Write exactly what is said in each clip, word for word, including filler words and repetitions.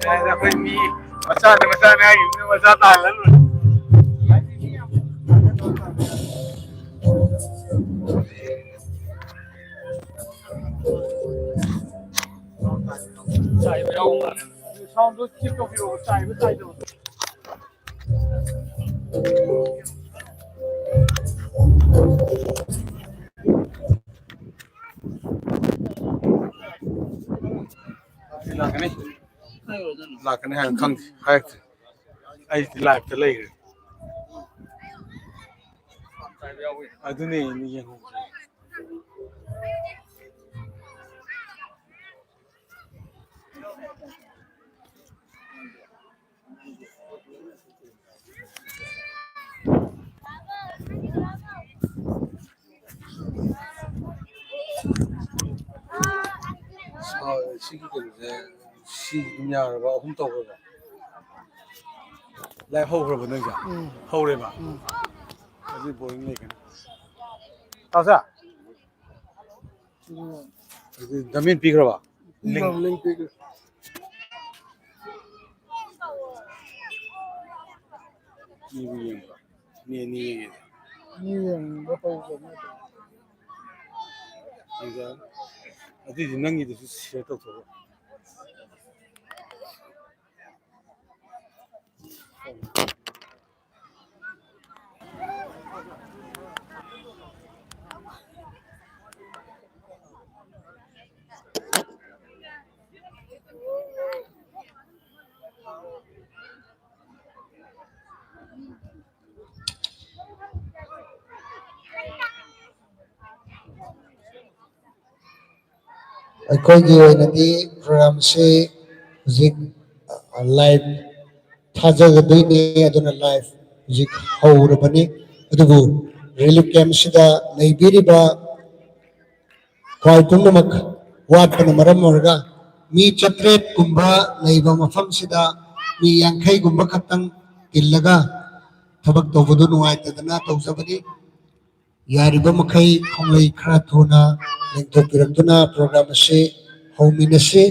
ꯑꯩꯈꯣꯏ ꯃꯤ ꯃꯆꯥꯅꯦ, ꯃꯆꯥꯅꯦ ꯍꯥꯏꯈꯤꯕꯅꯤꯅ ꯃꯆꯥ ꯇꯥꯍꯜꯂ ꯂꯣꯏꯔꯦ꯫ ꯆꯥꯏꯕ ꯌꯥꯎꯕ ꯃꯥꯜꯂꯦ꯫ Sound ꯗꯣ check ꯇꯧꯕꯤꯔꯛꯑꯣ, ꯆꯥꯏꯕ ꯆꯥꯏꯗꯕ꯫ ꯂꯥꯛꯀꯅꯤ꯫ ꯂꯥꯛꯀꯅꯤ ꯍꯥꯏꯕ ꯈꯪꯗꯦ, ꯍꯥꯏꯔꯛꯇꯦ꯫ ꯑꯩꯗꯤ live ꯇ ꯂꯩꯈ꯭ꯔꯦ꯫ ꯑꯗꯨꯅꯦ ꯑꯩꯅ ꯌꯦꯡꯍꯧꯕꯁꯦ꯫ ꯁꯥ-, ꯁꯤꯒꯤ ꯀꯩꯅꯣꯁꯦ, ꯁꯤ ꯑꯗꯨꯝ ꯌꯥꯔꯕ? ꯑꯍꯨꯝ ꯇꯧꯈ꯭ꯔꯕ? Live ꯍꯧꯈ꯭ꯔꯕ ꯅꯣꯏꯒꯤ? ꯎꯝ꯫ ꯍꯧꯔꯦꯕ? ꯎꯝ꯫ ꯑꯗꯨꯗꯤ boring ꯂꯩꯒꯅꯤ꯫ ꯇꯥꯖꯥ? ꯎꯝ꯫ ꯑꯗꯨꯗꯤ ꯗꯃꯤꯟ ꯄꯤꯈ꯭ꯔꯕ? ꯎꯝ, link? Link ꯄꯤꯈ꯭ꯔꯦ꯫ ꯃꯤꯕꯨ ꯌꯦꯡꯕ꯭ꯔꯣ? ꯃꯤ ꯑꯅꯤ ꯌꯦꯡꯉꯦ꯫ ꯃꯤ ꯌꯦꯡꯕ ꯍꯧꯕ ꯅꯠꯇꯦ꯫ ꯑꯗꯨꯒ ꯑꯗꯨꯏꯗꯤ ꯅꯪꯒꯤꯗꯨꯁꯨ share ꯇꯧꯊꯣꯛꯑꯣ꯫ ꯑꯩꯈꯣꯏꯒꯤ ꯑꯣꯏꯅꯗꯤ program ꯁꯤ ꯍꯧꯖꯤꯛ, ꯑ, live ꯊꯥꯖꯒꯗꯣꯏꯅꯤ, ꯑꯗꯨꯅ live ꯍꯧꯖꯤꯛ ꯍꯧꯔꯕꯅꯤ꯫ ꯑꯗꯨꯕꯨ relief camp ꯁꯤꯗ ꯂꯩꯕꯤꯔꯤꯕ ꯈ꯭ꯋꯥꯏ ꯄꯨꯝꯅꯃꯛ ꯋꯥꯠꯄꯅ ꯃꯔꯝ ꯑꯣꯏꯔꯒ ꯃꯤ ꯆꯥꯇ꯭ꯔꯦꯠ ꯀꯨꯝꯕ ꯂꯩꯕ ꯃꯐꯝꯁꯤꯗ ꯃꯤ ꯌꯥꯡꯈꯩ ꯒꯨꯝꯕ ꯈꯛꯇꯪ ꯇꯤꯜꯂꯒ ꯊꯕꯛ ꯇꯧꯕꯗꯨ ꯅꯨꯡꯉꯥꯏꯇꯗꯅ ꯇꯧꯖꯕꯅꯤ꯫ ꯌꯥꯔꯤꯕ ꯃꯈꯩ ꯈꯣꯡꯂꯩ ꯈꯔ ꯊꯨꯅ ꯂꯦꯡꯊꯣꯛꯄꯤꯔꯛꯇꯨꯅ program ꯑꯁꯤ ꯍꯧꯃꯤꯟꯅꯁꯤ꯫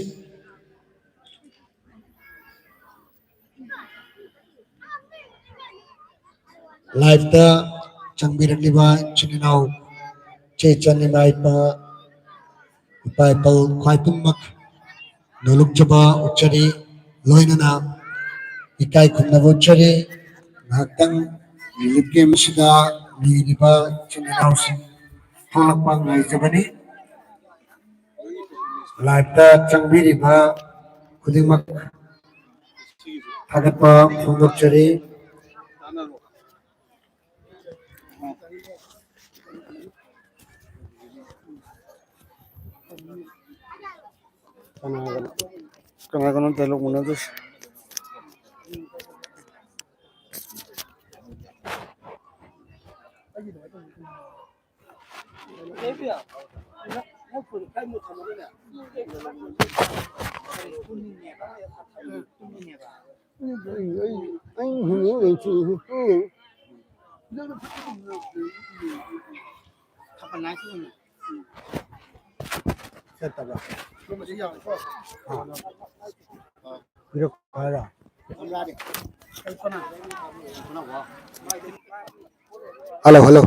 Live-ꯇ ꯆꯪꯕꯤꯔꯛꯂꯤꯕ ꯏꯆꯤꯟ ꯏꯅꯥꯎ, ꯏꯆꯦ ꯏꯆꯟ, ꯏꯃꯥ ꯏꯄꯥ, ꯏꯄꯥ ꯏꯄꯜ ꯈ꯭ꯋꯥꯏ ꯄꯨꯝꯅꯃꯛ ꯅꯣꯂꯨꯛꯆꯕ ꯎꯠꯆꯔꯤ, ꯂꯣꯏꯅꯅ ꯏꯀꯥꯏ ꯈꯨꯝꯅꯕ ꯎꯠꯆꯔꯤ꯫ ꯉꯥꯏꯍꯥꯛꯇꯪ relief camp ꯑꯁꯤꯗ ꯂꯩꯔꯤꯕ ꯏꯆꯤꯟ ꯏꯅꯥꯎꯁꯤꯡ ꯊꯣꯛꯂꯛꯄ ꯉꯥꯏꯖꯕꯅꯤ꯫ Live-ꯇ ꯆꯪꯕꯤꯔꯤꯕ ꯈꯨꯗꯤꯡꯃꯛ ꯊꯥꯒꯠꯄ ꯐꯣꯡꯗꯣꯛꯆꯔꯤ꯫ ꯀꯅꯥꯒꯅꯣ, ꯀꯅꯥꯒꯅꯣ dialogue ꯃꯨꯟꯅꯗꯣꯏꯁꯦ? Hello, hello.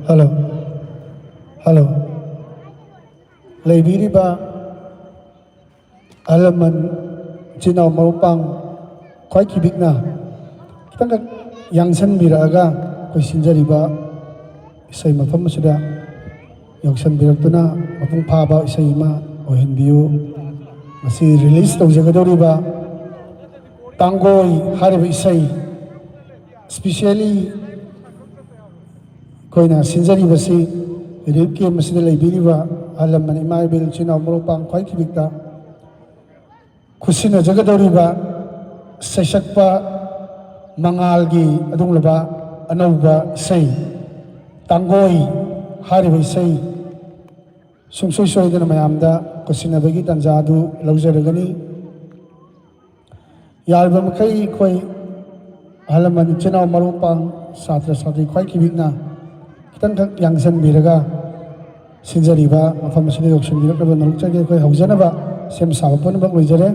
Hello. Hello. ꯂꯩꯕꯤꯔꯤꯕ ꯑꯍꯜ ꯂꯃꯟ, ꯏꯆꯤꯟ ꯏꯅꯥꯎ ꯃꯔꯨꯞ ꯃꯄꯥꯡ ꯈ꯭ꯋꯥꯏ ꯈꯤꯕꯤꯛꯅ ꯈꯤꯇꯪꯈꯛ ꯌꯥꯡꯁꯟꯕꯤꯔꯛꯑꯒ ꯑꯩꯈꯣꯏ ꯁꯤꯟꯖꯔꯤꯕ ꯏꯁꯩ ꯃꯐꯝ ꯑꯁꯤꯗ ꯌꯥꯎꯁꯟꯕꯤꯔꯛꯇꯨꯅ ꯃꯄꯨꯡ ꯐꯥꯕ ꯏꯁꯩ ꯑꯃ ꯑꯣꯏꯍꯟꯕꯤꯌꯨ꯫ ꯉꯁꯤ release ꯇꯧꯖꯒꯗꯧꯔꯤꯕ ꯇꯥꯡꯒꯣꯏ ꯍꯥꯏꯔꯤꯕ ꯏꯁꯩ, specially ꯑꯩꯈꯣꯏꯅ ꯁꯤꯟꯖꯔꯤꯕꯁꯤ relief camp ꯑꯁꯤꯗ ꯂꯩꯕꯤꯔꯤꯕ ꯑꯍꯜ ꯂꯃꯟ, ꯏꯃꯥ ꯏꯕꯦꯜ, ꯏꯆꯤꯟ ꯏꯅꯥꯎ ꯃꯔꯨꯞ ꯃꯄꯥꯡ ꯈ꯭ꯋꯥꯏ ꯈꯤꯕꯤꯛꯇ ꯈꯨꯠꯁꯤꯟꯅꯖꯒꯗꯧꯔꯤꯕ ꯁꯩꯁꯛꯄ ꯃꯉꯥꯜꯒꯤ ꯑꯗꯨꯒꯨꯝꯂꯕ ꯑꯅꯧꯕ ꯏꯁꯩ, ꯇꯥꯡꯒꯣꯏ ꯍꯥꯏꯔꯤꯕ ꯏꯁꯩ ꯁꯨꯡꯁꯣꯏ ꯁꯣꯏꯗꯅ ꯃꯌꯥꯝꯗ ꯈꯨꯠꯁꯤꯟꯅꯕꯒꯤ ꯇꯥꯟꯖꯥ ꯑꯗꯨ ꯂꯧꯖꯔꯒꯅꯤ꯫ ꯌꯥꯔꯤꯕ ꯃꯈꯩ ꯑꯩꯈꯣꯏ ꯑꯍꯜ ꯂꯃꯟ, ꯏꯆꯤꯟ ꯏꯅꯥꯎ, ꯃꯔꯨꯞ ꯃꯄꯥꯡ, ꯁꯥꯇ꯭ꯔ ꯁꯥꯇ꯭ꯔꯤ ꯈ꯭ꯋꯥꯏ ꯀꯤꯕꯤꯛꯅ ꯈꯤꯇꯪꯈꯛ ꯌꯥꯡꯁꯤꯟꯕꯤꯔꯒ ꯁꯤꯟꯖꯔꯤꯕ ꯃꯐꯝ ꯑꯁꯤꯗ ꯌꯧꯁꯤꯟꯕꯤꯔꯛꯅꯕ ꯅꯣꯂꯨꯛꯆꯒꯦ꯫ ꯑꯩꯈꯣꯏ ꯍꯧꯖꯅꯕ ꯁꯦꯝ ꯁꯥꯕ ꯄꯨꯝꯅꯃꯛ ꯂꯣꯏꯖꯔꯦ꯫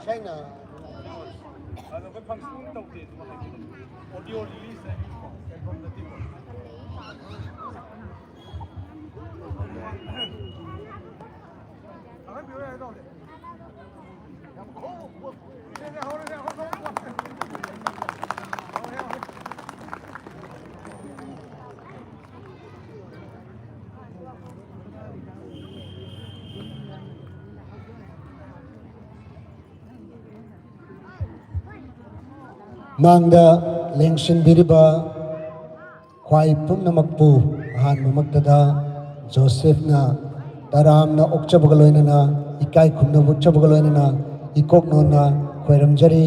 ꯁꯦꯡꯅ ꯑꯗꯣ ꯑꯩꯈꯣꯏ ꯐꯪꯁꯟ ꯇꯧꯗꯦ ꯑꯗꯨꯒ ꯍꯥꯏꯕꯤꯔꯛꯑꯣ꯫ ꯑꯣꯗꯤꯑꯣ ꯔꯤꯂꯤꯁ ꯍꯥꯏꯕꯤꯔꯛꯑꯣ ꯑꯦꯜꯕꯝꯗꯗꯤ꯫ ꯃꯥꯡꯗ ꯂꯦꯡꯁꯤꯟꯕꯤꯔꯤꯕ ꯈ꯭ꯋꯥꯏ ꯄꯨꯝꯅꯃꯛꯄꯨ ꯑꯍꯥꯟꯕꯃꯛꯇꯗ ꯖꯣꯁꯦꯐꯅ ꯇꯔꯥꯝꯅ ꯑꯣꯛꯆꯕꯒ ꯂꯣꯏꯅꯅ, ꯏꯀꯥꯏ ꯈꯨꯝꯅꯕ ꯎꯠꯆꯕꯒ ꯂꯣꯏꯅꯅ ꯏꯀꯣꯛ ꯅꯣꯟꯅ ꯈꯣꯏꯔꯝꯖꯔꯤ꯫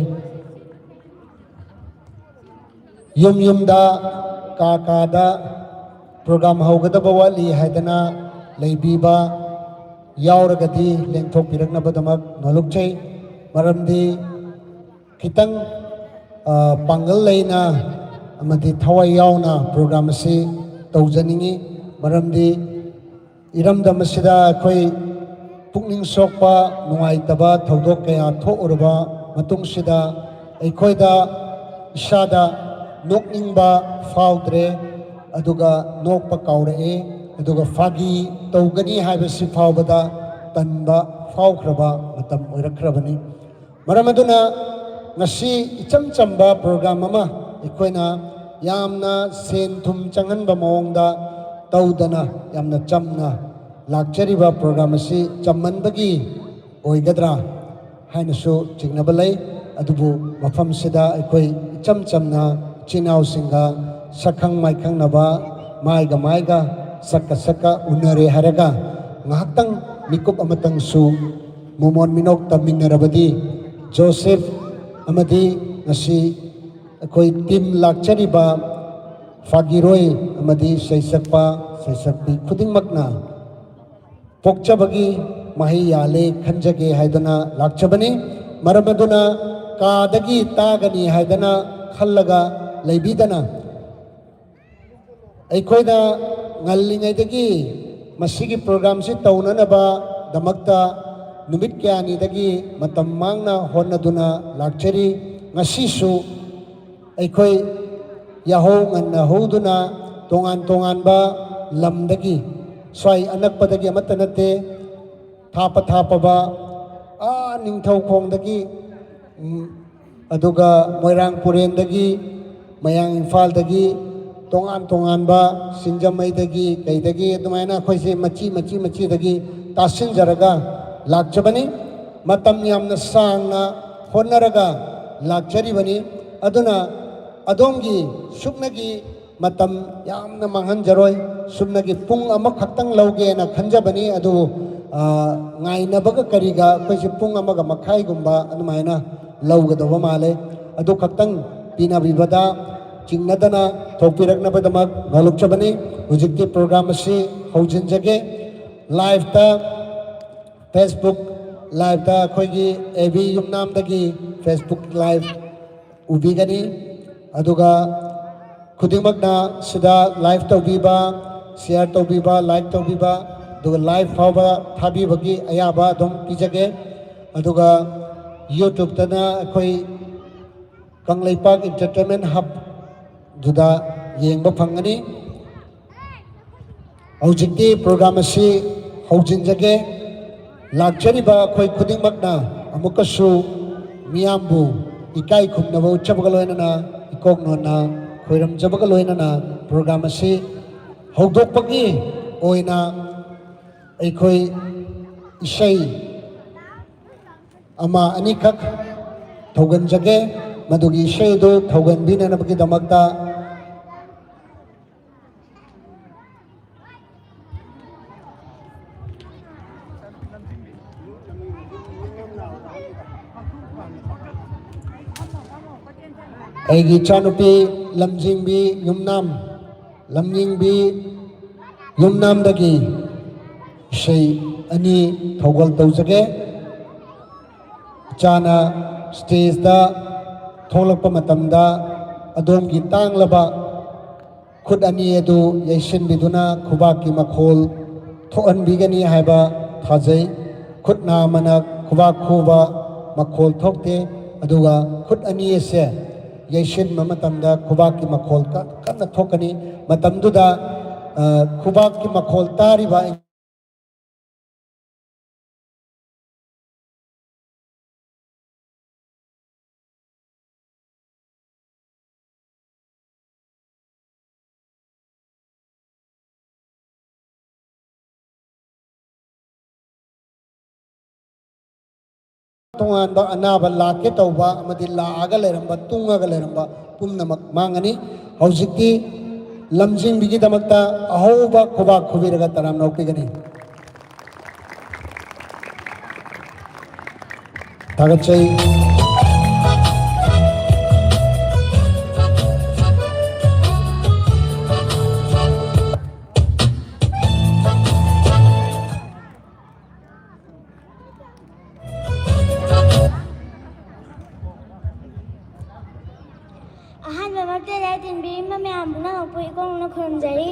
ꯌꯨꯝ ꯌꯨꯝꯗ, ꯀꯥ ꯀꯥꯗ ꯄ꯭ꯔꯣꯒ꯭ꯔꯥꯝ ꯍꯧꯒꯗꯕ ꯋꯥꯠꯂꯤ ꯍꯥꯏꯗꯅ ꯂꯩꯕꯤꯕ ꯌꯥꯎꯔꯒꯗꯤ ꯂꯦꯡꯊꯣꯛꯄꯤꯔꯛꯅꯕꯗꯃꯛ ꯅꯣꯜꯂꯨꯛꯆꯩ꯫ ꯃꯔꯝꯗꯤ ꯈꯤꯇꯪ, ꯑ, ꯄꯥꯡꯒꯜ ꯂꯩꯅ ꯑꯃꯗꯤ ꯊꯋꯥꯏ ꯌꯥꯎꯅ ꯄ꯭ꯔꯣꯒ꯭ꯔꯥꯝ ꯑꯁꯤ ꯇꯧꯖꯅꯤꯡꯏ꯫ ꯃꯔꯝꯗꯤ ꯏꯔꯝꯗꯝ ꯑꯁꯤꯗ ꯑꯩꯈꯣꯏ ꯄꯨꯛꯅꯤꯡ ꯁꯣꯛꯄ, ꯅꯨꯡꯉꯥꯏꯇꯕ ꯊꯧꯗꯣꯛ ꯀꯌꯥ ꯊꯣꯛꯎꯔꯕ ꯃꯇꯨꯡꯁꯤꯗ ꯑꯩꯈꯣꯏꯗ ꯏꯁꯥꯗ ꯅꯣꯛꯅꯤꯡꯕ ꯐꯥꯎꯗ꯭ꯔꯦ, ꯑꯗꯨꯒ ꯅꯣꯛꯄ ꯀꯥꯎꯔꯛꯑꯦ, ꯑꯗꯨꯒ ꯐꯥꯒꯤ ꯇꯧꯒꯅꯤ ꯍꯥꯏꯕꯁꯤ ꯐꯥꯎꯕꯗ ꯇꯟꯕ ꯐꯥꯎꯈ꯭ꯔꯕ ꯃꯇꯝ ꯑꯣꯏꯔꯛꯈ꯭ꯔꯕꯅꯤ꯫ ꯃꯔꯝ ꯑꯗꯨꯅ ꯉꯁꯤ ꯏꯆꯝ ꯆꯝꯕ ꯄ꯭ꯔꯣꯒ꯭ꯔꯥꯝ ꯑꯃ ꯑꯩꯈꯣꯏꯅ ꯌꯥꯝꯅ ꯁꯦꯟ ꯊꯨꯝ ꯆꯪꯍꯟꯕ ꯃꯑꯣꯡꯗ ꯇꯧꯗꯅ ꯌꯥꯝꯅ ꯆꯝꯅ ꯂꯥꯛꯆꯔꯤꯕ ꯄ꯭ꯔꯣꯒ꯭ꯔꯥꯝ ꯑꯁꯤ ꯆꯝꯃꯟꯕꯒꯤ ꯑꯣꯏꯒꯗ꯭ꯔꯥ ꯍꯥꯏꯅꯁꯨ ꯆꯤꯡꯅꯕ ꯂꯩ꯫ ꯑꯗꯨꯕꯨ ꯃꯐꯝꯁꯤꯗ ꯑꯩꯈꯣꯏ ꯏꯆꯝ ꯆꯝꯅ ꯏꯆꯤꯟ ꯏꯅꯥꯎꯁꯤꯡꯒ ꯁꯛꯈꯪ ꯃꯥꯏꯈꯪꯅꯕ, ꯃꯥꯏꯒ ꯃꯥꯏꯒ, ꯁꯛꯀ ꯁꯛꯀ ꯎꯅꯔꯦ ꯍꯥꯏꯔꯒ ꯉꯥꯏꯍꯥꯛꯇꯪ ꯃꯤꯀꯨꯞ ꯑꯃꯇꯪꯁꯨ ꯃꯣꯃꯣꯟ ꯃꯤꯅꯣꯛ ꯇꯝꯃꯤꯟꯅꯔꯕꯗꯤ ꯖꯣꯁꯦꯐ ꯑꯃꯗꯤ ꯉꯁꯤ ꯑꯩꯈꯣꯏ ꯇꯤꯝ ꯂꯥꯛꯆꯔꯤꯕ ꯐꯥꯒꯤꯔꯣꯏ ꯑꯃꯗꯤ ꯁꯩꯁꯛꯄ ꯁꯩꯁꯛꯄꯤ ꯈꯨꯗꯤꯡꯃꯛꯅ ꯄꯣꯛꯆꯕꯒꯤ ꯃꯍꯩ ꯌꯥꯜꯂꯦ ꯈꯟꯖꯒꯦ ꯍꯥꯏꯗꯅ ꯂꯥꯛꯆꯕꯅꯤ꯫ ꯃꯔꯝ ꯑꯗꯨꯅ ꯀꯥꯗꯒꯤ ꯇꯥꯒꯅꯤ ꯍꯥꯏꯗꯅ ꯈꯜꯂꯒ ꯂꯩꯕꯤꯗꯅ ꯑꯩꯈꯣꯏꯅ ꯉꯜꯂꯤꯉꯩꯗꯒꯤ ꯃꯁꯤꯒꯤ ꯄ꯭ꯔꯣꯒ꯭ꯔꯥꯝꯁꯤ ꯇꯧꯅꯅꯕꯗꯃꯛꯇ ꯅꯨꯃꯤꯠ ꯀꯌꯥꯅꯤꯗꯒꯤ ꯃꯇꯝ ꯃꯥꯡꯅ ꯍꯣꯠꯅꯗꯨꯅ ꯂꯥꯛꯆꯔꯤ꯫ ꯉꯁꯤꯁꯨ ꯑꯩꯈꯣꯏ ꯌꯥꯍꯧ ꯉꯟꯅ ꯍꯧꯗꯨꯅ ꯇꯣꯉꯥꯟ ꯇꯣꯉꯥꯟꯕ ꯂꯝꯗꯒꯤ, ꯁ꯭ꯋꯥꯏ ꯑꯅꯛꯄꯗꯒꯤ ꯑꯃꯠꯇ ꯅꯠꯇꯦ, ꯊꯥꯞꯄ ꯊꯥꯞꯄꯕ, ꯑꯥ ꯅꯤꯡꯊꯧꯈꯣꯡꯗꯒꯤ, ꯎꯝ, ꯑꯗꯨꯒ ꯃꯣꯏꯔꯥꯡ ꯄꯨꯔꯦꯟꯗꯒꯤ, ꯃꯌꯥꯡ ꯏꯝꯐꯥꯜꯗꯒꯤ, ꯇꯣꯉꯥꯟ ꯇꯣꯉꯥꯟꯕ ꯁꯤꯡꯖꯃꯩꯗꯒꯤ ꯀꯩꯗꯒꯤ ꯑꯗꯨꯃꯥꯏꯅ ꯑꯩꯈꯣꯏꯁꯦ ꯃꯆꯤ ꯃꯆꯤ ꯃꯆꯤꯗꯒꯤ ꯇꯥꯁꯤꯟꯖꯔꯒ ꯂꯥꯛꯆꯕꯅꯤ꯫ ꯃꯇꯝ ꯌꯥꯝꯅ ꯁꯥꯡꯅ ꯍꯣꯠꯅꯔꯒ ꯂꯥꯛꯆꯔꯤꯕꯅꯤ꯫ ꯑꯗꯨꯅ ꯑꯗꯣꯝꯒꯤ ꯁꯨꯞꯅꯒꯤ ꯃꯇꯝ ꯌꯥꯝꯅ ꯃꯥꯡꯍꯟꯖꯔꯣꯏ꯫ ꯁꯨꯞꯅꯒꯤ ꯄꯨꯡ ꯑꯃꯈꯛꯇꯪ ꯂꯧꯒꯦꯅ ꯈꯟꯖꯕꯅꯤ꯫ ꯑꯗꯨꯕꯨ, ꯑ, ꯉꯥꯏꯅꯕꯒ ꯀꯔꯤꯒ ꯑꯩꯈꯣꯏꯁꯦ ꯄꯨꯡ ꯑꯃꯒ ꯃꯈꯥꯏꯒꯨꯝꯕ ꯑꯗꯨꯃꯥꯏꯅ ꯂꯧꯒꯗꯧꯕ ꯃꯥꯜꯂꯦ꯫ ꯑꯗꯨ ꯈꯛꯇꯪ ꯄꯤꯅꯕꯤꯕꯗ ꯆꯤꯡꯅꯗꯅ ꯊꯣꯛꯄꯤꯔꯛꯅꯕꯗꯃꯛ ꯅꯣꯂꯨꯛꯆꯕꯅꯤ꯫ ꯍꯧꯖꯤꯛꯇꯤ ꯄ꯭ꯔꯣꯒ꯭ꯔꯥꯝ ꯑꯁꯤ ꯍꯧꯖꯤꯟꯖꯒꯦ꯫ ꯂꯥꯏꯚꯇ, Facebook ꯂꯥꯏꯚꯇ ꯑꯩꯈꯣꯏꯒꯤ ꯑꯦ ꯕꯤ ꯌꯨꯝꯅꯥꯝꯗꯒꯤ Facebook ꯂꯥꯏꯚ ꯎꯕꯤꯒꯅꯤ꯫ ꯑꯗꯨꯒ ꯈꯨꯗꯤꯡꯃꯛꯅ ꯁꯤꯗ ꯂꯥꯏꯚ ꯇꯧꯕꯤꯕ, ꯁꯤꯌꯥꯔ ꯇꯧꯕꯤꯕ, ꯂꯥꯏꯛ ꯇꯧꯕꯤꯕ, ꯑꯗꯨꯒ ꯂꯥꯏꯚ ꯐꯥꯎꯕ ꯊꯥꯕꯤꯕꯒꯤ ꯑꯌꯥꯕ ꯑꯗꯨꯝ ꯄꯤꯖꯒꯦ꯫ ꯑꯗꯨꯒ YouTubeꯇꯅ ꯑꯩꯈꯣꯏ ꯀꯪꯂꯩꯄꯥꯛ Entertainment Hubꯗꯨꯗ ꯌꯦꯡꯕ ꯐꯪꯒꯅꯤ꯫ ꯍꯧꯖꯤꯛꯇꯤ ꯄ꯭ꯔꯣꯒ꯭ꯔꯥꯝ ꯑꯁꯤ ꯍꯧꯖꯤꯟꯖꯒꯦ꯫ ꯂꯥꯛꯆꯔꯤꯕ ꯑꯩꯈꯣꯏ ꯈꯨꯗꯤꯡꯃꯛꯅ ꯑꯃꯨꯛꯀꯁꯨ ꯃꯤꯌꯥꯝꯕꯨ ꯏꯀꯥꯏ ꯈꯨꯝꯅꯕ ꯎꯠꯆꯕꯒ ꯂꯣꯏꯅꯅ, ꯏꯀꯣꯛ ꯅꯣꯟꯅ ꯈꯣꯏꯔꯝꯖꯕꯒ ꯂꯣꯏꯅꯅ ꯄ꯭ꯔꯣꯒ꯭ꯔꯥꯝ ꯑꯁꯤ ꯍꯧꯗꯣꯛꯄꯒꯤ ꯑꯣꯏꯅ ꯑꯩꯈꯣꯏ ꯏꯁꯩ ꯑꯃ ꯑꯅꯤꯈꯛ ꯊꯧꯒꯟꯖꯒꯦ꯫ ꯃꯗꯨꯒꯤ ꯏꯁꯩ ꯑꯗꯨ ꯊꯧꯒꯟꯕꯤꯅꯅꯕꯒꯤꯗꯃꯛꯇ ꯑꯩꯒꯤ ꯏꯆꯥꯅꯨꯄꯤ ꯂꯝꯖꯤꯡꯕꯤ ꯌꯨꯝꯅꯥꯝ, ꯂꯝꯖꯤꯡꯕꯤ ꯌꯨꯝꯅꯥꯝꯗꯒꯤ ꯏꯁꯩ ꯑꯅꯤ ꯊꯧꯒꯜ ꯇꯧꯖꯒꯦ꯫ ꯏꯆꯥꯅ ꯁ꯭ꯇꯦꯖꯇ ꯊꯣꯛꯂꯛꯄ ꯃꯇꯝꯗ ꯑꯗꯣꯝꯒꯤ ꯇꯥꯡꯂꯕ ꯈꯨꯠ ꯑꯅꯤ ꯑꯗꯨ ꯌꯩꯁꯤꯟꯕꯤꯗꯨꯅ ꯈꯨꯕꯥꯛꯀꯤ ꯃꯈꯣꯜ ꯊꯣꯛꯍꯟꯕꯤꯒꯅꯤ ꯍꯥꯏꯕ ꯊꯥꯖꯩ꯫ ꯈꯨꯠ ꯅꯥꯝꯃꯅ ꯈꯨꯕꯥꯛ ꯈꯨꯕ ꯃꯈꯣꯜ ꯊꯣꯛꯇꯦ, ꯑꯗꯨꯒ ꯈꯨꯠ ꯑꯅꯤ ꯑꯁꯦ ꯌꯩꯁꯤꯟꯕ ꯃꯇꯝꯗ ꯈꯨꯕꯥꯛꯀꯤ ꯃꯈꯣꯜ ꯀ-, ꯀꯟꯅ ꯊꯣꯛꯀꯅꯤ꯫ ꯃꯇꯝꯗꯨꯗ, ꯑ, ꯈꯨꯕꯥꯛꯀꯤ ꯃꯈꯣꯜ ꯇꯥꯔꯤꯕ ꯇꯣꯉꯥꯟꯕ ꯑꯅꯥꯕ ꯂꯥꯛꯀꯦ ꯇꯧꯕ ꯑꯃꯗꯤ ꯂꯥꯛꯑꯒ ꯂꯩꯔꯝꯕ, ꯇꯨꯡꯉꯒ ꯂꯩꯔꯝꯕ ꯄꯨꯝꯅꯃꯛ ꯃꯥꯡꯉꯅꯤ꯫ ꯍꯧꯖꯤꯛꯇꯤ ꯂꯝꯖꯤꯡꯕꯤꯒꯤꯗꯃꯛꯇ ꯑꯍꯧꯕ ꯈꯨꯕꯥꯛ ꯈꯨꯕꯤꯔꯒ ꯇꯔꯥꯝꯅ ꯑꯣꯛꯄꯤꯒꯅꯤ꯫ ꯊꯥꯒꯠꯆꯩ꯫ ꯑꯍꯥꯟꯕꯃꯛꯇꯗ ꯇꯤꯟꯕꯤꯔꯤꯕ ꯃꯌꯥꯝ ꯄꯨꯝꯅꯃꯛꯄꯨ ꯏꯀꯣꯡꯅ ꯈꯨꯔꯨꯝꯖꯔꯤ꯫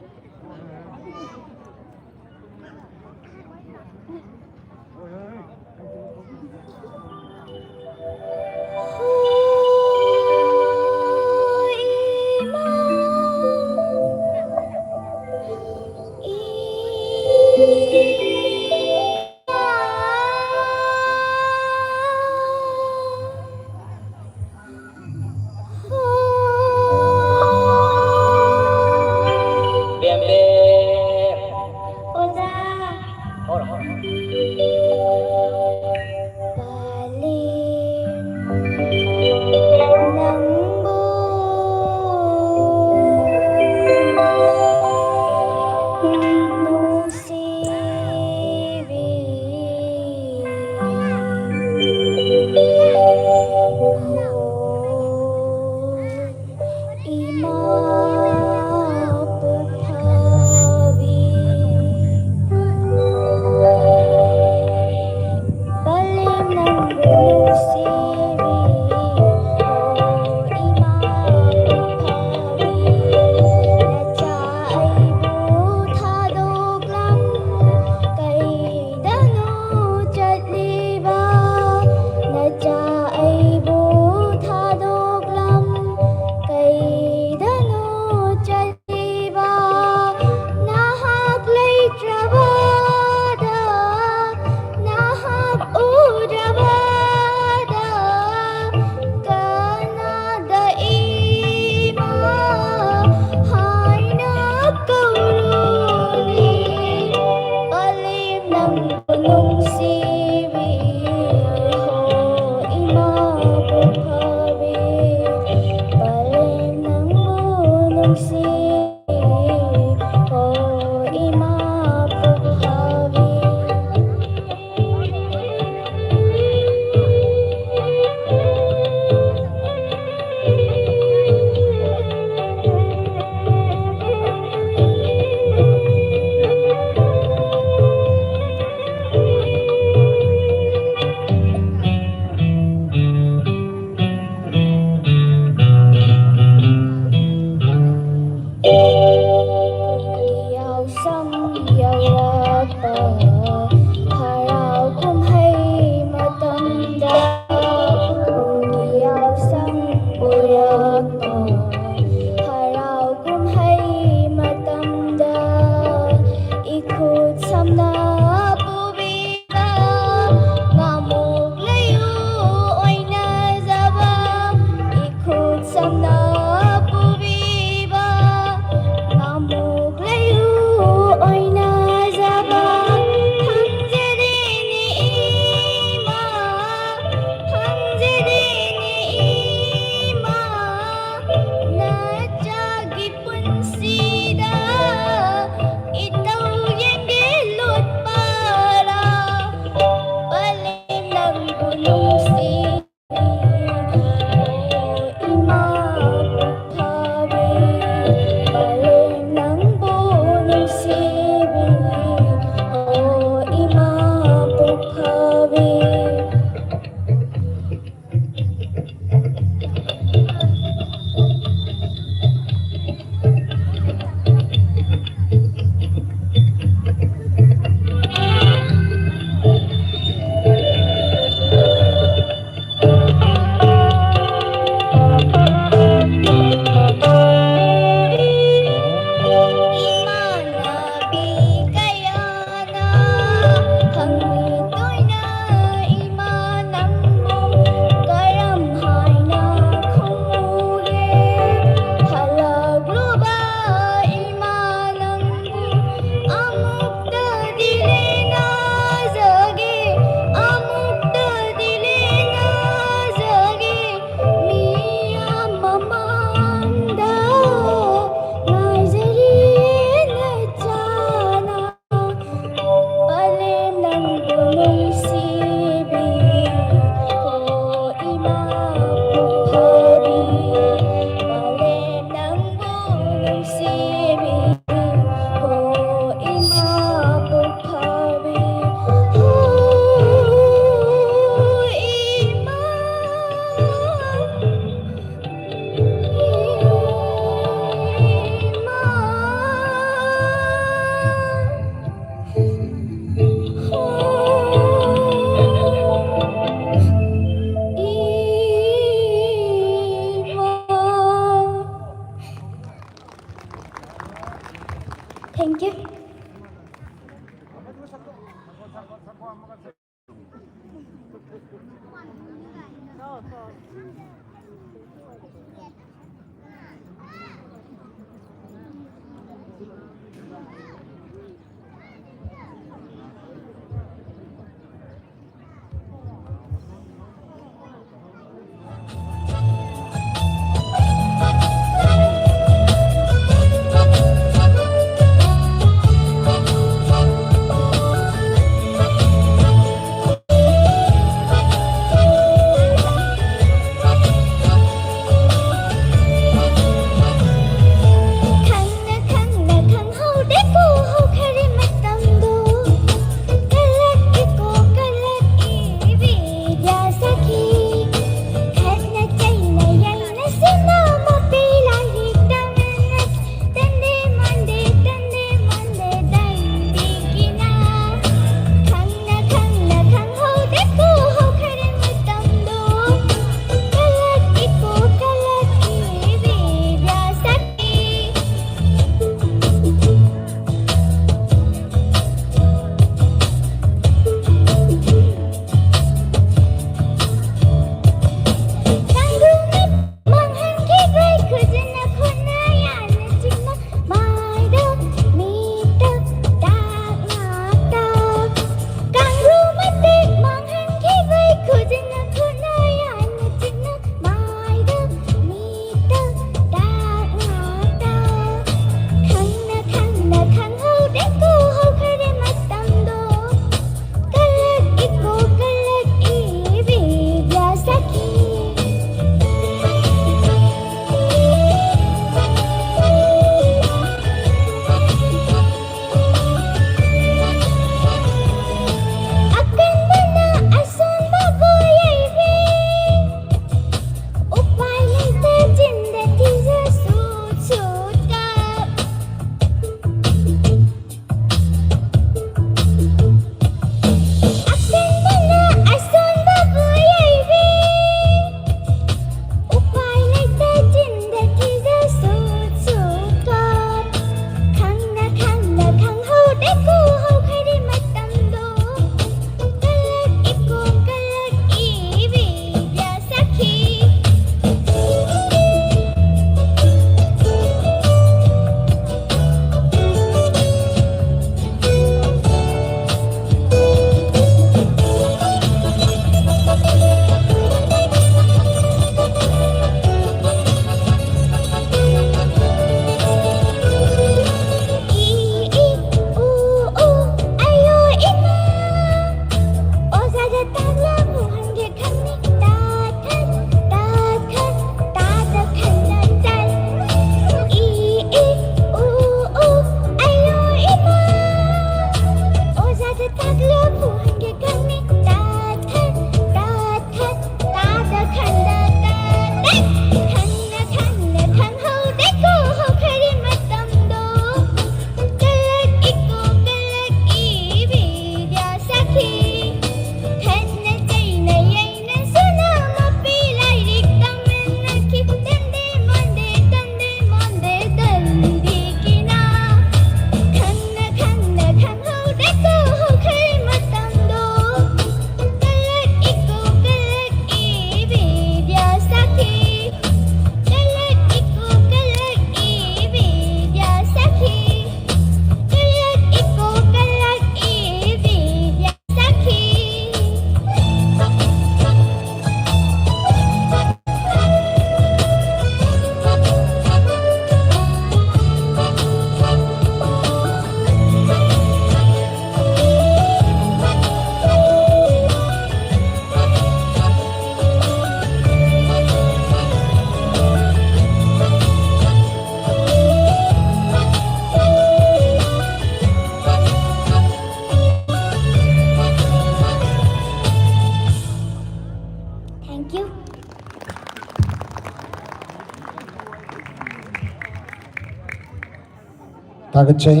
ꯊꯥꯒꯠꯆꯩ꯫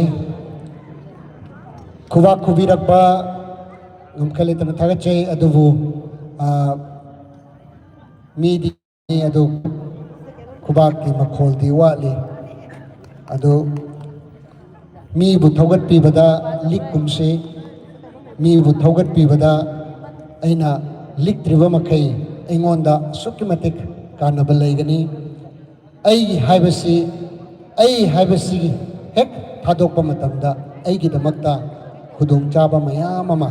ꯈꯨꯕꯥꯛ ꯈꯨꯕꯤꯔꯛꯄ ꯉꯝꯈꯩ ꯂꯩꯇꯅ ꯊꯥꯒꯠꯆꯩ꯫ ꯑꯗꯨꯕꯨ, ꯑ, ꯃꯤꯗꯤ ꯑꯗꯨ ꯈꯨꯕꯥꯛꯀꯤ ꯃꯈꯣꯜꯗꯤ ꯋꯥꯠꯂꯤ꯫ ꯑꯗꯨ ꯃꯤꯕꯨ ꯊꯧꯒꯠꯄꯤꯕꯗ ꯂꯤꯛꯀꯨꯝꯁꯤ, ꯃꯤꯕꯨ ꯊꯧꯒꯠꯄꯤꯕꯗ ꯑꯩꯅ ꯂꯤꯛꯇ꯭ꯔꯤꯕ ꯃꯈꯩ ꯑꯩꯉꯣꯟꯗ ꯑꯁꯨꯛꯀꯤ ꯃꯇꯤꯛ ꯀꯥꯟꯅꯕ ꯂꯩꯒꯅꯤ꯫ ꯑꯩꯒꯤ ꯍꯥꯏꯕꯁꯤ, ꯑꯩ ꯍꯥꯏꯕꯁꯤꯒꯤ ꯍꯦꯛ ꯊꯥꯗꯣꯛꯄ ꯃꯇꯝꯗ ꯑꯩꯒꯤꯗꯃꯛꯇ ꯈꯨꯗꯣꯡꯆꯥꯕ ꯃꯌꯥꯝ ꯑꯃ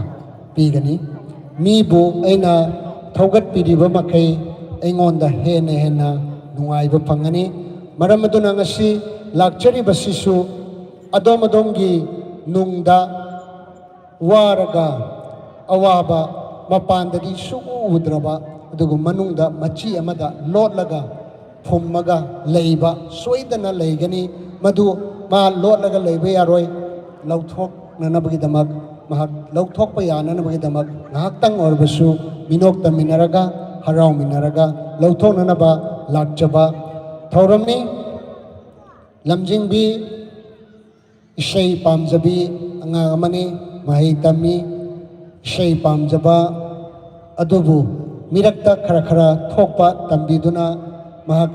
ꯄꯤꯒꯅꯤ꯫ ꯃꯤꯕꯨ ꯑꯩꯅ ꯊꯧꯒꯠꯄꯤꯔꯤꯕ ꯃꯈꯩ ꯑꯩꯉꯣꯟꯗ ꯍꯦꯟꯅ ꯍꯦꯟꯅ ꯅꯨꯡꯉꯥꯏꯕ ꯐꯪꯒꯅꯤ꯫ ꯃꯔꯝ ꯑꯗꯨꯅ ꯉꯁꯤ ꯂꯥꯛꯆꯔꯤꯕꯁꯤꯁꯨ ꯑꯗꯣꯝ ꯑꯗꯣꯝꯒꯤ ꯅꯨꯡꯗ ꯋꯥꯔꯒ, ꯑꯋꯥꯕ ꯃꯄꯥꯟꯗꯗꯤ ꯁꯨꯛꯎ ꯎꯗ꯭ꯔꯕ, ꯑꯗꯨꯒ ꯃꯅꯨꯡꯗ ꯃꯆꯤ ꯑꯃꯗ ꯂꯣꯠꯂꯒ ꯐꯨꯝꯃꯒ ꯂꯩꯕ ꯁꯣꯏꯗꯅ ꯂꯩꯒꯅꯤ꯫ ꯃꯗꯨ ꯃꯥ ꯂꯣꯠꯂꯒ ꯂꯩꯕ ꯌꯥꯔꯣꯏ꯫ ꯂꯧꯊꯣꯛꯅꯅꯕꯒꯤꯗꯃꯛ, ꯃꯍꯥꯛ ꯂꯧꯊꯣꯛꯄ ꯌꯥꯅꯅꯕꯒꯤꯗꯃꯛ ꯉꯥꯏꯍꯥꯛꯇꯪ ꯑꯣꯏꯔꯕꯁꯨ ꯃꯤꯅꯣꯛ ꯇꯝꯃꯤꯟꯅꯔꯒ, ꯍꯔꯥꯎꯃꯤꯟꯅꯔꯒ ꯂꯧꯊꯣꯛꯅꯅꯕ ꯂꯥꯛꯆꯕ ꯊꯧꯔꯝꯅꯤ꯫ ꯂꯝꯖꯤꯡꯕꯤ ꯏꯁꯩ ꯄꯥꯝꯖꯕꯤ ꯑꯉꯥꯡ ꯑꯃꯅꯤ꯫ ꯃꯍꯩ ꯇꯝꯃꯤ, ꯏꯁꯩ ꯄꯥꯝꯖꯕ ꯑꯗꯨꯕꯨ ꯃꯤꯔꯛꯇ ꯈꯔ ꯈꯔ ꯊꯣꯛꯄ ꯇꯝꯕꯤꯗꯨꯅ ꯃꯍꯥꯛ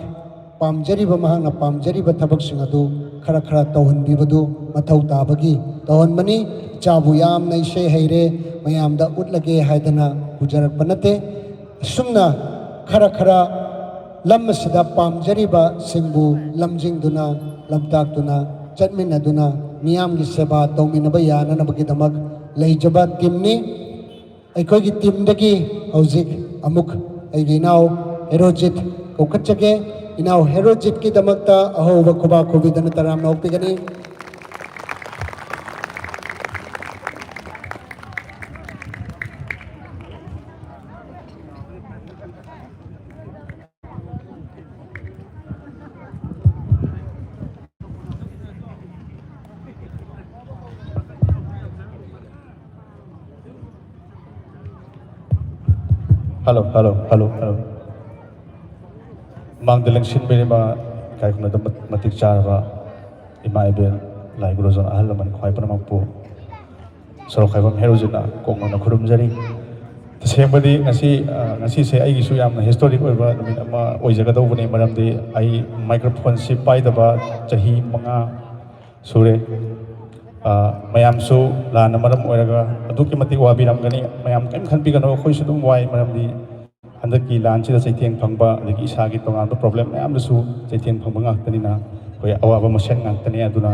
ꯄꯥꯝꯖꯔꯤꯕ, ꯃꯍꯥꯛꯅ ꯄꯥꯝꯖꯔꯤꯕ ꯊꯕꯛꯁꯤꯡ ꯑꯗꯨ ꯈꯔ ꯈꯔ ꯇꯧꯍꯟꯕꯤꯕꯗꯨ ꯃꯊꯧ ꯇꯥꯕꯒꯤ ꯇꯧꯍꯟꯕꯅꯤ꯫ ꯏꯆꯥꯕꯨ ꯌꯥꯝꯅ ꯏꯁꯩ ꯍꯩꯔꯦ, ꯃꯌꯥꯝꯗ ꯎꯠꯂꯒꯦ ꯍꯥꯏꯗꯅ ꯄꯨꯖꯔꯛꯄ ꯅꯠꯇꯦ꯫ ꯑꯁꯨꯝꯅ ꯈꯔ ꯈꯔ ꯂꯝ ꯑꯁꯤꯗ ꯄꯥꯝꯖꯔꯤꯕꯁꯤꯡꯕꯨ ꯂꯝꯖꯤꯡꯗꯨꯅ, ꯂꯝꯇꯥꯛꯇꯨꯅ, ꯆꯠꯃꯤꯟꯅꯗꯨꯅ ꯃꯤꯌꯥꯝꯒꯤ ꯁꯦꯕꯥ ꯇꯧꯃꯤꯟꯅꯕ ꯌꯥꯅꯅꯕꯒꯤꯗꯃꯛ ꯂꯩꯖꯕ ꯇꯤꯝꯅꯤ꯫ ꯑꯩꯈꯣꯏꯒꯤ ꯇꯤꯝꯗꯒꯤ ꯍꯧꯖꯤꯛ ꯑꯃꯨꯛ ꯑꯩꯒꯤ ꯏꯅꯥꯎ ꯍꯦꯔꯣꯖꯤꯠ ꯀꯧꯈꯠꯆꯒꯦ꯫ ꯏꯅꯥꯎ ꯍꯦꯔꯣꯖꯤꯠꯀꯤꯗꯃꯛꯇ ꯑꯍꯧꯕ ꯈꯨꯕꯥꯛ ꯈꯨꯕꯤꯗꯨꯅ ꯇꯔꯥꯝꯅ ꯑꯣꯛꯄꯤꯒꯅꯤ꯫ Hello, hello, hello, hello. ꯃꯥꯡꯗ ꯂꯦꯡꯁꯤꯟꯕꯤꯔꯤꯕ ꯏꯀꯥꯏ ꯈꯨꯝꯅꯗꯕ ꯃꯇꯤꯛ ꯆꯥꯔꯕ ꯏꯃꯥ ꯏꯕꯦꯜ ꯂꯥꯏ ꯒꯨꯔꯨꯖꯣꯟ ꯑꯍꯜ ꯂꯃꯟ ꯈ꯭ꯋꯥꯏ ꯄꯨꯝꯅꯃꯛꯄꯨ ꯁꯣꯔꯣꯛꯈꯥꯏꯕꯝ ꯍꯦꯔꯣꯖꯤꯠꯅ ꯀꯣꯛ ꯅꯧꯅ ꯈꯨꯔꯨꯝꯖꯔꯤ꯫ ꯇꯁꯦꯡꯕꯗꯤ ꯉꯁꯤ, ꯑ, ꯉꯁꯤꯁꯦ ꯑꯩꯒꯤꯁꯨ ꯌꯥꯝꯅ ꯍꯤꯁꯇꯣꯔꯤꯛ ꯑꯣꯏꯕ ꯅꯨꯃꯤꯠ ꯑꯃ ꯑꯣꯏꯖꯒꯗꯧꯕꯅꯤ, ꯃꯔꯝꯗꯤ ꯑꯩ ꯃꯥꯏꯀ꯭ꯔꯣꯐꯣꯟꯁꯤ ꯄꯥꯏꯗꯕ ꯆꯍꯤ ꯃꯉꯥ ꯁꯨꯔꯦ꯫ ꯑ, ꯃꯌꯥꯝꯁꯨ ꯂꯥꯟꯅ ꯃꯔꯝ ꯑꯣꯏꯔꯒ ꯑꯗꯨꯛꯀꯤ ꯃꯇꯤꯛ ꯋꯥꯕꯤꯔꯝꯒꯅꯤ꯫ ꯃꯌꯥꯝ ꯀꯔꯤꯝ ꯈꯟꯕꯤꯒꯅꯨ, ꯑꯩꯈꯣꯏꯁꯨ ꯑꯗꯨꯝ ꯋꯥꯏ, ꯃꯔꯝꯗꯤ ꯍꯟꯗꯛꯀꯤ ꯂꯥꯟꯁꯤꯗ ꯆꯩꯊꯦꯡ ꯐꯪꯕ, ꯑꯗꯒꯤ ꯏꯁꯥꯒꯤ ꯇꯣꯉꯥꯟꯕ ꯄ꯭ꯔꯣꯕ꯭ꯂꯦꯝ ꯃꯌꯥꯝꯗꯁꯨ ꯆꯩꯊꯦꯡ ꯐꯪꯕ ꯉꯥꯛꯇꯅꯤꯅ, ꯑꯩꯈꯣꯏ ꯑꯋꯥꯕ ꯃꯁꯦꯟ ꯉꯥꯛꯇꯅꯤ꯫ ꯑꯗꯨꯅ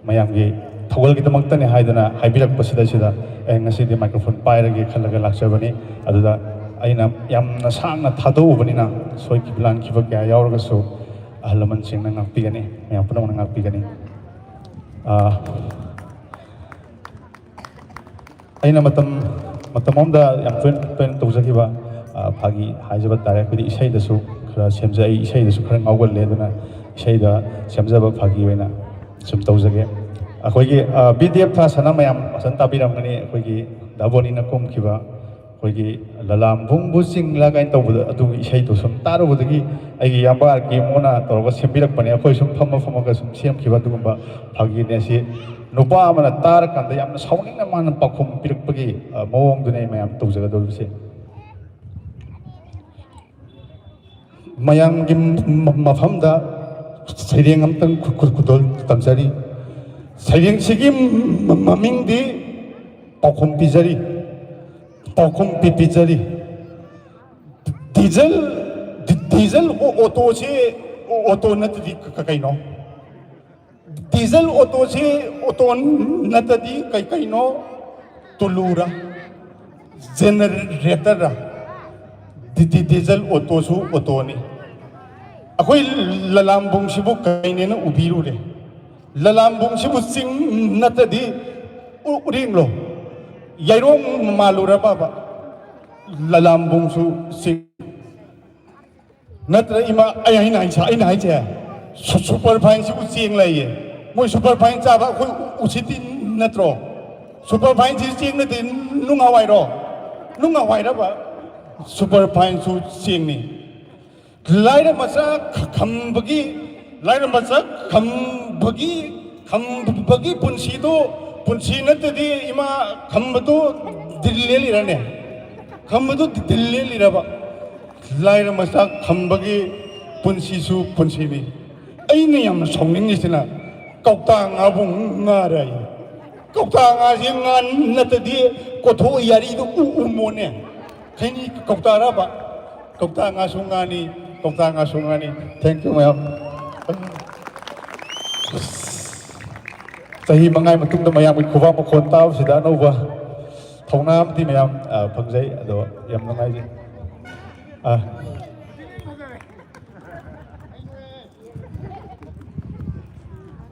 ꯃꯌꯥꯝꯒꯤ ꯊꯧꯒꯜꯒꯤꯗꯃꯛꯇꯅꯤ ꯍꯥꯏꯗꯅ ꯍꯥꯏꯕꯤꯔꯛꯄꯁꯤꯗ, ꯁꯤꯗ ꯑꯩ ꯉꯁꯤꯗꯤ ꯃꯥꯏꯀ꯭ꯔꯣꯐꯣꯟ ꯄꯥꯏꯔꯒꯦ ꯈꯜꯂꯒ ꯂꯥꯛꯆꯕꯅꯤ꯫ ꯑꯗꯨꯗ ꯑꯩꯅ ꯌꯥꯝꯅ ꯁꯥꯡꯅ ꯊꯥꯗꯣꯛꯎꯕꯅꯤꯅ ꯁꯣꯏꯈꯤꯕ ꯂꯥꯟꯈꯤꯕ ꯀꯌꯥ ꯌꯥꯎꯔꯒꯁꯨ ꯑꯍꯜ ꯂꯃꯟꯁꯤꯡꯅ ꯉꯥꯛꯄꯤꯒꯅꯤ, ꯃꯌꯥꯝ ꯄꯨꯝꯅꯃꯛꯅ ꯉꯥꯛꯄꯤꯒꯅꯤ꯫ ꯑꯥ, ꯑꯩꯅ ꯃꯇꯝ, ꯃꯇꯝ ꯑꯃꯗ ꯌꯥꯝ ꯇꯣꯏꯅ, ꯇꯣꯏꯅ ꯇꯧꯖꯈꯤꯕ, ꯑ, ꯐꯥꯒꯤ ꯍꯥꯏꯖꯕ ꯇꯥꯔꯦ꯫ ꯑꯩꯈꯣꯏꯗꯤ ꯏꯁꯩꯗꯁꯨ ꯈꯔ ꯁꯦꯝꯖꯩ, ꯑꯩ ꯏꯁꯩꯗꯁꯨ ꯈꯔ ꯉꯥꯎꯒꯜꯂꯦ, ꯑꯗꯨꯅ ꯏꯁꯩꯗ ꯁꯦꯝꯖꯕ ꯐꯥꯒꯤ ꯑꯣꯏꯅ ꯁꯨꯝ ꯇꯧꯖꯒꯦ꯫ ꯑꯩꯈꯣꯏꯒꯤ, ꯑ, ꯕꯤ ꯗꯦꯕ ꯊꯥꯁꯅ ꯃꯌꯥꯝ ꯐꯖꯅ ꯇꯥꯕꯤꯔꯝꯒꯅꯤ, ꯑꯩꯈꯣꯏꯒꯤ ꯗꯥ ꯕꯣꯅꯤꯅ ꯀꯨꯝꯈꯤꯕ ꯑꯩꯈꯣꯏꯒꯤ "ꯂꯂꯥꯝꯕꯨꯡꯕꯨ ꯆꯤꯡꯂꯥ" ꯀꯥꯏꯅ ꯇꯧꯕꯗꯣ, ꯑꯗꯨꯒꯤ ꯏꯁꯩꯗꯣ ꯁꯨꯝ ꯇꯥꯔꯨꯕꯗꯒꯤ ꯑꯩꯒꯤ ꯏꯌꯥꯝꯕ ꯑꯥꯔ ꯀꯦ ꯃꯣꯅ ꯇꯧꯔꯒ ꯁꯦꯝꯕꯤꯔꯛꯄꯅꯦ꯫ ꯑꯩꯈꯣꯏ ꯁꯨꯝ ꯐꯝꯃ ꯐꯝꯃꯒ ꯁꯨꯝ ꯁꯦꯝꯈꯤꯕ ꯑꯗꯨꯒꯨꯝꯕ ꯐꯥꯒꯤꯅꯦ꯫ ꯑꯁꯤ ꯅꯨꯄꯥ ꯑꯃꯅ ꯇꯥꯔꯀꯥꯟꯗ ꯌꯥꯝꯅ ꯁꯥꯎꯅꯤꯡꯅ ꯃꯥꯅ ꯄꯥꯎꯈꯨꯝ ꯄꯤꯔꯛꯄꯒꯤ, ꯑ, ꯃꯑꯣꯡꯗꯨꯅꯦ ꯃꯌꯥꯝ ꯇꯧꯖꯒꯗꯧꯔꯤꯕꯁꯦ꯫ ꯃꯌꯥꯝꯒꯤ ꯃ-, ꯃꯐꯝꯗ ꯁꯩꯔꯦꯡ ꯑꯃꯇꯪ ꯈꯨ-, ꯈꯨ-, ꯈꯨꯗꯣꯜ ꯇꯝꯖꯔꯤ꯫ ꯁꯩꯔꯦꯡꯁꯤꯒꯤ ꯃ-, ꯃꯃꯤꯡꯗꯤ ꯄꯥꯎꯈꯨꯝ ꯄꯤꯖꯔꯤ, ꯄꯥꯎꯈꯨꯝ ꯄꯤ-, ꯄꯤꯖꯔꯤ꯫ ꯗꯤꯖꯜ, ꯗꯤ-, ꯗꯤꯖꯜ ꯑꯣ-, ꯑꯣꯇꯣꯁꯤ ꯑꯣ-, ꯑꯣꯇꯣ ꯅꯠꯇ꯭ꯔꯗꯤ ꯀ-, ꯀ-, ꯀꯩꯅꯣ? ꯗꯤꯖꯜ ꯑꯣꯇꯣꯁꯤ ꯑꯣꯇꯣ ꯅꯠꯇ꯭ꯔꯗꯤ ꯀꯩ ꯀꯩꯅꯣ? ꯇꯨꯂꯨꯔ? ꯖꯦꯅꯦꯔꯦꯇꯔꯔ? ꯗꯤ-, ꯗꯤ-, ꯗꯤꯖꯜ ꯑꯣꯇꯣꯁꯨ ꯑꯣꯇꯣꯅꯤ꯫ ꯑꯩꯈꯣꯏ ꯂꯂꯥꯝꯕꯨꯡꯁꯤꯕꯨ ꯀꯩꯅꯦꯅ ꯎꯕꯤꯔꯨꯔꯦ? ꯂꯂꯥꯝꯕꯨꯡꯁꯤꯕꯨ ꯆꯤꯡ ꯅꯠꯇ꯭ꯔꯗꯤ ꯎ-, ꯎꯔꯦꯡꯂꯣ? ꯌꯥꯏꯔꯣꯡ ꯃꯥꯜꯂꯨꯔꯕꯕ? ꯂꯂꯥꯝꯕꯨꯡꯁꯨ ꯆꯤꯡ ꯅꯠꯇ꯭ꯔ? ꯏꯃꯥ, ꯑꯩ, ꯑꯩꯅ ꯍꯥꯏꯁꯦ, ꯑꯩꯅ ꯍꯥꯏꯁꯦ, ꯁꯨ-, ꯁꯨꯄꯔ ꯐꯥꯏꯟꯁꯤꯕꯨ ꯆꯦꯡ ꯂꯩꯌꯦ꯫ ꯃꯣꯏ ꯁꯨꯄꯔ ꯐꯥꯏꯟ ꯆꯥꯕ ꯑꯩꯈꯣꯏ ꯎ-, ꯎꯁꯤꯠꯇꯤ ꯅꯠꯇ꯭ꯔꯣ? ꯁꯨꯄꯔ ꯐꯥꯏꯟꯁꯤ ꯆꯦꯡ ꯅꯠꯇꯦ, ꯅꯨꯡ ꯍꯋꯥꯏꯔꯣ? ꯅꯨꯡ ꯍꯋꯥꯏꯔꯕ? ꯁꯨꯄꯔ ꯐꯥꯏꯟꯁꯨ ꯆꯦꯡꯅꯤ꯫ ꯂꯥꯏꯔ ꯃꯆꯥ ꯈ-, ꯈꯝꯕꯒꯤ, ꯂꯥꯏꯔ ꯃꯆꯥ ꯈꯝꯕꯒꯤ ꯈꯝꯕꯒꯤ ꯄꯨꯟꯁꯤꯗꯨ, ꯄꯨꯟꯁꯤ ꯅꯠꯇꯗꯤ ꯏꯃꯥ, ꯈꯝꯕꯗꯨ ꯗꯤꯜ ꯂꯦꯜꯂꯤꯔꯅꯦ? ꯈꯝꯕꯗꯨ ꯗꯤꯜ ꯂꯦꯜꯂꯤꯔꯕ? ꯂꯥꯏꯔ ꯃꯆꯥ ꯈꯝꯕꯒꯤ ꯄꯨꯟꯁꯤꯁꯨ ꯄꯨꯟꯁꯤꯅꯤ꯫ ꯑꯩꯅ ꯌꯥꯝꯅ ꯁꯥꯎꯅꯤꯡꯉꯤꯁꯤꯅ, ꯀꯧꯇꯥ ꯉꯥꯕꯨ ꯉꯥꯔꯦ ꯍꯥꯏ꯫ ꯀꯧꯇꯥ ꯉꯥꯁꯤ ꯉꯥ ꯅꯠꯇꯗꯤ ꯀꯣꯊꯣꯛ ꯌꯥꯔꯤꯗꯨ ꯎ ꯎꯃꯣꯅꯦ꯫ ꯈꯩꯅꯤ ꯀꯧꯇꯥꯔꯕ? ꯀꯧꯇꯥ ꯉꯥꯁꯨ ꯉꯥꯅꯤ, ꯀꯧꯇꯥ ꯉꯥꯁꯨ ꯉꯥꯅꯤ꯫ Thank you ꯃꯌꯥꯝ꯫ ꯆꯍꯤ ꯃꯉꯥꯒꯤ ꯃꯇꯨꯡꯗ ꯃꯌꯥꯝꯒꯤ ꯈꯨꯕꯥꯛ ꯃꯈꯣꯟ ꯇꯥꯕꯁꯤꯗ ꯑꯅꯧꯕ ꯊꯧꯅꯥ ꯑꯃꯗꯤ ꯃꯌꯥꯝ, ꯑ, ꯐꯪꯖꯩ꯫ ꯑꯗꯣ ꯌꯥꯝ ꯅꯨꯡꯉꯥꯏꯖꯩ꯫ ꯑ,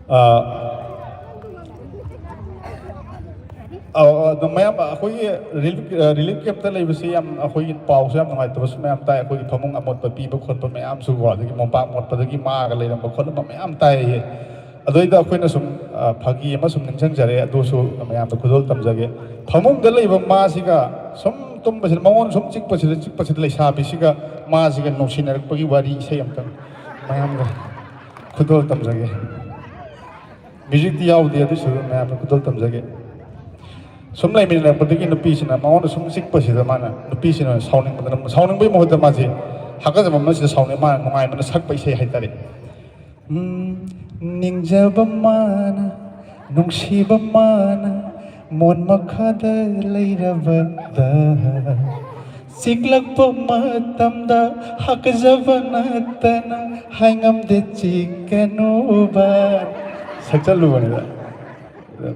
ꯑ, ꯑ, ꯑꯗꯣ ꯃꯌꯥꯝ ꯑꯩꯈꯣꯏꯒꯤ ꯔꯤꯂꯤꯐ, ꯑ, ꯔꯤꯂꯤꯐ ꯀꯦꯝꯞꯇ ꯂꯩꯕꯁꯤ ꯌꯥꯝ, ꯑꯩꯈꯣꯏꯒꯤ ꯄꯥꯎꯁꯨ ꯌꯥꯝ ꯅꯨꯡꯉꯥꯏꯇꯕꯁꯨ ꯃꯌꯥꯝ ꯇꯥꯏ꯫ ꯑꯩꯈꯣꯏꯒꯤ ꯐꯃꯨꯡ ꯑꯃꯣꯠꯄ ꯄꯤꯕ ꯈꯣꯠꯄ ꯃꯌꯥꯝꯁꯨꯀꯣ, ꯑꯗꯒꯤ ꯃꯣꯝꯄꯥꯛ ꯃꯣꯠꯄꯗꯒꯤ ꯃꯥꯒ ꯂꯩꯔꯝꯕ ꯈꯣꯠꯂꯝꯕ ꯃꯌꯥꯝ ꯇꯥꯏꯌꯦ꯫ ꯑꯗꯨꯏꯗ ꯑꯩꯈꯣꯏꯅ ꯁꯨꯝ, ꯑ, ꯐꯥꯒꯤ ꯑꯃ ꯁꯨꯝ ꯅꯤꯡꯁꯤꯡꯖꯔꯦ, ꯑꯗꯨꯁꯨ ꯃꯌꯥꯝꯗ ꯈꯨꯗꯣꯜ ꯇꯝꯖꯒꯦ꯫ ꯐꯃꯨꯡꯗ ꯂꯩꯕ ꯃꯥꯁꯤꯒ ꯁꯨꯝ ꯇꯨꯝꯕꯁꯤꯗ, ꯃꯉꯣꯟꯗ ꯁꯨꯝ ꯆꯤꯛꯄꯁꯤꯗ, ꯆꯤꯛꯄꯁꯤꯗ ꯂꯩꯁꯥꯕꯤꯁꯤꯒ ꯃꯥꯁꯤꯒ ꯅꯨꯡꯁꯤꯅꯔꯛꯄꯒꯤ ꯋꯥꯔꯤ ꯏꯁꯩ ꯑꯃꯇꯪ ꯃꯌꯥꯝꯗ ꯈꯨꯗꯣꯜ ꯇꯝꯖꯒꯦ꯫ ꯃ꯭ꯌꯨꯖꯤꯛꯇꯤ ꯌꯥꯎꯗꯦ, ꯑꯗꯨꯁꯨ ꯃꯌꯥꯝꯗ ꯈꯨꯗꯣꯜ ꯇꯝꯖꯒꯦ꯫ ꯁꯨꯝ ꯂꯩꯃꯤꯟꯅꯔꯛꯄꯗꯒꯤ ꯅꯨꯄꯤꯁꯤꯅ ꯃꯉꯣꯟꯗ ꯁꯨꯝ ꯆꯤꯛꯄꯁꯤꯗ ꯃꯥꯅ, ꯅꯨꯄꯤꯁꯤꯅ ꯁꯥꯎꯅꯤꯡꯕꯗꯅ, ꯁꯥꯎꯅꯤꯡꯕꯒꯤ ꯃꯍꯨꯠꯇ ꯃꯥꯁꯦ ꯍꯥꯀꯠꯆꯕ ꯑꯃꯁꯤꯗ ꯁꯥꯎꯅꯤꯡ, ꯃꯥꯅ ꯅꯨꯡꯉꯥꯏꯃꯟꯗꯅ ꯁꯛꯄ ꯏꯁꯩ ꯍꯥꯏꯇꯥꯔꯦ꯫ ꯎꯝ, ꯅꯤꯡꯖꯕ ꯃꯥꯅ, ꯅꯨꯡꯁꯤꯕ ꯃꯥꯅ, ꯃꯣꯟ ꯃꯈꯥꯗ ꯂꯩꯔꯕꯗ, ꯆꯤꯛꯂꯛꯄ ꯃꯇꯝꯗ ꯍꯥꯀꯠꯆꯕ ꯅꯠꯇꯅ ꯍꯥꯏꯉꯝꯗꯦ ꯆꯤꯛꯀꯅꯨꯕ꯫ ꯁꯛꯆꯜꯂꯨꯕꯅꯤꯗ꯫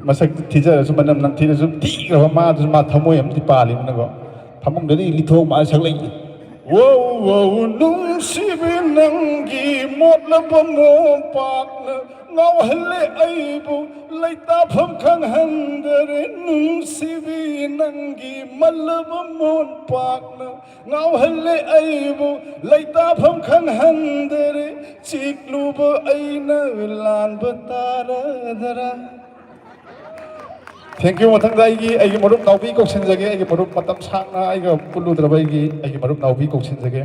ꯃꯁꯛ ꯊꯤꯖꯔꯁꯨ, ꯃꯅꯝ ꯅꯝꯊꯤꯔꯁꯨ, ꯊꯤꯈ꯭ꯔꯕ ꯃꯥꯗꯨꯁꯨ ꯃꯥ ꯊꯃꯣꯏ ꯑꯃꯗꯤ ꯄꯥꯜꯂꯤꯕꯅꯀꯣ꯫ ꯐꯃꯨꯡꯗꯗꯤ ꯂꯤꯊꯣꯛ ꯃꯥ ꯁꯛꯂꯛꯏ꯫ ꯋꯧ, ꯋꯧ, ꯅꯨꯡꯁꯤꯕꯤ ꯅꯪꯒꯤ ꯃꯣꯠꯂꯕ ꯃꯣꯝꯄꯥꯛꯅ ꯉꯥꯎꯍꯜꯂꯦ ꯑꯩꯕꯨ ꯂꯩꯇꯥꯐꯝ ꯈꯪꯍꯟꯗꯔꯦ꯫ ꯅꯨꯡꯁꯤꯕꯤ ꯅꯪꯒꯤ ꯃꯜꯂꯕ ꯃꯣꯟꯄꯥꯛꯅ ꯉꯥꯎꯍꯜꯂꯦ ꯑꯩꯕꯨ ꯂꯩꯇꯥꯐꯝ ꯈꯪꯍꯟꯗꯔꯦ꯫ ꯆꯤꯛꯂꯨꯕ ꯑꯩꯅ ꯂꯥꯟꯕ ꯇꯥꯔꯗꯔꯥ? Thank you꯫ ꯃꯊꯪꯗ ꯑꯩꯒꯤ, ꯑꯩꯒꯤ ꯃꯔꯨꯞ ꯅꯥꯎꯕꯤ ꯀꯧꯁꯤꯟꯖꯒꯦ꯫ ꯑꯩꯒꯤ ꯃꯔꯨꯞ ꯃꯇꯝ ꯁꯥꯡꯅ ꯑꯩꯒ ꯄꯨꯜꯂꯨꯗ꯭ꯔꯕ ꯑꯩꯒꯤ, ꯑꯩꯒꯤ ꯃꯔꯨꯞ ꯅꯥꯎꯕꯤ ꯀꯧꯁꯤꯟꯖꯒꯦ꯫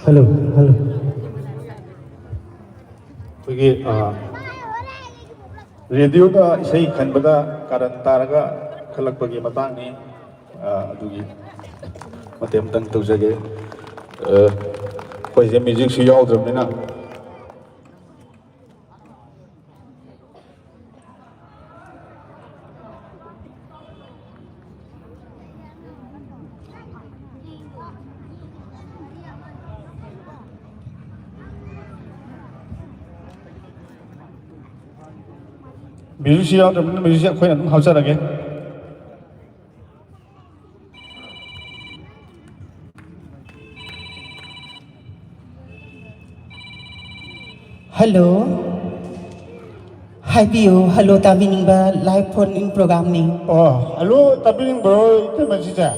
Hello, hello. ꯑꯩꯈꯣꯏꯒꯤ, ꯑ, ꯔꯦꯗꯤꯑꯣꯗ ꯏꯁꯩ ꯈꯟꯕꯗ ꯀꯥꯔꯟ ꯇꯥꯔꯒ ꯈꯜꯂꯛꯄꯒꯤ ꯃꯇꯥꯡꯅꯤ꯫ ꯑ, ꯑꯗꯨꯒꯤ ꯃꯇꯦꯛ ꯑꯃꯇꯪ ꯇꯧꯖꯒꯦ꯫ ꯑ, ꯑꯩꯈꯣꯏꯁꯦ ꯃ꯭ꯌꯨꯖꯤꯛꯁꯨ ꯌꯥꯎꯗ꯭ꯔꯕꯅꯤꯅ꯫ ꯃ꯭ꯌꯨꯖꯤꯛꯁꯤ ꯌꯥꯎꯗ꯭ꯔꯕꯅꯤꯅ ꯃ꯭ꯌꯨꯖꯤꯛꯁꯤ ꯑꯩꯈꯣꯏꯅ ꯑꯗꯨꯝ ꯍꯥꯞꯆꯔꯒꯦ꯫ Hello. ꯍꯥꯏꯕꯤꯌꯨ, hello ꯇꯥꯕꯤꯅꯤꯡꯕ live phone in programꯅꯤ꯫ ꯑꯣ, hello ꯇꯥꯕꯤꯅꯤꯡꯕ꯭ꯔꯣ, ꯏꯇꯩꯃ ꯁꯤꯁꯦ?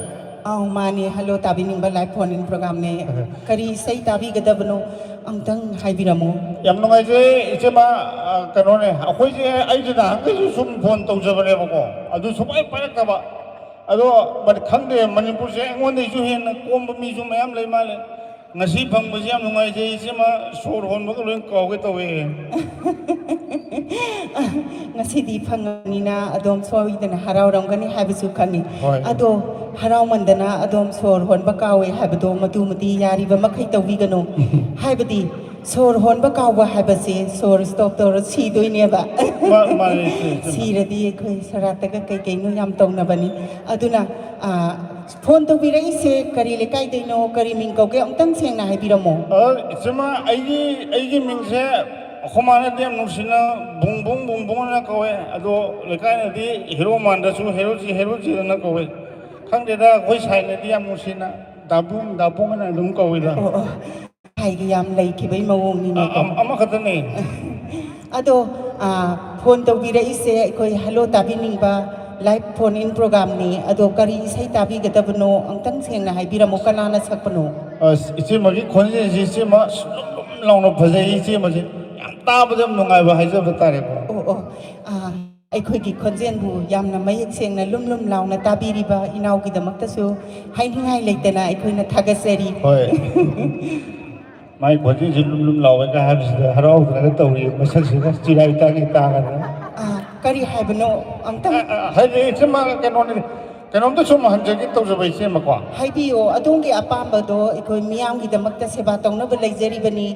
ꯑꯧ, ꯃꯥꯅꯦ, hello ꯇꯥꯕꯤꯅꯤꯡꯕ live phone in programꯅꯦ꯫ ꯑꯍ꯫ ꯀꯔꯤ ꯏꯁꯩ ꯇꯥꯕꯤꯒꯗꯕꯅꯣ ꯑꯝꯇꯪ ꯍꯥꯏꯕꯤꯔꯝꯃꯨ꯫ ꯌꯥꯝ ꯅꯨꯡꯉꯥꯏꯖꯩ, ꯏꯆꯦꯃ, ꯑ, ꯀꯩꯅꯣꯅꯦ, ꯑꯩꯈꯣꯏꯁꯦ, ꯑꯩꯁꯦ ꯅꯍꯥꯟꯈꯩꯁꯨ ꯁꯨꯝ phone ꯇꯧꯖꯕꯅꯦꯕꯀꯣ, ꯑꯗꯨ ꯁꯨꯡꯄꯥꯏ ꯄꯥꯏꯔꯛꯇꯕ꯫ ꯑꯗꯣ ꯃ-, ꯈꯪꯗꯦ, ꯃꯅꯤꯄꯨꯔꯁꯦ ꯑꯩꯉꯣꯟꯗꯩꯁꯨ ꯍꯦꯟꯅ ꯀꯣꯝꯕ ꯃꯤꯁꯨ ꯃꯌꯥꯝ ꯂꯩ ꯃꯥꯜꯂꯦ꯫ ꯉꯁꯤ ꯐꯪꯕꯁꯤ ꯌꯥꯝ ꯅꯨꯡꯉꯥꯏꯖꯩ, ꯏꯆꯦꯃ, ꯁꯣꯔ ꯍꯣꯟꯕꯒ ꯂꯣꯏ ꯀꯥꯎꯒꯦ ꯇꯧꯋꯦ꯫ ꯉꯁꯤꯗꯤ ꯐꯪꯉꯕꯅꯤꯅ ꯑꯗꯣꯝ ꯁꯣꯏꯗꯅ ꯍꯔꯥꯎꯔꯝꯒꯅꯤ ꯍꯥꯏꯕꯁꯨ ꯈꯪꯉꯤ꯫ ꯍꯣꯏ꯫ ꯑꯗꯣ ꯍꯔꯥꯎꯃꯟꯗꯅ ꯑꯗꯣꯝ ꯁꯣꯔ ꯍꯣꯟꯕ ꯀꯥꯎꯋꯦ ꯍꯥꯏꯕꯗꯣ ꯃꯇꯨ ꯃꯇꯤ ꯌꯥꯔꯤꯕ ꯃꯈꯩ ꯇꯧꯕꯤꯒꯅꯨ꯫ ꯍꯥꯏꯕꯗꯤ ꯁꯣꯔ ꯍꯣꯟꯕ ꯀꯥꯎꯕ ꯍꯥꯏꯕꯁꯦ ꯁꯣꯔ stop ꯇꯧꯔ ꯁꯤꯗꯣꯏꯅꯦꯕ꯫ ꯃꯥ-, ꯃꯥꯅꯦ, ꯏꯆꯦ, ꯏꯆꯦ꯫ ꯁꯤꯔꯗꯤ ꯑꯩꯈꯣꯏ ꯁꯣꯔꯥꯠꯇꯒ ꯀꯩ ꯀꯩꯅꯣ ꯌꯥꯝ ꯇꯧꯅꯕꯅꯤ꯫ ꯑꯗꯨꯅ, ꯑ, phone ꯇꯧꯕꯤꯔꯛꯏꯁꯦ ꯀꯔꯤ ꯂꯩꯀꯥꯏꯗꯩꯅꯣ, ꯀꯔꯤ ꯃꯤꯡ ꯀꯧꯒꯦ, ꯑꯃꯨꯛꯇꯪ ꯁꯦꯡꯅ ꯍꯥꯏꯕꯤꯔꯝꯃꯣ꯫ ꯑ, ꯏꯆꯦꯃ, ꯑꯩꯒꯤ, ꯑꯩꯒꯤ ꯃꯤꯡꯁꯦ ꯑꯩꯈꯣꯏ ꯃꯥꯅꯗꯤ ꯌꯥꯝ ꯅꯨꯡꯁꯤꯅ ꯕꯨꯡ ꯕꯨꯡ ꯕꯨꯡ ꯕꯨꯡ ꯑꯅ ꯀꯧꯋꯦ, ꯑꯗꯣ ꯂꯩꯀꯥꯏꯅꯗꯤ ꯍꯦꯔꯣ ꯃꯥꯟꯗ꯭ꯔꯁꯨ ꯍꯦꯔꯣ ꯆꯤ, ꯍꯦꯔꯣ ꯆꯤ ꯑꯅ ꯀꯧꯋꯦ꯫ ꯈꯪꯗꯦꯗ, ꯑꯩꯈꯣꯏ ꯁꯥꯏꯅꯗꯤ ꯌꯥꯝ ꯅꯨꯡꯁꯤꯅ ꯗꯥꯕꯨꯡ, ꯗꯥꯕꯨꯡ ꯑꯅ ꯑꯗꯨꯝ ꯀꯧꯋꯤꯗ꯫ ꯑꯣ, ꯑꯣ꯫ ꯍꯥꯏꯒ ꯌꯥꯝ ꯂꯩꯈꯤꯕꯩ ꯃꯑꯣꯡꯅꯤꯅꯦꯀꯣ꯫ ꯑ-, ꯑꯃ-, ꯑꯃꯈꯛꯇꯅꯦ꯫ ꯑꯗꯣ, ꯑ, phone ꯇꯧꯕꯤꯔꯛꯏꯁꯦ ꯑꯩꯈꯣꯏ hello ꯇꯥꯕꯤꯅꯤꯡꯕ Live phone in programꯅꯤ꯫ ꯑꯗꯣ ꯀꯔꯤ ꯏꯁꯩ ꯇꯥꯕꯤꯒꯗꯕꯅꯣ? ꯑꯝꯇꯪ ꯁꯦꯡꯅ ꯍꯥꯏꯕꯤꯔꯝꯃꯨ, ꯀꯅꯥꯅ ꯁꯛꯄꯅꯣ? ꯑꯁ, ꯏꯆꯦꯃꯒꯤ ꯈꯣꯟꯖꯦꯜꯁꯤ, ꯏꯆꯦꯃ, ꯁꯨꯝ ꯂꯨꯝ ꯂꯨꯝ ꯂꯥꯎꯅ ꯐꯖꯩ꯫ ꯏꯆꯦꯃꯁꯤ ꯌꯥꯝ ꯇꯥꯕꯗ ꯌꯥꯝ ꯅꯨꯡꯉꯥꯏꯕ ꯍꯥꯏꯖꯕ ꯇꯥꯔꯦꯀꯣ꯫ ꯑꯣ ꯑꯣ ꯑꯥ, ꯑꯩꯈꯣꯏꯒꯤ ꯈꯣꯟꯖꯦꯜꯕꯨ ꯌꯥꯝꯅ ꯃꯌꯦꯛ ꯁꯦꯡꯅ ꯂꯨꯝ ꯂꯨꯝ ꯂꯥꯎꯅ ꯇꯥꯕꯤꯔꯤꯕ ꯏꯅꯥꯎꯒꯤꯗꯃꯛꯇꯁꯨ ꯍꯥꯏꯅꯤꯡꯉꯥꯏ ꯂꯩꯇꯅ ꯑꯩꯈꯣꯏꯅ ꯊꯥꯒꯠꯆꯔꯤ꯫ ꯍꯣꯏ꯫ ꯃꯥꯏ ꯈꯣꯟꯖꯦꯜꯁꯤ ꯂꯨꯝ ꯂꯨꯝ ꯂꯥꯎꯋꯦꯒ ꯍꯥꯏꯕꯁꯤꯗ ꯍꯔꯥꯎꯗꯅꯒ ꯇꯧꯔꯤ꯫ ꯃꯁꯛꯁꯤꯒ ꯆꯤꯔꯥꯏ ꯇꯥꯡꯉꯤ ꯇꯥꯡꯉꯗꯅ꯫ ꯑꯥ, ꯀꯔꯤ ꯍꯥꯏꯕꯅꯣ? ꯑꯝꯇꯪ ꯑ, ꯑ, ꯍꯥꯏꯗꯤ ꯏꯆꯦꯃ, ꯀꯩꯅꯣꯅꯤ, ꯀꯩꯅꯣꯝꯇ ꯁꯨꯝ ꯍꯪꯖꯒꯦ ꯇꯧꯖꯕ, ꯏꯆꯦꯃꯀꯣ꯫ ꯍꯥꯏꯕꯤꯌꯣ, ꯑꯗꯣꯝꯒꯤ ꯑꯄꯥꯝꯕꯗꯣ ꯑꯩꯈꯣꯏ ꯃꯤꯌꯥꯝꯒꯤꯗꯃꯛꯇ ꯁꯦꯕꯥ ꯇꯧꯅꯕ ꯂꯩꯖꯔꯤꯕꯅꯤ꯫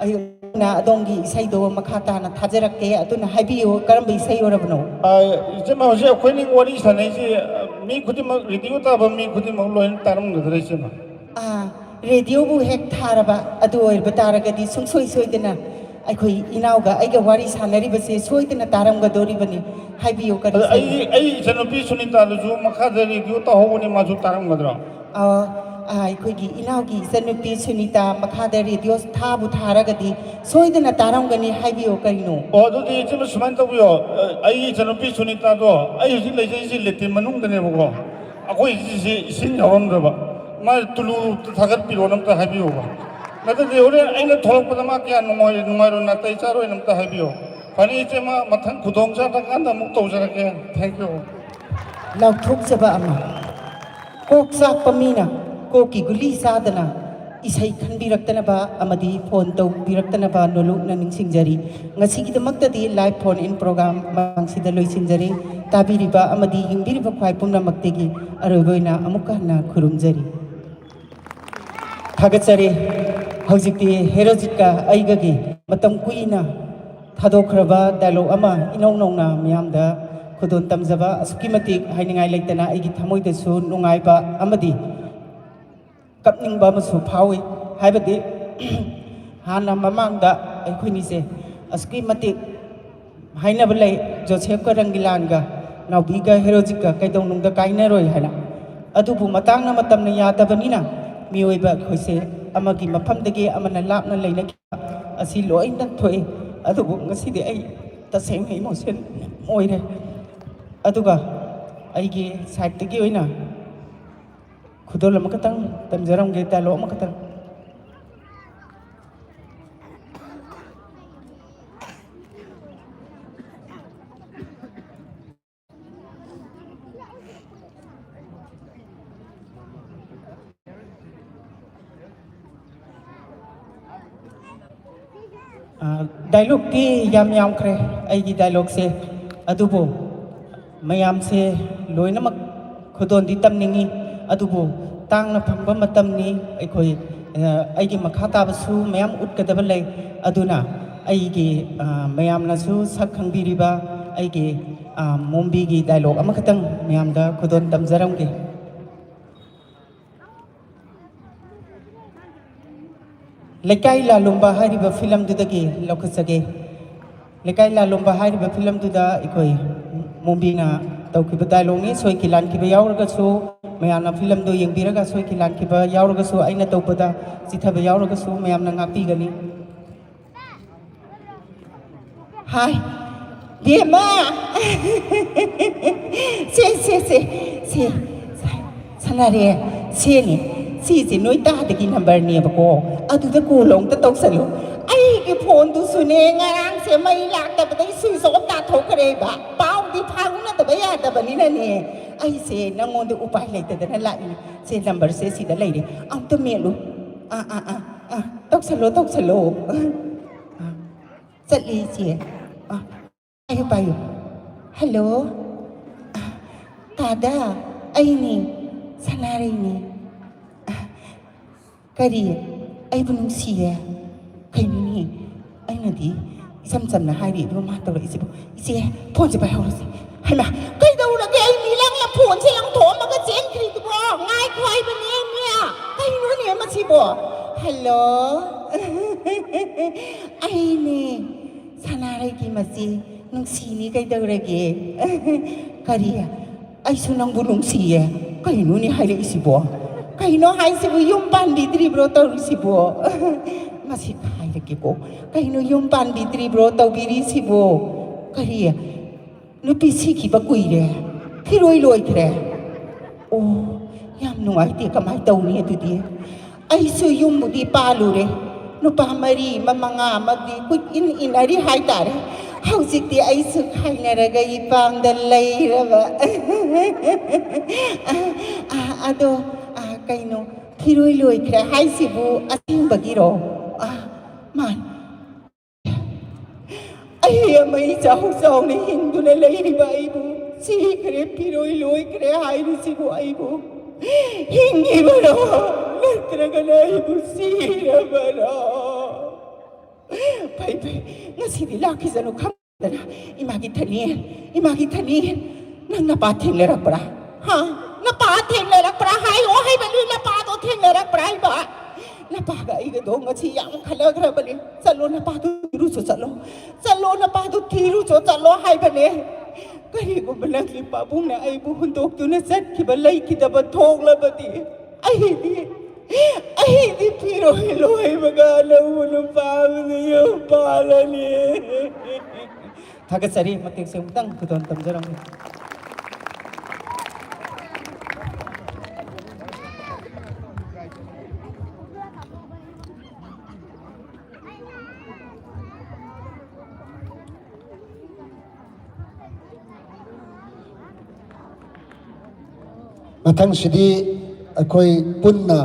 ꯑꯗꯨꯅ ꯑꯗꯣꯝꯒꯤ ꯏꯁꯩꯗꯣ ꯃꯈꯥ ꯇꯥꯅ ꯊꯥꯖꯔꯛꯀꯦ꯫ ꯑꯗꯨꯅ ꯍꯥꯏꯕꯤꯌꯨ, ꯀꯔꯝꯕ ꯏꯁꯩ ꯑꯣꯏꯔꯕꯅꯣ? ꯑ, ꯏꯆꯦꯃ, ꯍꯧꯖꯤꯛ ꯑꯩꯈꯣꯏꯅꯤ ꯋꯥꯔꯤ ꯁꯥꯟꯅꯩꯁꯦ, ꯑ, ꯃꯤ ꯈꯨꯗꯤꯡꯃꯛ, ꯔꯦꯗꯤꯑꯣ ꯇꯥꯕ ꯃꯤ ꯈꯨꯗꯤꯡꯃꯛ ꯂꯣꯏꯅ ꯇꯥꯔꯝꯒꯗ꯭ꯔꯥ, ꯏꯆꯦꯃ? ꯑꯥ, ꯔꯦꯗꯤꯑꯣꯕꯨ ꯍꯦꯛ ꯊꯥꯔꯕ ꯑꯗꯨ ꯑꯣꯏꯕ ꯇꯥꯔꯒꯗꯤ ꯁꯨꯡꯁꯣꯏ ꯁꯣꯏꯗꯅ ꯑꯩꯈꯣꯏ ꯏꯅꯥꯎꯒ ꯑꯩꯒ ꯋꯥꯔꯤ ꯁꯥꯟꯅꯔꯤꯕꯁꯦ ꯁꯣꯏꯗꯅ ꯇꯥꯔꯝꯒꯗꯣꯔꯤꯕꯅꯤ꯫ ꯍꯥꯏꯕꯤꯌꯨ, ꯀꯔꯤ ꯑꯗ ꯏꯁꯩ? ꯑꯩ, ꯑꯩ ꯏꯆꯟꯅꯨꯄꯤ ꯁꯨꯅꯤꯇꯥꯗꯨꯁꯨ ꯃꯈꯥꯗ ꯔꯦꯗꯤꯑꯣ ꯇꯥꯍꯧꯕꯅꯤ, ꯃꯥꯁꯨ ꯇꯥꯔꯝꯒꯗ꯭ꯔꯣ? ꯑ, ꯑ, ꯑꯩꯈꯣꯏꯒꯤ ꯏꯅꯥꯎꯒꯤ ꯏꯆꯟꯅꯨꯄꯤ ꯁꯨꯅꯤꯇꯥ ꯃꯈꯥꯗ ꯔꯦꯗꯤꯑꯣ ꯊꯥꯕꯨ ꯊꯥꯔꯒꯗꯤ ꯁꯣꯏꯗꯅ ꯇꯥꯔꯝꯒꯅꯤ꯫ ꯍꯥꯏꯕꯤꯌꯨ, ꯀꯔꯤꯅꯣ? ꯑꯣ, ꯑꯗꯨꯗꯤ ꯏꯆꯦꯃ, ꯁꯨꯃꯥꯏꯅ ꯇꯧꯕꯤꯌꯣ, ꯑ, ꯑꯩꯒꯤ ꯏꯆꯟꯅꯨꯄꯤ ꯁꯨꯅꯤꯇꯥꯗꯣ, ꯑꯩ ꯍꯧꯖꯤꯛ ꯂꯩꯖꯩꯁꯦ ꯂꯦꯇ꯭ꯔꯤꯟ ꯃꯅꯨꯡꯗꯅꯦꯕꯀꯣ, ꯑꯩꯈꯣꯏ ꯁꯤꯁꯦ ꯏꯁꯤꯡ ꯌꯥꯎꯔꯝꯗ꯭ꯔꯕ, ꯃꯥ ꯇꯨꯂꯨ ꯊꯥꯒꯠꯄꯤꯔꯣꯅ ꯑꯝꯇ ꯍꯥꯏꯕꯤꯌꯣꯕ꯫ ꯅꯠꯇ꯭ꯔꯗꯤ ꯍꯣꯔꯦꯟ ꯑꯩꯅ ꯊꯣꯛꯂꯛꯄꯗ ꯃꯥ ꯀꯌꯥ ꯅꯨꯡꯉꯥꯏ-, ꯅꯨꯡꯉꯥꯏꯔꯣꯏ, ꯅꯥꯇꯩ ꯆꯥꯔꯣꯏꯅ ꯑꯝꯇ ꯍꯥꯏꯕꯤꯌꯣ꯫ ꯐꯅꯤ ꯏꯆꯦꯃ, ꯃꯊꯪ ꯈꯨꯗꯣꯡ ꯆꯥꯗ꯭ꯔꯀꯥꯟꯗ ꯑꯃꯨꯛ ꯇꯧꯖꯔꯛꯀꯦ꯫ Thank you꯫ ꯂꯥꯎꯊꯣꯛꯆꯕ ꯑꯃ꯫ ꯀꯣꯛ ꯆꯥꯛꯄ ꯃꯤꯅ ꯀꯣꯛꯀꯤ ꯒꯨꯂꯤ ꯆꯥꯗꯅ ꯏꯁꯩ ꯈꯟꯕꯤꯔꯛꯇꯅꯕ ꯑꯃꯗꯤ ꯐꯣꯟ ꯇꯧꯕꯤꯔꯛꯇꯅꯕ ꯅꯣꯂꯨꯛꯅ ꯅꯤꯡꯁꯤꯡꯖꯔꯤ꯫ ꯉꯁꯤꯒꯤꯗꯃꯛꯇꯗꯤ live phone in program ꯃꯇꯥꯡꯁꯤꯗ ꯂꯣꯏꯁꯤꯟꯖꯔꯤ꯫ ꯇꯥꯕꯤꯔꯤꯕ ꯑꯃꯗꯤ ꯌꯦꯡꯕꯤꯔꯤꯕ ꯈ꯭ꯋꯥꯏ ꯄꯨꯝꯅꯃꯛꯇꯒꯤ ꯑꯔꯣꯏꯕ ꯑꯣꯏꯅ ꯑꯃꯨꯛꯀ ꯍꯟꯅ ꯈꯨꯔꯨꯝꯖꯔꯤ꯫ ꯊꯥꯒꯠꯆꯔꯤ꯫ ꯍꯧꯖꯤꯛꯇꯤ ꯍꯦꯔꯣꯖꯤꯠꯀ ꯑꯩꯒꯒꯤ ꯃꯇꯝ ꯀꯨꯏꯅ ꯊꯥꯗꯣꯛꯈ꯭ꯔꯕ dialogue ꯑꯃ ꯏꯅꯧ ꯅꯧꯅ ꯃꯤꯌꯥꯝꯗ ꯈꯨꯗꯣꯜ ꯇꯝꯖꯕ꯫ ꯑꯁꯨꯛꯀꯤ ꯃꯇꯤꯛ ꯍꯥꯏꯅꯤꯡꯉꯥꯏ ꯂꯩꯇꯅ ꯑꯩꯒꯤ ꯊꯃꯣꯏꯗꯁꯨ ꯅꯨꯡꯉꯥꯏꯕ ꯑꯃꯗꯤ ꯀꯞꯅꯤꯡꯕ ꯑꯃꯁꯨ ꯐꯥꯎꯏ꯫ ꯍꯥꯏꯕꯗꯤ ꯍꯥꯟꯅ ꯃꯃꯥꯡꯗ ꯑꯩꯈꯣꯏꯅꯤꯁꯦ ꯑꯁꯨꯛꯀꯤ ꯃꯇꯤꯛ ꯍꯥꯏꯅꯕ ꯂꯩ, ꯖꯣꯁꯦꯐꯀ ꯔꯪꯒꯤꯂꯥꯟꯒ, ꯅꯥꯎꯕꯤꯒ ꯍꯦꯔꯣꯖꯤꯠꯀ ꯀꯩꯗꯧꯅꯨꯡꯗ ꯀꯥꯏꯅꯔꯣꯏ ꯍꯥꯏꯅ꯫ ꯑꯗꯨꯕꯨ ꯃꯇꯥꯡꯅ ꯃꯇꯝꯅ ꯌꯥꯗꯕꯅꯤꯅ ꯃꯤꯑꯣꯏꯕ ꯑꯩꯈꯣꯏꯁꯦ ꯑꯃꯒꯤ ꯃꯐꯝꯗꯒꯤ ꯑꯃꯅ ꯂꯥꯞꯅ ꯂꯩꯅꯈꯤꯕ ꯑꯁꯤ ꯂꯣꯏꯅ ꯊꯣꯛꯏ꯫ ꯑꯗꯨꯕꯨ ꯉꯁꯤꯗꯤ ꯑꯩ ꯇꯁꯦꯡꯅ emotion ꯑꯣꯏꯔꯦ꯫ ꯑꯗꯨꯒ ꯑꯩꯒꯤ ꯁꯥꯏꯠꯇꯒꯤ ꯑꯣꯏꯅ ꯈꯨꯗꯣꯜ ꯑꯃꯈꯛꯇꯪ ꯇꯝꯖꯔꯝꯒꯦ, ꯗꯥꯏꯂꯣꯛ ꯑꯃꯈꯛꯇꯪ꯫ ꯑ, ꯗꯥꯏꯂꯣꯛꯇꯤ ꯌꯥꯝ ꯌꯥꯝꯈ꯭ꯔꯦ ꯑꯩꯒꯤ ꯗꯥꯏꯂꯣꯛꯁꯦ, ꯑꯗꯨꯕꯨ ꯃꯌꯥꯝꯁꯦ ꯂꯣꯏꯅꯃꯛ ꯈꯨꯗꯣꯜꯗꯤ ꯇꯝꯅꯤꯡꯉꯤ, ꯑꯗꯨꯕꯨ ꯇꯥꯡꯅ ꯐꯪꯕ ꯃꯇꯝꯅꯤ꯫ ꯑꯩꯈꯣꯏ, ꯑ, ꯑꯩꯒꯤ ꯃꯈꯥ ꯇꯥꯕꯁꯨ ꯃꯌꯥꯝ ꯎꯠꯀꯗꯕ ꯂꯩ, ꯑꯗꯨꯅ ꯑꯩꯒꯤ, ꯑ, ꯃꯌꯥꯝꯅꯁꯨ ꯁꯛ ꯈꯪꯕꯤꯔꯤꯕ ꯑꯩꯒꯤ, ꯑ, ꯃꯣꯝꯕꯤꯒꯤ ꯗꯥꯏꯂꯣꯛ ꯑꯃꯈꯛꯇꯪ ꯃꯌꯥꯝꯗ ꯈꯨꯗꯣꯜ ꯇꯝꯖꯔꯝꯒꯦ꯫ ꯂꯩꯀꯥꯏ ꯂꯥꯂꯣꯝꯕ ꯍꯥꯏꯔꯤꯕ ꯐꯤꯂꯝꯗꯨꯗꯒꯤ ꯂꯧꯈꯠꯆꯒꯦ꯫ ꯂꯩꯀꯥꯏ ꯂꯥꯂꯣꯝꯕ ꯍꯥꯏꯔꯤꯕ ꯐꯤꯂꯝꯗꯨꯗ ꯑꯩꯈꯣꯏ ꯃꯣꯝꯕꯤꯅ ꯇꯧꯈꯤꯕ ꯗꯥꯏꯂꯣꯛꯅꯤ꯫ ꯁꯣꯏꯈꯤ ꯂꯥꯟꯈꯤꯕ ꯌꯥꯎꯔꯒꯁꯨ, ꯃꯌꯥꯝꯅ ꯐꯤꯂꯝꯗꯨ ꯌꯦꯡꯕꯤꯔꯒ ꯁꯣꯏꯈꯤ ꯂꯥꯟꯈꯤꯕ ꯌꯥꯎꯔꯒꯁꯨ, ꯑꯩꯅ ꯇꯧꯕꯗ ꯆꯤꯊꯕ ꯌꯥꯎꯔꯒꯁꯨ ꯃꯌꯥꯝꯅ ꯉꯥꯛꯄꯤꯒꯅꯤ꯫ ꯍꯥꯏ, ꯕꯦꯝꯃ! ꯁꯦ, ꯁꯦ, ꯁꯦ, ꯁꯦ, ꯁꯥꯟꯅꯔꯦ, ꯁꯦꯅꯦ, ꯁꯤꯁꯦ ꯅꯣꯏ ꯇꯥꯗꯒꯤ ꯅꯝꯕꯔꯅꯦꯕꯀꯣ, ꯑꯗꯨꯗ ꯀꯣꯜ ꯑꯃꯨꯛꯇ ꯇꯧꯁꯜꯂꯨ꯫ ꯑꯩꯒꯤ ꯐꯣꯟꯗꯨꯁꯨꯅꯦ, ꯉꯔꯥꯡꯁꯦ ꯃꯩ ꯂꯥꯛꯇꯕꯗꯒꯤ ꯁ꯭ꯋꯤꯆ ꯑꯣꯐ ꯇꯥꯊꯣꯛꯈ꯭ꯔꯦꯕ꯫ ꯄꯥꯎꯗꯤ ꯐꯥꯎꯅꯗꯕ ꯌꯥꯗꯕꯅꯤꯅꯅꯦ, ꯑꯩꯁꯦ ꯅꯪꯉꯣꯟꯗ ꯎꯄꯥꯏ ꯂꯩꯇꯗꯅ ꯂꯥꯛꯏꯅꯦ꯫ ꯁꯦ, ꯅꯝꯕꯔꯁꯦ ꯁꯤꯗ ꯂꯩꯔꯦ, ꯑꯃꯨꯛꯇ ꯃꯦꯠꯂꯨ꯫ ꯑꯥ, ꯑꯥ, ꯑꯥ, ꯑꯥ, ꯇꯧꯁꯜꯂꯣ, ꯇꯧꯁꯜꯂꯣ꯫ ꯑꯥ, ꯆꯠꯂꯦ, ꯏꯆꯦ꯫ ꯑꯥ, ꯄꯥꯏꯌꯨ, ꯄꯥꯏꯌꯨ꯫ ꯍꯜꯂꯣ꯫ ꯑꯥ, ꯇꯥꯗ, ꯑꯩꯅꯦ, ꯁꯅꯥꯔꯩꯅꯦ꯫ ꯑꯥ, ꯀꯔꯤ? ꯑꯩꯕꯨ ꯅꯨꯡꯁꯤꯌꯦ? ꯀꯩꯅꯣꯅꯦ? ꯑꯩꯅꯗꯤ ꯏꯆꯝ ꯆꯝꯅ ꯍꯥꯏꯔꯤ, ꯑꯗꯨꯒ ꯃꯥ ꯇꯧꯔꯛꯏꯁꯤꯕꯨ꯫ ꯏꯆꯦ, ꯐꯣꯟꯁꯦ ꯄꯥꯏꯍꯧꯔꯁꯤ꯫ ꯍꯩꯃꯥ, ꯀꯩꯗꯧꯔꯒꯦ? ꯑꯩ ꯃꯤꯂꯪꯅ ꯐꯣꯟꯁꯦ ꯂꯪꯊꯣꯛꯑꯝꯃꯒ ꯆꯦꯟꯈ꯭ꯔꯤꯗꯨꯕꯣ? ꯉꯥꯏꯈꯣ ꯍꯥꯏꯕꯅꯦ, ꯃꯤ꯫ ꯀꯩꯅꯣꯅꯦ ꯃꯁꯤꯕꯣ? ꯍꯜꯂꯣ? ꯑꯩꯅꯦ, ꯁꯅꯥꯔꯩꯒꯤ ꯃꯆꯦ ꯅꯨꯡꯁꯤꯅꯤ, ꯀꯩꯗꯧꯔꯒꯦ? ꯀꯔꯤ? ꯑꯩꯁꯨ ꯅꯪꯕꯨ ꯅꯨꯡꯁꯤꯌꯦ꯫ ꯀꯩꯅꯣꯅꯦ ꯍꯥꯏꯔꯛꯏꯁꯤꯕꯣ? ꯀꯩꯅꯣ ꯍꯥꯏꯁꯤꯕꯨ, ꯌꯨꯝ ꯄꯥꯟꯕꯤꯗ꯭ꯔꯤꯕ꯭ꯔꯣ ꯇꯧꯔꯤꯁꯤꯕꯣ? ꯃꯁꯤ ꯍꯥꯏꯔꯛꯀꯦꯀꯣ꯫ ꯀꯩꯅꯣ ꯌꯨꯝ ꯄꯥꯟꯕꯤꯗ꯭ꯔꯤꯕ꯭ꯔꯣ ꯇꯧꯕꯤꯔꯤꯁꯤꯕꯣ? ꯀꯔꯤ? ꯅꯨꯄꯤ ꯁꯤꯈꯤꯕ ꯀꯨꯏꯔꯦ꯫ ꯐꯤꯔꯣꯏ ꯂꯣꯏꯈ꯭ꯔꯦ꯫ ꯑꯣ, ꯌꯥꯝ ꯅꯨꯡꯉꯥꯏꯇꯦ, ꯀꯃꯥꯏꯅ ꯇꯧꯅꯤ ꯑꯗꯨꯗꯤ? ꯑꯩꯁꯨ ꯌꯨꯝꯕꯨꯗꯤ ꯄꯥꯜꯂꯨꯔꯦ, ꯅꯨꯄꯥ ꯃꯔꯤ ꯑꯃ ꯃꯉꯥ ꯑꯃꯗꯤ ꯀꯨꯏ ꯏꯟ ꯏꯟꯅꯔꯤ ꯍꯥꯏꯇꯥꯔꯦ꯫ ꯍꯧꯖꯤꯛꯇꯤ ꯑꯩꯁꯨ ꯈꯥꯏꯅꯔꯒ ꯏꯄꯥꯝꯗ ꯂꯩꯔꯕ꯫ ꯑ, ꯑ, ꯑꯗꯣ, ꯑ, ꯀꯩꯅꯣ, ꯐꯤꯔꯣꯏ ꯂꯣꯏꯈ꯭ꯔꯦ ꯍꯥꯏꯁꯤꯕꯨ ꯑꯁꯦꯡꯕꯒꯤꯔꯣ? ꯑ, ꯃꯥꯅꯤ꯫ ꯑꯩ ꯑꯃ ꯏꯆꯥꯎ ꯆꯥꯎꯅ ꯍꯤꯡꯗꯨꯅ ꯂꯩꯔꯤꯕ ꯑꯩꯕꯨ ꯁꯤꯈ꯭ꯔꯦ, ꯐꯤꯔꯣꯏ ꯂꯣꯏꯈ꯭ꯔꯦ ꯍꯥꯏꯔꯤꯁꯤꯕꯨ ꯑꯩꯕꯨ ꯍꯤꯡꯉꯤꯕꯔꯣ, ꯅꯠꯇ꯭ꯔꯒꯅ ꯑꯩꯕꯨ ꯁꯤꯔꯕꯔꯣ? ꯐꯩ, ꯐꯩ, ꯉꯁꯤꯗꯤ ꯂꯥꯛꯈꯤꯁꯅꯨ ꯈꯪꯗꯅ꯫ ꯏꯃꯥꯒꯤ ꯊꯅꯤ, ꯏꯃꯥꯒꯤ ꯊꯅꯤ, ꯅꯪ ꯅꯄꯥ ꯊꯦꯡꯅꯔꯛꯄ꯭ꯔꯥ? ꯍꯥ? ꯅꯄꯥ ꯊꯦꯡꯅꯔꯛꯄ꯭ꯔꯥ? ꯍꯥꯏꯌꯣ ꯍꯥꯏꯕꯅꯤ, ꯅꯄꯥꯗꯣ ꯊꯦꯡꯅꯔꯛꯄ꯭ꯔꯥ ꯍꯥꯏꯕ? ꯅꯄꯥꯒ ꯑꯩꯒꯗꯣ ꯉꯁꯤ ꯌꯥꯝ ꯈꯠꯅꯈ꯭ꯔꯕꯅꯦ꯫ ꯆꯠꯂꯣ, ꯅꯄꯥꯗꯣ ꯊꯤꯔꯨꯆꯣ, ꯆꯠꯂꯣ꯫ ꯆꯠꯂꯣ, ꯅꯄꯥꯗꯣ ꯊꯤꯔꯨꯆꯣ, ꯆꯠꯂꯣ ꯍꯥꯏꯕꯅꯦ꯫ ꯀꯔꯤꯒꯨꯝꯕ ꯅꯪꯒꯤ ꯄꯥꯕꯨꯡꯅ ꯑꯩꯕꯨ ꯍꯨꯟꯗꯣꯛꯇꯨꯅ ꯆꯠꯈꯤꯕ ꯂꯩꯈꯤꯗꯕ ꯊꯣꯛꯂꯕꯗꯤ, ꯑꯩꯗꯤ, ꯑꯩꯗꯤ ꯐꯤꯔꯣꯏ ꯂꯣꯏꯕꯒ ꯑꯅꯧꯕ ꯅꯨꯄꯥ ꯑꯃꯗ ꯌꯨꯝ ꯄꯥꯜꯂꯅꯤ꯫ ꯊꯥꯒꯠꯆꯔꯤ꯫ ꯃꯇꯦꯛꯁꯦ ꯑꯃꯨꯛꯇꯪ ꯈꯨꯗꯣꯜ ꯇꯝꯖꯔꯝꯒꯦ꯫ ꯃꯊꯪꯁꯤꯗꯤ ꯑꯩꯈꯣꯏ ꯄꯨꯟꯅ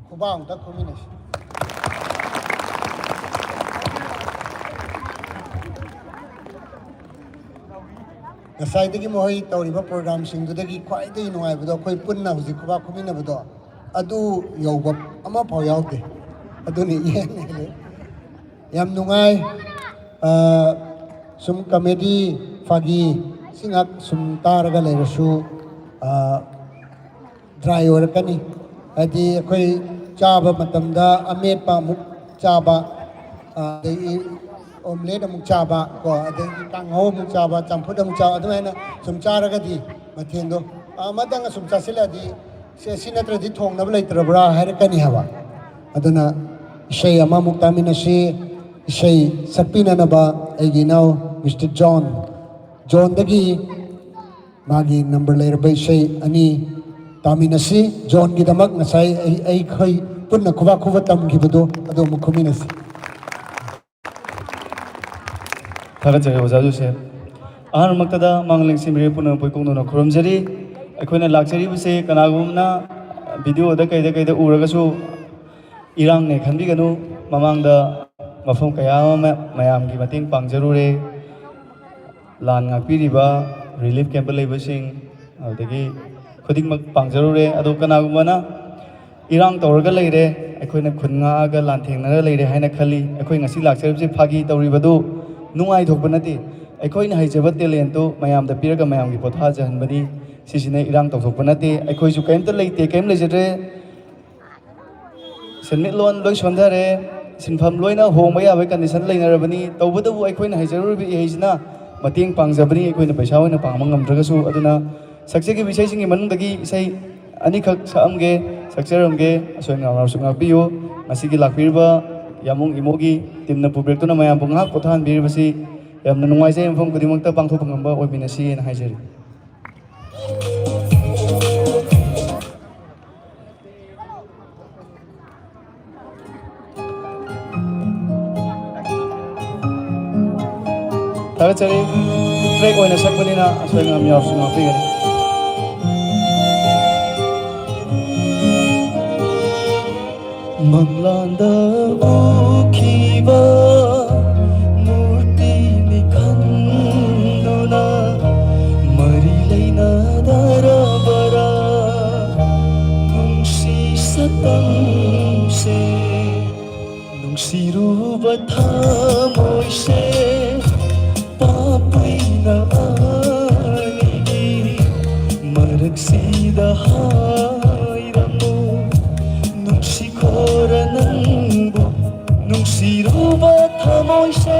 ꯈꯨꯕꯥꯛ ꯑꯝꯇ ꯈꯨꯃꯤꯟꯅꯁꯤ꯫ ꯉꯁꯥꯏꯗꯒꯤ ꯃꯈꯣꯏ ꯇꯧꯔꯤꯕ ꯄ꯭ꯔꯣꯒ꯭ꯔꯥꯝꯁꯤꯡꯗꯨꯗꯒꯤ ꯈ꯭ꯋꯥꯏꯗꯒꯤ ꯅꯨꯡꯉꯥꯏꯕꯗꯣ ꯑꯩꯈꯣꯏ ꯄꯨꯟꯅ ꯍꯧꯖꯤꯛ ꯈꯨꯕꯥꯛ ꯈꯨꯃꯤꯟꯅꯕꯗꯣ, ꯑꯗꯨ ꯌꯧꯕ ꯑꯃꯐꯥꯎ ꯌꯥꯎꯗꯦ꯫ ꯑꯗꯨꯅꯤ ꯏꯍꯦꯟ ꯍꯦꯜꯂꯤ꯫ ꯌꯥꯝ ꯅꯨꯡꯉꯥꯏ꯫ ꯑ, ꯁꯨꯝ ꯀꯃꯦꯗꯤ, ꯐꯥꯒꯤ ꯁꯤ ꯉꯥꯛ ꯁꯨꯝ ꯇꯥꯔꯒ ꯂꯩꯔꯁꯨ, ꯑ, ꯗ꯭ꯔꯥꯏ ꯑꯣꯏꯔꯛꯀꯅꯤ꯫ ꯍꯥꯏꯗꯤ ꯑꯩꯈꯣꯏ ꯆꯥꯕ ꯃꯇꯝꯗ ꯑꯃꯦꯠꯄ ꯑꯃꯨꯛ ꯆꯥꯕ, ꯑꯗꯒꯤ ꯑꯣꯝꯂꯦꯠ ꯑꯃꯨꯛ ꯆꯥꯕ, ꯀꯣ, ꯑꯗꯒꯤ ꯀꯥꯡꯍꯧ ꯑꯃꯨꯛ ꯆꯥꯕ, ꯆꯝꯐꯨꯠ ꯑꯃꯨꯛ ꯆꯥꯕ, ꯑꯗꯨꯃꯥꯏꯅ ꯁꯨꯝ ꯆꯥꯔꯒꯗꯤ ꯃꯊꯦꯜꯗꯣ ꯑꯃꯇꯪ ꯁꯨꯝ ꯆꯥꯁꯤꯜꯂꯛꯑꯗꯤ ꯁꯦ, ꯁꯤ ꯅꯠꯇ꯭ꯔꯗꯤ ꯊꯣꯡꯅꯕ ꯂꯩꯇ꯭ꯔꯕ꯭ꯔꯥ ꯍꯥꯏꯔꯛꯀꯅꯤ ꯍꯥꯏꯕ꯫ ꯑꯗꯨꯅ ꯏꯁꯩ ꯑꯃꯃꯨꯛ ꯇꯥꯃꯤꯟꯅꯁꯤ꯫ ꯏꯁꯩ ꯁꯛꯄꯤꯅꯅꯕ ꯑꯩꯒꯤ ꯏꯅꯥꯎ ꯃꯤꯁꯇꯔ ꯖꯣꯟ, ꯖꯣꯟꯗꯒꯤ ꯃꯥꯒꯤ ꯅꯝꯕꯔ ꯂꯩꯔꯕ ꯏꯁꯩ ꯑꯅꯤ ꯇꯥꯃꯤꯟꯅꯁꯤ꯫ ꯖꯣꯟꯒꯤꯗꯃꯛ ꯉꯁꯥꯏ ꯑꯩ, ꯑꯩꯈꯣꯏ ꯄꯨꯟꯅ ꯈꯨꯕꯥꯛ ꯈꯨꯕ ꯇꯝꯈꯤꯕꯗꯣ ꯑꯗꯨ ꯑꯃꯨꯛ ꯈꯨꯃꯤꯟꯅꯁꯤ꯫ ꯊꯥꯒꯠꯆꯔꯤ ꯑꯣꯖꯥ ꯖꯣꯁꯦꯐ꯫ ꯑꯍꯥꯟꯕꯃꯛꯇꯗ ꯃꯥꯡꯂꯦꯝ ꯁꯤꯟꯕꯤꯔꯦ ꯄꯨꯝꯅꯃꯛꯄꯨ ꯏꯀꯣꯛ ꯅꯧꯅ ꯈꯨꯔꯨꯝꯖꯔꯤ꯫ ꯑꯩꯈꯣꯏꯅ ꯂꯥꯛꯆꯔꯤꯕꯁꯦ ꯀꯅꯥꯒꯨꯝꯕꯅ ꯚꯤꯗꯤꯑꯣꯗ ꯀꯩꯗ ꯀꯩꯗ ꯎꯔꯒꯁꯨ ꯏꯔꯥꯡꯅꯦ ꯈꯟꯕꯤꯒꯅꯨ꯫ ꯃꯃꯥꯡꯗ ꯃꯐꯝ ꯀꯌꯥ ꯑꯃ ꯃꯌꯥꯝꯒꯤ ꯃꯇꯦꯡ ꯄꯥꯡꯖꯔꯨꯔꯦ꯫ ꯂꯥꯟ ꯉꯥꯛꯄꯤꯔꯤꯕ, ꯔꯤꯂꯤꯐ ꯀꯦꯝꯞꯇ ꯂꯩꯕꯁꯤꯡ, ꯑꯗꯨꯗꯒꯤ ꯈꯨꯗꯤꯡꯃꯛ ꯄꯥꯡꯖꯔꯨꯔꯦ꯫ ꯑꯗꯣ ꯀꯅꯥꯒꯨꯝꯕꯅ ꯏꯔꯥꯡ ꯇꯧꯔꯒ ꯂꯩꯔꯦ, ꯑꯩꯈꯣꯏꯅ ꯈꯨꯟ ꯉꯥꯛꯑꯒ ꯂꯥꯟꯊꯦꯡꯅꯔ ꯂꯩꯔꯦ ꯍꯥꯏꯅ ꯈꯜꯂꯤ꯫ ꯑꯩꯈꯣꯏ ꯉꯁꯤ ꯂꯥꯛꯆꯔꯤꯕꯁꯤ ꯐꯥꯒꯤ ꯇꯧꯔꯤꯕꯗꯨ ꯅꯨꯡꯉꯥꯏꯊꯣꯛꯄ ꯅꯠꯇꯦ꯫ ꯑꯩꯈꯣꯏꯅ ꯍꯩꯖꯕ ꯇꯦꯂꯦꯟꯇꯨ ꯃꯌꯥꯝꯗ ꯄꯤꯔꯒ ꯃꯌꯥꯝꯒꯤ ꯄꯣꯊꯥꯖꯍꯟꯕꯅꯤ꯫ ꯁꯤꯁꯤꯅ ꯏꯔꯥꯡ ꯇꯧꯊꯣꯛꯄ ꯅꯠꯇꯦ꯫ ꯑꯩꯈꯣꯏꯁꯨ ꯀꯔꯤꯝꯇ ꯂꯩꯇꯦ, ꯀꯔꯤꯝ ꯂꯩꯖꯗ꯭ꯔꯦ꯫ ꯁꯦꯟꯃꯤꯠꯂꯣꯟ ꯂꯣꯏ ꯁꯣꯟꯊꯔꯦ, ꯁꯤꯟꯐꯝ ꯂꯣꯏꯅ ꯍꯣꯡꯕ ꯌꯥꯕꯒꯤ ꯀꯟꯗꯤꯁꯟ ꯂꯩꯅꯔꯕꯅꯤ꯫ ꯇꯧꯕꯇꯕꯨ ꯑꯩꯈꯣꯏꯅ ꯍꯩꯖꯔꯨꯔꯤꯕ ꯏꯍꯩꯁꯤꯅ ꯃꯇꯦꯡ ꯄꯥꯡꯖꯕꯅꯤ, ꯑꯩꯈꯣꯏꯅ ꯄꯩꯁꯥ ꯑꯣꯏꯅ ꯄꯥꯡꯕ ꯉꯝꯗ꯭ꯔꯒꯁꯨ꯫ ꯑꯗꯨꯅ ꯁꯛꯆꯈꯤꯕ ꯏꯁꯩꯁꯤꯡꯒꯤ ꯃꯅꯨꯡꯗꯒꯤ ꯏꯁꯩ ꯑꯅꯤꯈꯛ ꯁꯛꯑꯝꯒꯦ, ꯁꯛꯆꯔꯝꯒꯦ꯫ ꯑꯁꯣꯏ ꯑꯉꯥꯝ ꯌꯥꯎꯔꯁꯨ ꯉꯥꯛꯄꯤꯌꯨ꯫ ꯉꯁꯤꯒꯤ ꯂꯥꯛꯄꯤꯔꯤꯕ ꯌꯥꯃꯣꯡ ꯏꯃꯣꯒꯤ ꯇꯤꯝꯅ ꯄꯨꯕꯤꯔꯛꯇꯨꯅ ꯃꯌꯥꯝꯕꯨ ꯉꯥꯏꯍꯥꯛ ꯄꯣꯊꯥꯍꯟꯕꯤꯔꯤꯕꯁꯤ ꯌꯥꯝꯅ ꯅꯨꯡꯉꯥꯏꯖꯩ꯫ ꯃꯐꯝ ꯈꯨꯗꯤꯡꯃꯛꯇ ꯄꯥꯡꯊꯣꯛꯄ ꯉꯝꯕ ꯑꯣꯏꯃꯤꯟꯅꯁꯤ ꯍꯥꯏꯅ ꯍꯥꯏꯖꯔꯤ꯫ ꯊꯥꯒꯠꯆꯔꯤ꯫ ꯇ꯭ꯔꯦꯛ ꯑꯣꯏꯅ ꯁꯛꯄꯅꯤꯅ ꯑꯁꯣꯏ ꯑꯉꯥꯝ ꯌꯥꯎꯔꯁꯨ ꯉꯥꯛꯄꯤꯒꯅꯤ꯫ ꯃꯪꯂꯥꯟꯗ ꯎꯈꯤꯕ ꯃꯨꯔꯇꯤꯅꯤ ꯈꯟꯗꯨꯅ ꯃꯔꯤ ꯂꯩꯅꯗꯔꯕꯔꯥ ꯅꯨꯡꯁꯤ ꯁꯛꯇꯝꯁꯦ? ꯅꯨꯡꯁꯤꯔꯨꯕ ꯊꯃꯣꯏꯁꯦ ꯄꯥꯞꯄꯩꯅ ꯑꯅꯤꯒꯤ ꯃꯔꯛꯁꯤꯗ ꯍꯥꯏꯔꯝꯃꯨ꯫ ꯅꯨꯡꯁꯤꯈꯣꯔ ꯅꯪꯕꯨ ꯅꯨꯡꯁꯤꯔꯨꯕ ꯊꯃꯣꯏꯁꯦ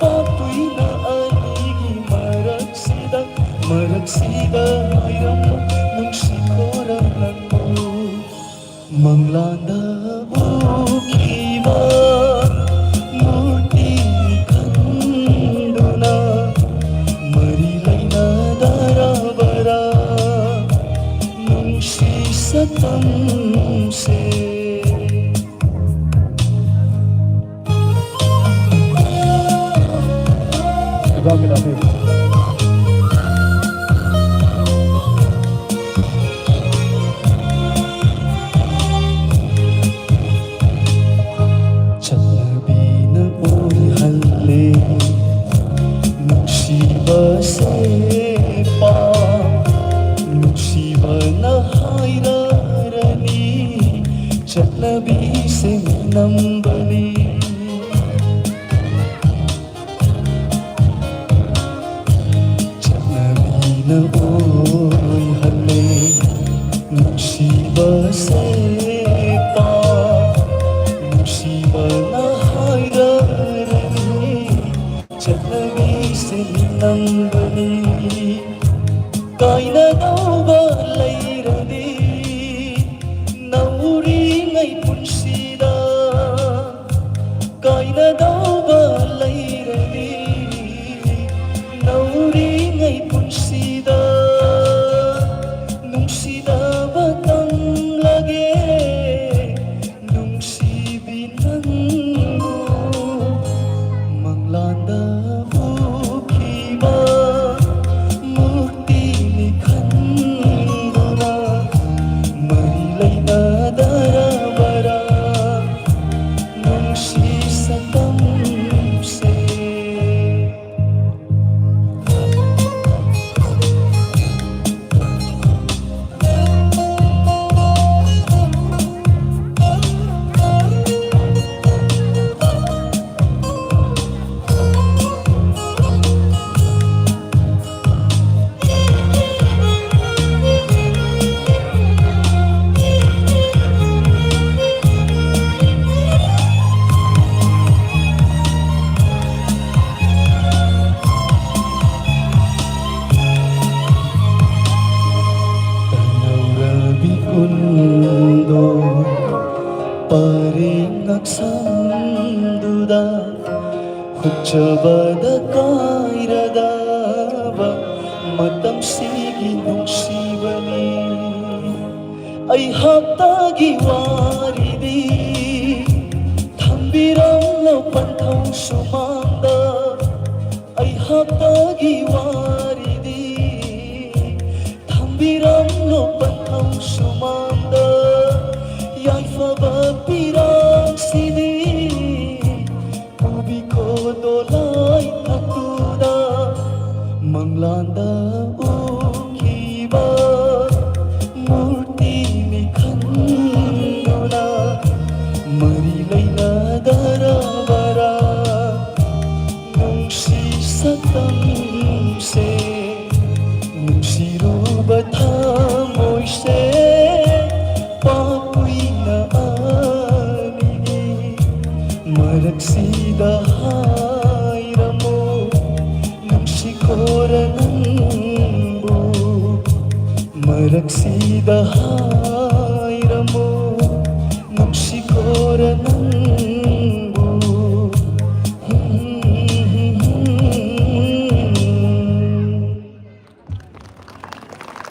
ꯄꯥꯞꯄꯩꯅ ꯑꯅꯤꯒꯤ ꯃꯔꯛꯁꯤꯗ, ꯃꯔꯛꯁꯤꯗ ꯍꯥꯏꯔꯝꯃꯨ꯫ ꯅꯨꯡꯁꯤꯈꯣꯔ ꯅꯪꯕꯨ꯫ ꯃꯪꯂꯥꯟꯗ ꯎꯈꯤꯕ ꯃꯨꯔꯇꯤ ꯈꯟꯗꯨꯅ ꯃꯔꯤ ꯂꯩꯅꯗꯔꯕ ꯃꯇꯝꯁꯦ꯫ ꯆꯠꯅꯕꯤꯅ ꯑꯣꯏꯍꯜꯂꯦ ꯅꯨꯡꯁꯤꯕꯁꯦ ꯄꯥꯎ꯫ ꯅꯨꯡꯁꯤꯕꯅ ꯍꯥꯏꯔꯔꯅꯤ, ꯆꯠꯅꯕꯤꯁꯦ ꯅꯝꯕꯅꯤ꯫ ꯆꯠꯅꯕꯤꯅ ꯑꯣꯏꯍꯜꯂꯦ ꯅꯨꯡꯁꯤꯕꯁꯦ ꯄꯥꯎ꯫ ꯅꯨꯡꯁꯤꯕꯅ ꯍꯥꯏꯔꯔꯅꯤ, ꯆꯠꯅꯕꯤꯁꯦ ꯅꯝꯕꯅꯤ꯫ ꯀꯥꯏꯅꯗꯧꯕ ꯂꯩꯔꯗꯤ ꯅꯧꯔꯤꯉꯩ ꯄꯨꯟꯁꯤꯗ, ꯀꯥꯏꯅꯗꯧꯕ ꯂꯩꯔꯗꯤ ꯅꯧꯔꯤꯉꯩ ꯄꯨꯟꯁꯤꯗ ꯅꯨꯡꯁꯤꯅꯕ ꯇꯝꯂꯒꯦ꯫ ꯅꯨꯡꯁꯤꯕꯤ ꯅꯪꯕꯨ ꯃꯪꯂꯥꯟꯗ ꯎꯈꯤꯕ ꯃꯨꯛꯇꯤꯅꯤ ꯈꯟꯗꯨꯅ ꯃꯔꯤ ꯂꯩꯅꯗꯔꯕꯔꯥ ꯅꯨꯡꯁꯤ ꯁꯛꯇꯝꯁꯦ꯫ ꯇꯅꯧꯔꯕꯤ ꯀꯨꯟꯗꯣ ꯄꯔꯦꯡ ꯉꯛꯁꯝꯗꯨꯗ ꯍꯨꯛꯆꯕꯗ ꯀꯥꯏꯔꯗꯕ ꯃꯇꯝꯁꯤꯒꯤ ꯅꯨꯡꯁꯤꯕꯅꯤ꯫ ꯑꯩꯍꯥꯛꯇꯒꯤ ꯋꯥꯔꯤꯗꯤ ꯊꯝꯕꯤꯔꯝꯂꯣ ꯄꯟꯊꯧ ꯁꯨꯃꯥꯡꯗ꯫ ꯑꯩꯍꯥꯛꯇꯒꯤ ꯋꯥꯔꯤꯗꯤ ꯊꯝꯕꯤꯔꯝꯂꯣ ꯄꯟꯊꯧ ꯁꯨꯃꯥꯡꯗ꯫ ꯌꯥꯏꯐꯕ ꯄꯤꯔꯥꯡꯁꯤꯗꯤ ꯎꯕꯤꯀꯣ ꯗꯣꯂꯥꯏ ꯊꯛꯇꯨꯗ ꯃꯪꯂꯥꯟꯗ ꯎꯈꯤꯕ ꯃꯨꯔꯇꯤꯅꯤ ꯈꯟꯗꯨꯅ ꯃꯔꯤ ꯂꯩꯅꯗꯔꯕꯔꯥ ꯅꯨꯡꯁꯤ ꯁꯛꯇꯝꯁꯦ ꯅꯨꯡꯁꯤꯔꯨꯕ ꯊꯃꯣꯏꯁꯦ ꯄꯥꯛ ꯀꯨꯏꯅ ꯑꯅꯤꯒꯤ ꯃꯔꯛꯁꯤꯗ ꯍꯥꯏꯔꯝꯃꯣ ꯅꯨꯡꯁꯤꯈꯣꯔ ꯅꯪꯕꯨ ꯃꯔꯛꯁꯤꯗ ꯍꯥꯏꯔꯝꯃꯣ ꯅꯨꯡꯁꯤꯈꯣꯔ ꯅꯪꯕꯨ꯫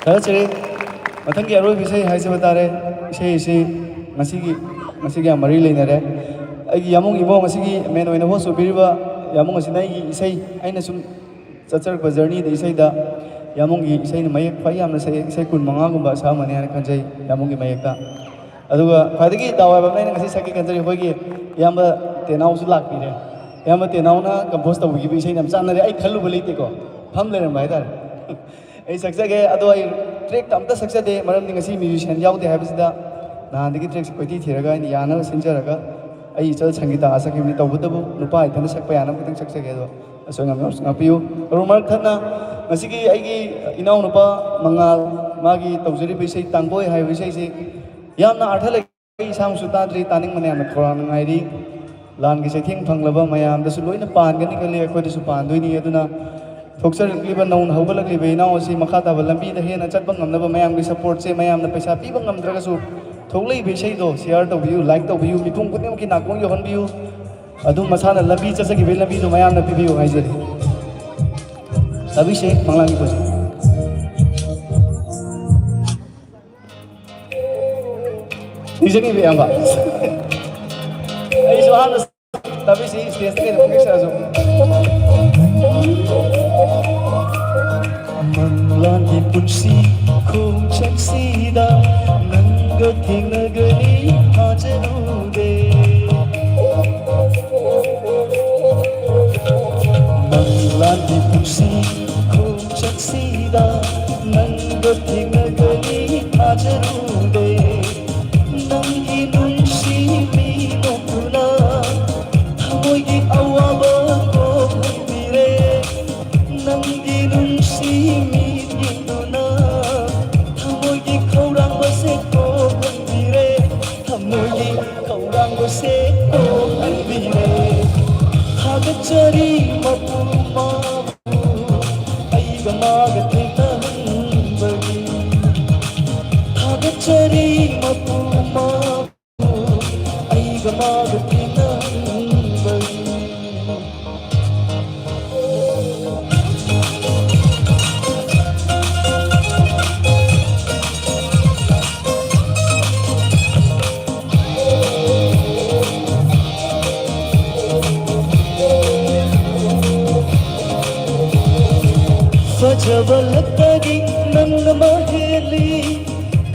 ꯊꯥꯒꯠꯆꯔꯤ꯫ ꯃꯊꯪꯒꯤ ꯑꯔꯣꯏꯕ ꯏꯁꯩ ꯍꯥꯏꯖꯕ ꯇꯥꯔꯦ꯫ ꯏꯁꯩ ꯑꯁꯤ ꯉꯁꯤꯒꯤ, ꯉꯁꯤꯒ ꯌꯥꯝ ꯃꯔꯤ ꯂꯩꯅꯔꯦ꯫ ꯑꯩꯒꯤ ꯌꯥꯃꯨꯡ ꯏꯃꯧ ꯉꯁꯤꯒꯤ ꯃꯦꯟ ꯑꯣꯏꯅ ꯍꯣꯁ ꯑꯣꯏꯕꯤꯔꯤꯕ ꯌꯥꯃꯨꯡ ꯑꯁꯤꯅ ꯑꯩꯒꯤ ꯏꯁꯩ, ꯑꯩꯅ ꯁꯨꯝ ꯆꯠꯆꯔꯛꯄ ꯖꯔꯅꯤꯗ ꯏꯁꯩꯗ ꯌꯥꯃꯨꯡꯒꯤ ꯏꯁꯩꯅ ꯃꯌꯦꯛ ꯈ꯭ꯋꯥꯏ ꯌꯥꯝꯅ ꯁꯛꯑꯦ꯫ ꯏꯁꯩ ꯀꯨꯟ ꯃꯉꯥꯒꯨꯝꯕ ꯁꯛꯑꯝꯃꯅꯤ ꯍꯥꯏꯅ ꯈꯟꯖꯩ ꯌꯥꯃꯨꯡꯒꯤ ꯃꯌꯦꯛꯇ꯫ ꯑꯗꯨꯒ ꯈ꯭ꯋꯥꯏꯗꯒꯤ ꯗꯥꯎ ꯌꯥꯕ ꯑꯃꯅ ꯑꯩꯅ ꯉꯁꯤ ꯁꯛꯀꯦ ꯈꯟꯖꯔꯤ, ꯑꯩꯈꯣꯏꯒꯤ ꯏꯌꯥꯝꯕ ꯇꯦꯅꯥꯎꯁꯨ ꯂꯥꯛꯄꯤꯔꯦ꯫ ꯏꯌꯥꯝꯕ ꯇꯦꯅꯥꯎꯅ ꯀꯝꯄꯣꯁ ꯇꯧꯕꯤꯈꯤꯕ ꯏꯁꯩꯅ ꯌꯥꯝ ꯆꯥꯟꯅꯔꯦ꯫ ꯑꯩ ꯈꯜꯂꯨꯕ ꯂꯩꯇꯦꯀꯣ, ꯐꯝ ꯂꯩꯔꯝꯕ ꯍꯥꯏꯇꯥꯔꯦ꯫ ꯑꯩ ꯁꯛꯆꯒꯦ, ꯑꯗꯣ ꯑꯩ ꯇ꯭ꯔꯦꯛꯇ ꯑꯝꯇ ꯁꯛꯆꯗꯦ, ꯃꯔꯝꯗꯤ ꯉꯁꯤ ꯃ꯭ꯌꯨꯖꯤꯁꯤꯌꯥꯟ ꯌꯥꯎꯗꯦ ꯍꯥꯏꯕꯁꯤꯗ ꯅꯍꯥꯟꯗꯒꯤ ꯇ꯭ꯔꯦꯛꯁꯦ ꯀꯣꯏꯊꯤ ꯊꯤꯔꯒ ꯑꯩꯅ ꯌꯥꯅꯕ ꯁꯤꯟꯖꯔꯒ ꯑꯩ ꯏꯆꯜ ꯁꯪꯒꯤꯇꯥ ꯁꯛꯈꯤꯕꯅꯤ꯫ ꯇꯧꯕꯇꯕꯨ ꯅꯨꯄꯥ ꯏꯊꯟꯇ ꯁꯛꯄ ꯌꯥꯅꯕ ꯈꯤꯇꯪ ꯁꯛꯆꯒꯦ꯫ ꯑꯗꯣ ꯑꯁꯣꯏ ꯑꯉꯥꯝ ꯌꯥꯎꯔꯁꯨ ꯉꯥꯛꯄꯤꯌꯨ꯫ ꯃꯔꯨ ꯃꯔꯛ ꯊꯠꯅ ꯉꯁꯤꯒꯤ ꯑꯩꯒꯤ ꯏꯅꯥꯎꯅꯨꯄꯥ ꯃꯉꯥꯜ, ꯃꯥꯒꯤ ꯇꯧꯖꯔꯤꯕ ꯏꯁꯩ ꯇꯥꯡꯒꯣꯏ ꯍꯥꯏꯕ ꯏꯁꯩꯁꯤ ꯌꯥꯝꯅ ꯑꯥꯔꯊ ꯂꯩ꯫ ꯑꯩ ꯏꯁꯥꯃꯛꯁꯨ ꯇꯥꯗ꯭ꯔꯤ, ꯇꯥꯅꯤꯡꯕꯅ ꯌꯥꯝꯅ ꯈꯧꯔꯥꯡꯅ ꯉꯥꯏꯔꯤ꯫ ꯂꯥꯟꯒꯤ ꯆꯩꯊꯦꯡ ꯐꯪꯂꯕ ꯃꯌꯥꯝꯗꯁꯨ ꯂꯣꯏꯅ ꯄꯥꯟꯒꯅꯤ ꯈꯜꯂꯤ, ꯑꯩꯈꯣꯏꯗꯁꯨ ꯄꯥꯟꯗꯣꯏꯅꯤ꯫ ꯑꯗꯨꯅ ꯊꯣꯛꯆꯔꯛꯂꯤꯕ ꯅꯧꯅ ꯍꯧꯒꯠꯂꯛꯂꯤꯕ ꯏꯅꯥꯎ ꯑꯁꯤ ꯃꯈꯥ ꯇꯥꯕ ꯂꯝꯕꯤꯗ ꯍꯦꯟꯅ ꯆꯠꯄ ꯉꯝꯅꯕ ꯃꯌꯥꯝꯒꯤ ꯁꯄꯣꯔꯠꯁꯦ ꯃꯌꯥꯝꯅ ꯄꯩꯁꯥ ꯄꯤꯕ ꯉꯝꯗ꯭ꯔꯒꯁꯨ ꯊꯣꯛꯂꯛꯏꯕ ꯏꯁꯩꯗꯣ ꯁꯤꯌꯥꯔ ꯇꯧꯕꯤꯌꯨ, ꯂꯥꯏꯛ ꯇꯧꯕꯤꯌꯨ, ꯃꯤꯄꯨꯝ ꯈꯨꯗꯤꯡꯃꯛꯀꯤ ꯅꯥꯀꯣꯡ ꯌꯧꯍꯟꯕꯤꯌꯨ꯫ ꯑꯗꯨꯝ ꯃꯁꯥꯅ ꯂꯝꯕꯤ ꯆꯠꯆꯈꯤꯕꯒꯤ ꯂꯝꯕꯤꯗꯣ ꯃꯌꯥꯝꯅ ꯄꯤꯕꯤꯌꯨ ꯍꯥꯏꯖꯔꯤ꯫ ꯇꯥꯕꯤꯁꯦ ꯃꯪꯂꯥꯟꯒꯤ ꯄꯣꯠꯁꯦ꯫ ꯅꯤꯡꯁꯤꯡꯉꯤꯕ ꯏꯌꯥꯝꯕ? ꯑꯩꯁꯨ ꯑꯍꯥꯟꯕ ꯇꯥꯕꯤꯁꯤ ꯁ꯭ꯇꯦꯖꯇ ꯀꯩꯅꯣ ꯐꯣꯡꯗꯣꯛꯆꯔꯁꯨ꯫ ꯃꯪꯂꯥꯟꯒꯤ ꯄꯨꯟꯁꯤ ꯈꯣꯡꯆꯠꯁꯤꯗ ꯅꯪꯒ ꯊꯦꯡꯅꯒꯅꯤ ꯊꯥꯖꯔꯨꯗꯦ꯫ ꯃꯪꯂꯥꯟꯒꯤ ꯄꯨꯟꯁꯤ ꯈꯣꯡꯆꯠꯁꯤꯗ ꯅꯪꯒ ꯊꯦꯡꯅꯒꯅꯤ ꯊꯥꯖꯔꯨꯗꯦ꯫ ꯅꯪꯒꯤ ꯅꯨꯡꯁꯤ ꯃꯤꯅꯣꯛꯇꯨꯅ ꯊꯃꯣꯏꯒꯤ ꯑꯋꯥꯕ ꯀꯣꯛꯍꯟꯕꯤꯔꯦ꯫ ꯅꯪꯒꯤ ꯅꯨꯡꯁꯤ ꯃꯤꯠꯌꯦꯡꯗꯨꯅ ꯊꯃꯣꯏꯒꯤ ꯈꯧꯔꯥꯡꯕꯁꯦ ꯀꯣꯛꯍꯟꯕꯤꯔꯦ꯫ ꯊꯃꯣꯏꯒꯤ ꯈꯧꯔꯥꯡꯕꯁꯦ ꯀꯣꯛꯍꯟꯕꯤꯔꯦ꯫ ꯊꯥꯒꯠꯆꯔꯤ ꯃꯄꯨ ꯃꯥꯕꯨ ꯑꯩꯒ ꯃꯥꯒ ꯊꯦꯡꯅꯍꯟꯕꯒꯤ꯫ ꯊꯥꯒꯠꯆꯔꯤ ꯃꯄꯨ ꯃꯥꯕꯨ ꯑꯩꯒ ꯃꯥꯒ ꯊꯦꯡꯅꯍꯟꯕꯒꯤ꯫ ꯐꯖꯕ ꯂꯛꯇꯒꯤ ꯅꯪꯅ ꯃꯍꯦꯜꯂꯤ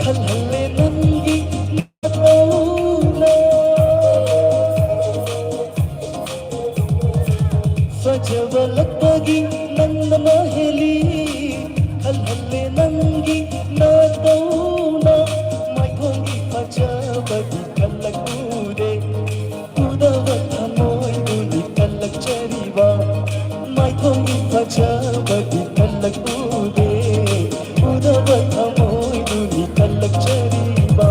ꯈꯜꯍꯜꯂꯦ ꯅꯪꯒꯤ ꯅꯇꯧꯅ꯫ ꯐꯖꯕ ꯂꯛꯇꯒꯤ ꯅꯪꯅ ꯃꯍꯦꯜꯂꯤ ꯈꯜꯍꯜꯂꯦ ꯅꯪꯒꯤ ꯅꯇꯧꯅ꯫ ꯃꯥꯏꯊꯣꯡꯒꯤ ꯐꯖꯕꯗꯤ ꯀꯜꯂꯛꯎꯗꯦ꯫ ꯎꯗꯕ ꯊꯃꯣꯏꯕꯨꯅꯤ ꯀꯜꯂꯛꯆꯔꯤꯕ꯫ ꯃꯥꯏꯊꯣꯡꯒꯤ ꯐꯖꯕꯗꯤ ꯀꯜꯂꯛꯎꯗꯦ꯫ ꯎꯗꯕ ꯊꯃꯣꯏꯕꯨꯅꯤ ꯀꯜꯂꯛꯆꯔꯤꯕ꯫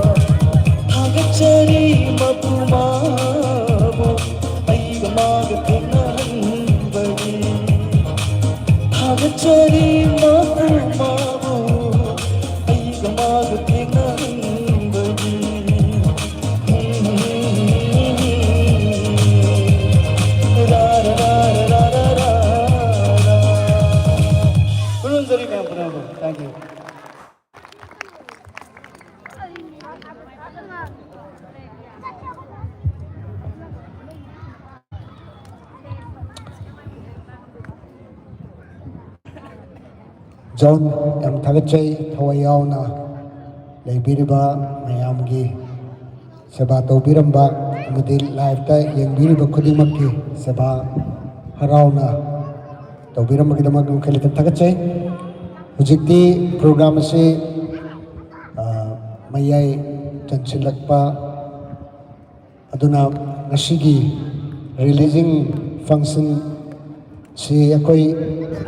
ꯊꯥꯒꯠꯆꯔꯤ ꯃꯄꯨ ꯃꯥꯕꯨ ꯑꯩꯒ ꯃꯥꯒ ꯊꯦꯡꯅꯍꯟꯕꯒꯤ꯫ ꯊꯥꯒꯠꯆꯔꯤ ꯃꯄꯨ ꯃꯥꯕꯨ ꯑꯩꯒ ꯃꯥꯒ ꯊꯦꯡꯅꯍꯟꯕꯒꯤ꯫ ꯈꯨꯔꯨꯝꯖꯔꯤ ꯃꯌꯥꯝ ꯄꯨꯝꯅꯃꯛꯄꯨ꯫ Thank you. ꯖꯣꯟ, ꯌꯥꯝ ꯊꯥꯒꯠꯆꯩ, ꯊꯋꯥꯏ ꯌꯥꯎꯅ ꯂꯩꯕꯤꯔꯤꯕ ꯃꯌꯥꯝꯒꯤ ꯁꯦꯕꯥ ꯇꯧꯕꯤꯔꯝꯕ ꯑꯃꯗꯤ ꯂꯥꯏꯞꯇ ꯌꯦꯡꯕꯤꯔꯤꯕ ꯈꯨꯗꯤꯡꯃꯛꯀꯤ ꯁꯦꯕꯥ ꯍꯔꯥꯎꯅ ꯇꯧꯕꯤꯔꯝꯕꯒꯤꯗꯃꯛ ꯃꯈꯜ ꯂꯩꯇꯅ ꯊꯥꯒꯠꯆꯩ꯫ ꯍꯧꯖꯤꯛꯇꯤ ꯄ꯭ꯔꯣꯒ꯭ꯔꯥꯝ ꯑꯁꯤ, ꯑ, ꯃꯌꯥꯏ ꯆꯟꯁꯤꯜꯂꯛꯄ ꯑꯗꯨꯅ ꯉꯁꯤꯒꯤ ꯔꯤꯂꯤꯖꯤꯡ ꯐꯪꯁꯟ ꯁꯤ ꯑꯩꯈꯣꯏ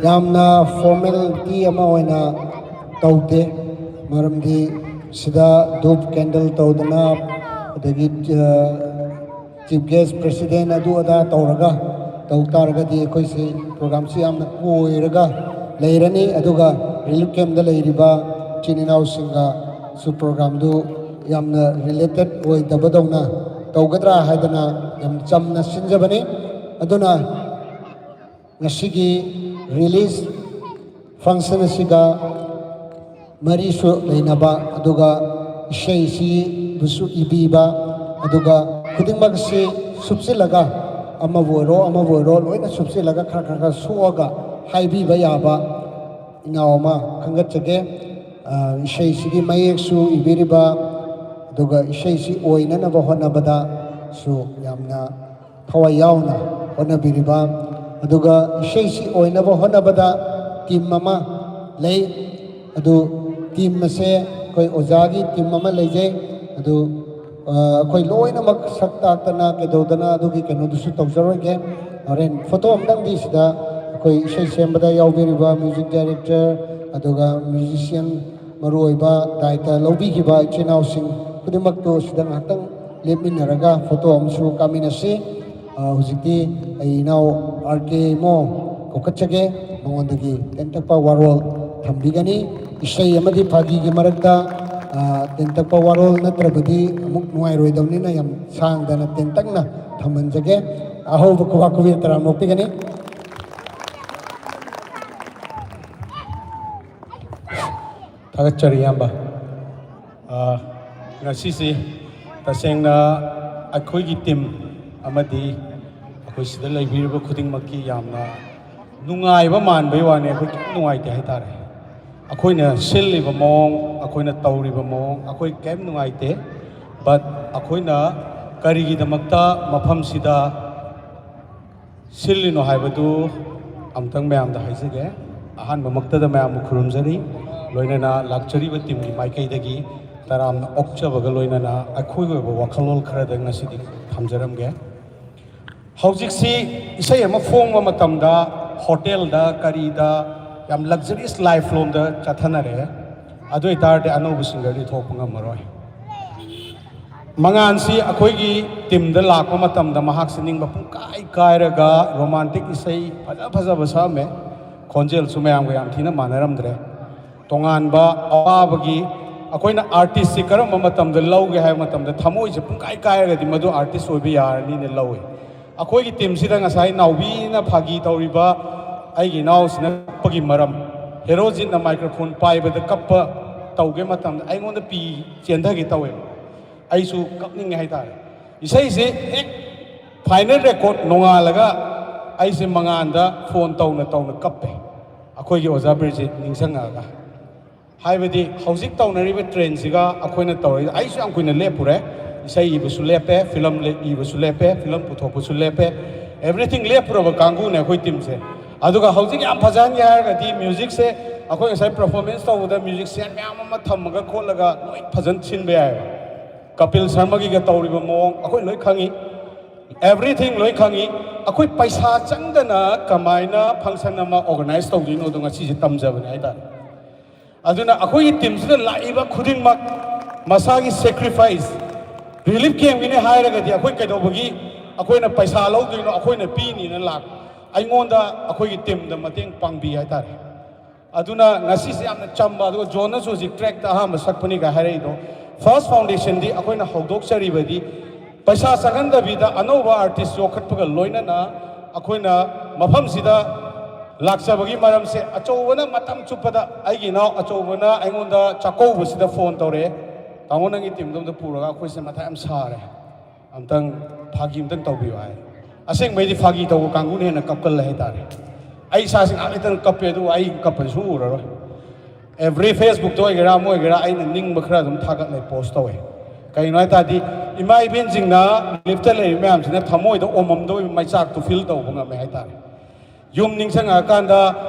ꯌꯥꯝꯅ ꯐꯣꯔꯃꯦꯂꯤꯇꯤ ꯑꯃ ꯑꯣꯏꯅ ꯇꯧꯗꯦ꯫ ꯃꯔꯝꯗꯤ ꯁꯤꯗ ꯙꯨꯞ ꯀꯦꯟꯗꯜ ꯇꯧꯗꯅ, ꯑꯗꯒꯤ, ꯑ, ꯆꯤꯐ ꯒꯦꯁ, ꯄ꯭ꯔꯦꯁꯤꯗꯦꯟ, ꯑꯗꯨ ꯑꯗꯥ ꯇꯧꯔꯒ ꯇꯧ ꯇꯥꯔꯒꯗꯤ ꯑꯩꯈꯣꯏꯁꯤ ꯄ꯭ꯔꯣꯒ꯭ꯔꯥꯝꯁꯤ ꯌꯥꯝꯅ ꯀꯣꯏꯔꯒ ꯂꯩꯔꯅꯤ꯫ ꯑꯗꯨꯒ ꯔꯤꯂꯤꯐ ꯀꯦꯝꯞꯇ ꯂꯩꯔꯤꯕ ꯏꯆꯤꯟ ꯏꯅꯥꯎꯁꯤꯡꯒꯁꯨ ꯄ꯭ꯔꯣꯒ꯭ꯔꯥꯝꯗꯨ ꯌꯥꯝꯅ ꯔꯤꯂꯦꯇꯦꯠ ꯑꯣꯏꯗꯕꯗꯧꯅ ꯇꯧꯒꯗ꯭ꯔꯥ ꯍꯥꯏꯗꯅ ꯌꯥꯝ ꯆꯝꯅ ꯁꯤꯟꯖꯕꯅꯤ꯫ ꯑꯗꯨꯅ ꯉꯁꯤꯒꯤ ꯔꯤꯂꯤꯖ ꯐꯪꯁꯟ ꯑꯁꯤꯒ ꯃꯔꯤꯁꯨ ꯂꯩꯅꯕ, ꯑꯗꯨꯒ ꯏꯁꯩꯁꯤꯕꯨꯁꯨ ꯏꯕꯤꯕ, ꯑꯗꯨꯒ ꯈꯨꯗꯤꯡꯃꯛ ꯑꯁꯤ ꯁꯨꯞꯆꯤꯜꯂꯒ, ꯑꯃꯕꯨ ꯑꯣꯏꯔꯣ ꯑꯃꯕꯨ ꯑꯣꯏꯔꯣ, ꯂꯣꯏꯅ ꯁꯨꯞꯆꯤꯜꯂꯒ ꯈꯔ ꯈꯔ ꯈꯔ ꯁꯣꯛꯑꯒ ꯍꯥꯏꯕꯤꯕ ꯌꯥꯕ ꯏꯅꯥꯎ ꯑꯃ ꯈꯟꯒꯠꯆꯒꯦ꯫ ꯑ, ꯏꯁꯩꯁꯤꯒꯤ ꯃꯌꯦꯛꯁꯨ ꯏꯕꯤꯔꯤꯕ, ꯑꯗꯨꯒ ꯏꯁꯩꯁꯤ ꯑꯣꯏꯅꯅꯕ ꯍꯣꯠꯅꯕꯗꯁꯨ ꯌꯥꯝꯅ ꯊꯋꯥꯏ ꯌꯥꯎꯅ ꯍꯣꯠꯅꯕꯤꯔꯤꯕ, ꯑꯗꯨꯒ ꯏꯁꯩꯁꯤ ꯑꯣꯏꯅꯕ ꯍꯣꯠꯅꯕꯗ ꯇꯤꯝ ꯑꯃ ꯂꯩ꯫ ꯑꯗꯨ ꯇꯤꯝ ꯑꯁꯦ ꯑꯩꯈꯣꯏ ꯑꯣꯖꯥꯒꯤ ꯇꯤꯝ ꯑꯃ ꯂꯩꯖꯩ꯫ ꯑꯗꯨ, ꯑ, ꯑꯩꯈꯣꯏ ꯂꯣꯏꯅꯃꯛ ꯁꯛ ꯇꯥꯛꯇꯅ ꯀꯩꯗꯧꯗꯅ ꯑꯗꯨꯒꯤ ꯀꯩꯅꯣꯗꯨꯁꯨ ꯇꯧꯖꯔꯣꯏꯒꯦ꯫ ꯍꯣꯔꯦꯟ ꯐꯣꯇꯣ ꯑꯝꯇꯪꯗꯤ ꯁꯤꯗ ꯑꯩꯈꯣꯏ ꯏꯁꯩ ꯁꯦꯝꯕꯗ ꯌꯥꯎꯕꯤꯔꯤꯕ ꯃ꯭ꯌꯨꯖꯤꯛ ꯗꯥꯏꯔꯦꯛꯇꯔ, ꯑꯗꯨꯒ ꯃ꯭ꯌꯨꯖꯤꯁꯤꯌꯟ, ꯃꯔꯨꯑꯣꯏꯕ ꯗꯥꯏꯇ ꯂꯧꯕꯤꯈꯤꯕ ꯏꯆꯤꯜ ꯏꯅꯥꯎꯁꯤꯡ ꯈꯨꯗꯤꯡꯃꯛꯇꯨ ꯁꯤꯗ ꯉꯥꯏꯍꯥꯛꯇꯪ ꯂꯦꯞꯃꯤꯟꯅꯔꯒ ꯐꯣꯇꯣ ꯑꯃꯁꯨ ꯀꯥꯞꯃꯤꯟꯅꯁꯤ꯫ ꯑ, ꯍꯧꯖꯤꯛꯇꯤ ꯑꯩ ꯏꯅꯥꯎ ꯑꯥꯔ ꯀꯦ ꯏꯃꯣ ꯀꯧꯈꯠꯆꯒꯦ, ꯃꯉꯣꯟꯗꯒꯤ ꯇꯦꯟꯇꯛꯄ ꯋꯥꯔꯣꯜ ꯊꯝꯕꯤꯒꯅꯤ꯫ ꯏꯁꯩ ꯑꯃꯗꯤ ꯐꯥꯒꯤꯒꯤ ꯃꯔꯛꯇ, ꯑ, ꯇꯦꯟꯇꯛꯄ ꯋꯥꯔꯣꯜ ꯅꯠꯇ꯭ꯔꯕꯗꯤ ꯑꯃꯨꯛ ꯅꯨꯡꯉꯥꯏꯔꯣꯏꯗꯕꯅꯤꯅ ꯌꯥꯝ ꯁꯥꯡꯗꯅ ꯇꯦꯟꯇꯛꯅ ꯊꯝꯍꯟꯖꯒꯦ꯫ ꯑꯍꯧꯕ ꯈꯨꯕꯥꯛ ꯈꯨꯕꯤ ꯇꯔꯥꯝꯅ ꯑꯣꯛꯄꯤꯒꯅꯤ꯫ ꯊꯥꯒꯠꯆꯔꯤ, ꯏꯌꯥꯝꯕ꯫ ꯑꯥ, ꯉꯁꯤꯁꯤ ꯇꯁꯦꯡꯅ ꯑꯩꯈꯣꯏꯒꯤ ꯇꯤꯝ ꯑꯃꯗꯤ ꯑꯩꯈꯣꯏ ꯁꯤꯗ ꯂꯩꯕꯤꯔꯤꯕ ꯈꯨꯗꯤꯡꯃꯛꯀꯤ ꯌꯥꯝꯅ ꯅꯨꯡꯉꯥꯏꯕ ꯃꯥꯟꯕꯩ ꯋꯥꯅꯤ, ꯑꯩꯈꯣꯏ ꯀꯩꯝ ꯅꯨꯡꯉꯥꯏꯇꯦ ꯍꯥꯏꯇꯥꯔꯦ꯫ ꯑꯩꯈꯣꯏꯅ ꯁꯤꯜꯂꯤꯕ ꯃꯑꯣꯡ, ꯑꯩꯈꯣꯏꯅ ꯇꯧꯔꯤꯕ ꯃꯑꯣꯡ, ꯑꯩꯈꯣꯏ ꯀꯩꯝ ꯅꯨꯡꯉꯥꯏꯇꯦ꯫ But ꯑꯩꯈꯣꯏꯅ ꯀꯔꯤꯒꯤꯗꯃꯛꯇ ꯃꯐꯝꯁꯤꯗ ꯁꯤꯜꯂꯤꯅꯣ ꯍꯥꯏꯕꯗꯨ ꯑꯃꯨꯛꯇꯪ ꯃꯌꯥꯝꯗ ꯍꯥꯏꯖꯒꯦ꯫ ꯑꯍꯥꯟꯕꯃꯛꯇꯗ ꯃꯌꯥꯝꯕꯨ ꯈꯨꯔꯨꯝꯖꯔꯤ, ꯂꯣꯏꯅꯅ ꯂꯥꯛꯆꯔꯤꯕ ꯇꯤꯝꯒꯤ ꯃꯥꯏꯀꯩꯗꯒꯤ ꯇꯔꯥꯝꯅ ꯑꯣꯛꯆꯕꯒ ꯂꯣꯏꯅꯅ ꯑꯩꯈꯣꯏꯒꯤ ꯑꯣꯏꯕ ꯋꯥꯈꯜꯂꯣꯟ ꯈꯔꯗ ꯉꯁꯤꯗꯤ ꯊꯝꯖꯔꯝꯒꯦ꯫ ꯍꯧꯖꯤꯛꯁꯤ ꯏꯁꯩ ꯑꯃ ꯐꯣꯡꯕ ꯃꯇꯝꯗ ꯍꯣꯇꯦꯜꯗ ꯀꯔꯤꯗ ꯌꯥꯝ luxurious life ꯂꯣꯝꯗ ꯆꯠꯊꯅꯔꯦ꯫ ꯑꯗꯨ ꯑꯣꯏꯇꯥꯔꯗꯤ ꯑꯅꯧꯕ ꯁꯤꯡꯒꯔꯗꯤ ꯊꯣꯛꯄ ꯉꯝꯃꯔꯣꯏ꯫ ꯃꯉꯥꯟꯁꯤ ꯑꯩꯈꯣꯏꯒꯤ ꯇꯤꯝꯗ ꯂꯥꯛꯄ ꯃꯇꯝꯗ ꯃꯍꯥꯛꯁꯤ ꯅꯤꯡꯕ ꯄꯨꯡꯀꯥꯏ ꯀꯥꯏꯔꯒ ꯔꯣꯃꯥꯟꯇꯤꯛ ꯏꯁꯩ ꯐꯖ ꯐꯖꯕ ꯁꯛꯑꯝꯃꯦ꯫ ꯈꯣꯟꯖꯦꯜꯁꯨ ꯃꯌꯥꯝꯒ ꯌꯥꯝ ꯊꯤꯅ ꯃꯥꯟꯅꯔꯝꯗ꯭ꯔꯦ꯫ ꯇꯣꯉꯥꯟꯕ ꯑꯋꯥꯕꯒꯤ, ꯑꯩꯈꯣꯏꯅ ꯑꯥꯔꯇꯤꯁꯁꯤ ꯀꯔꯝꯕ ꯃꯇꯝꯗ ꯂꯧꯒꯦ ꯍꯥꯏꯕ ꯃꯇꯝꯗ ꯊꯃꯣꯏꯁꯦ ꯄꯨꯡꯀꯥꯏ ꯀꯥꯏꯔꯒꯗꯤ ꯃꯗꯨ ꯑꯥꯔꯇꯤꯁ ꯑꯣꯏꯕ ꯌꯥꯔꯅꯤꯅ ꯂꯧꯏ꯫ ꯑꯩꯈꯣꯏꯒꯤ ꯇꯤꯝꯁꯤꯗ ꯉꯁꯥꯏ ꯅꯥꯎꯕꯤꯅ ꯐꯥꯒꯤ ꯇꯧꯔꯤꯕ ꯑꯩꯒꯤ ꯏꯅꯥꯎꯁꯤꯅ ꯀꯞꯄꯒꯤ ꯃꯔꯝ, ꯍꯦꯔꯣꯖꯤꯠꯅ ꯃꯥꯏꯀ꯭ꯔꯣꯐꯣꯟ ꯄꯥꯏꯕꯗ ꯀꯞꯄ ꯇꯧꯒꯦ ꯃꯇꯝꯗ ꯑꯩꯉꯣꯟꯗ ꯄꯤ ꯆꯦꯟꯊꯒꯦ ꯇꯧꯋꯦꯕ꯫ ꯑꯩꯁꯨ ꯀꯞꯅꯤꯡꯉꯦ ꯍꯥꯏꯇꯥꯔꯦ꯫ ꯏꯁꯩꯁꯦ ꯍꯦꯛ ꯐꯥꯏꯅꯦꯜ ꯔꯦꯀꯣꯔꯠ ꯅꯣꯡꯉꯥꯜꯂꯒ ꯑꯩꯁꯦ ꯃꯉꯥꯟꯗ ꯐꯣꯟ ꯇꯧꯅ ꯇꯧꯅ ꯀꯞꯄꯦ, ꯑꯩꯈꯣꯏꯒꯤ ꯑꯣꯖꯥ ꯕꯤꯔꯖꯤꯠ ꯅꯤꯡꯁꯤꯡꯉꯛꯑꯒ꯫ ꯍꯥꯏꯕꯗꯤ ꯍꯧꯖꯤꯛ ꯇꯧꯅꯔꯤꯕ ꯇ꯭ꯔꯦꯟꯁꯤꯒ ꯑꯩꯈꯣꯏꯅ ꯇꯧꯔꯤ, ꯑꯩꯁꯨ ꯌꯥꯝ ꯀꯨꯏꯅ ꯂꯦꯞꯄꯨꯔꯦ꯫ ꯏꯁꯩ ꯏꯕꯁꯨ ꯂꯦꯞꯄꯦ, ꯐꯤꯂꯝ ꯂꯦ- ꯏꯕꯁꯨ ꯂꯦꯞꯄꯦ, ꯐꯤꯂꯝ ꯄꯨꯊꯣꯛꯄꯁꯨ ꯂꯦꯞꯄꯦ, everything ꯂꯦꯞꯄꯨꯔꯕ ꯀꯥꯡꯕꯨꯅꯦ ꯑꯩꯈꯣꯏ ꯇꯤꯝꯁꯦ꯫ ꯑꯗꯨꯒ ꯍꯧꯖꯤꯛ ꯌꯥꯝ ꯐꯖꯍꯟꯒꯦ ꯍꯥꯏꯔꯒꯗꯤ ꯃ꯭ꯌꯨꯖꯤꯛꯁꯦ ꯑꯩꯈꯣꯏ ꯉꯁꯥꯏ ꯄꯔꯐꯣꯔꯃꯦꯟꯁ ꯇꯧꯕꯗ ꯃ꯭ꯌꯨꯖꯤꯛꯁꯤꯌꯥꯟ ꯃꯌꯥꯝ ꯑꯃ ꯊꯝꯃꯒ ꯈꯣꯠꯂꯒ ꯂꯣꯏ ꯐꯖꯅ ꯁꯤꯟꯕ ꯌꯥꯏꯑꯕ꯫ ꯀꯄꯤꯜ ꯁꯔꯃꯒꯤꯒ ꯇꯧꯔꯤꯕ ꯃꯑꯣꯡ ꯑꯩꯈꯣꯏ ꯂꯣꯏ ꯈꯪꯉꯤ, everything ꯂꯣꯏ ꯈꯪꯉꯤ꯫ ꯑꯩꯈꯣꯏ ꯄꯩꯁꯥ ꯆꯪꯗꯅ ꯀꯃꯥꯏꯅ ꯐꯪꯁꯟ ꯑꯃ ꯑꯣꯔꯒꯅꯥꯏꯁ ꯇꯧꯗꯣꯏꯅꯣꯗꯣ ꯉꯁꯤꯁꯦ ꯇꯝꯖꯕꯅꯦ ꯍꯥꯏꯇꯥꯔꯦ꯫ ꯑꯗꯨꯅ ꯑꯩꯈꯣꯏꯒꯤ ꯇꯤꯝꯁꯤꯗ ꯂꯥꯛꯏꯕ ꯈꯨꯗꯤꯡꯃꯛ ꯃꯁꯥꯒꯤ ꯁꯦꯀ꯭ꯔꯤꯐꯥꯏꯁ, ꯔꯤꯂꯤꯐ ꯀꯦꯝꯒꯤꯅꯤ ꯍꯥꯏꯔꯒꯗꯤ ꯑꯩꯈꯣꯏ ꯀꯩꯗꯧꯕꯒꯤ ꯑꯩꯈꯣꯏꯅ ꯄꯩꯁꯥ ꯂꯧꯗꯣꯏꯅꯣ? ꯑꯩꯈꯣꯏꯅ ꯄꯤꯅꯤꯅ ꯂꯥꯛ ꯑꯩꯉꯣꯟꯗ ꯑꯩꯈꯣꯏꯒꯤ ꯇꯤꯝꯗ ꯃꯇꯦꯡ ꯄꯥꯡꯕꯤ ꯍꯥꯏꯇꯥꯔꯦ꯫ ꯑꯗꯨꯅ ꯉꯁꯤꯁꯦ ꯌꯥꯝꯅ ꯆꯝꯕ, ꯑꯗꯨꯒ ꯖꯣꯟꯅꯁꯨ ꯍꯧꯖꯤꯛ ꯇ꯭ꯔꯦꯛꯇ ꯑꯍꯥꯟꯕ ꯁꯛꯄꯅꯤꯒ ꯍꯥꯏꯔꯛꯏꯗꯣ, ꯐꯥꯔꯁ ꯐꯥꯎꯟꯗꯦꯁꯟꯗꯤ ꯑꯩꯈꯣꯏꯅ ꯍꯧꯗꯣꯛꯆꯔꯤꯕꯗꯤ ꯄꯩꯁꯥ ꯆꯪꯍꯟꯗꯕꯤꯗ ꯑꯅꯧꯕ ꯑꯥꯔꯇꯤꯁ ꯌꯣꯛꯈꯠꯄꯒ ꯂꯣꯏꯅꯅ ꯑꯩꯈꯣꯏꯅ ꯃꯐꯝꯁꯤꯗ ꯂꯥꯛꯆꯕꯒꯤ ꯃꯔꯝꯁꯦ, ꯑꯆꯧꯕꯅ ꯃꯇꯝ ꯆꯨꯞꯄꯗ ꯑꯩꯒꯤ ꯏꯅꯥꯎ ꯑꯆꯧꯕꯅ ꯑꯩꯉꯣꯟꯗ ꯆꯥꯛꯀꯧꯕꯁꯤꯗ ꯐꯣꯟ ꯇꯧꯔꯛꯑꯦ꯫ "ꯇꯥꯃꯣ, ꯅꯪꯒꯤ ꯇꯤꯝꯗꯣ ꯑꯝꯇ ꯄꯨꯔꯒ ꯑꯩꯈꯣꯏꯁꯦ ꯃꯊꯥ ꯌꯥꯝ ꯁꯥꯔꯦ, ꯑꯝꯇꯪ ꯐꯥꯒꯤ ꯑꯝꯇꯪ ꯇꯧꯕꯤꯌꯨ" ꯍꯥꯏ꯫ ꯑꯁꯦꯡꯕꯩꯗꯤ ꯐꯥꯒꯤ ꯇꯧꯕ ꯀꯥꯡꯕꯨꯅ ꯍꯦꯟꯅ ꯀꯞꯀꯜꯂꯦ ꯍꯥꯏꯇꯥꯔꯦ꯫ ꯑꯩ ꯏꯁꯥꯁꯤ ꯉꯥꯏꯍꯥꯛ ꯂꯩꯇꯅ ꯀꯞꯄꯦ, ꯑꯗꯨꯕꯨ ꯑꯩ ꯀꯞꯄꯁꯨ ꯎꯔꯔꯣꯏ꯫ ꯑꯦꯕ꯭ꯔꯤ ꯐꯦꯁꯕꯨꯛꯇ ꯑꯣꯏꯒꯦꯔꯥ ꯑꯃ ꯑꯣꯏꯒꯦꯔꯥ ꯑꯩꯅ ꯅꯤꯡꯕ ꯈꯔ ꯑꯗꯨꯝ ꯊꯥꯒꯠꯂꯦ, ꯄꯣꯁ ꯇꯧꯋꯦ꯫ ꯀꯩꯅꯣ ꯍꯥꯏ ꯇꯥꯔꯗꯤ, ꯏꯃꯥ ꯏꯕꯦꯟꯁꯤꯡꯅ ꯔꯤꯂꯤꯐꯇ ꯂꯩꯔꯤꯕ ꯃꯌꯥꯝꯁꯤꯅ ꯊꯃꯣꯏꯗ ꯑꯣꯝꯃꯝꯗꯧꯔꯤꯕ ꯃꯩꯆꯥꯛꯇꯨ ꯐꯤꯜ ꯇꯧꯕ ꯉꯝꯃꯦ ꯍꯥꯏꯇꯥꯔꯦ꯫ ꯌꯨꯝ ꯅꯤꯡꯁꯤꯡꯉꯛꯑꯀꯥꯟꯗ,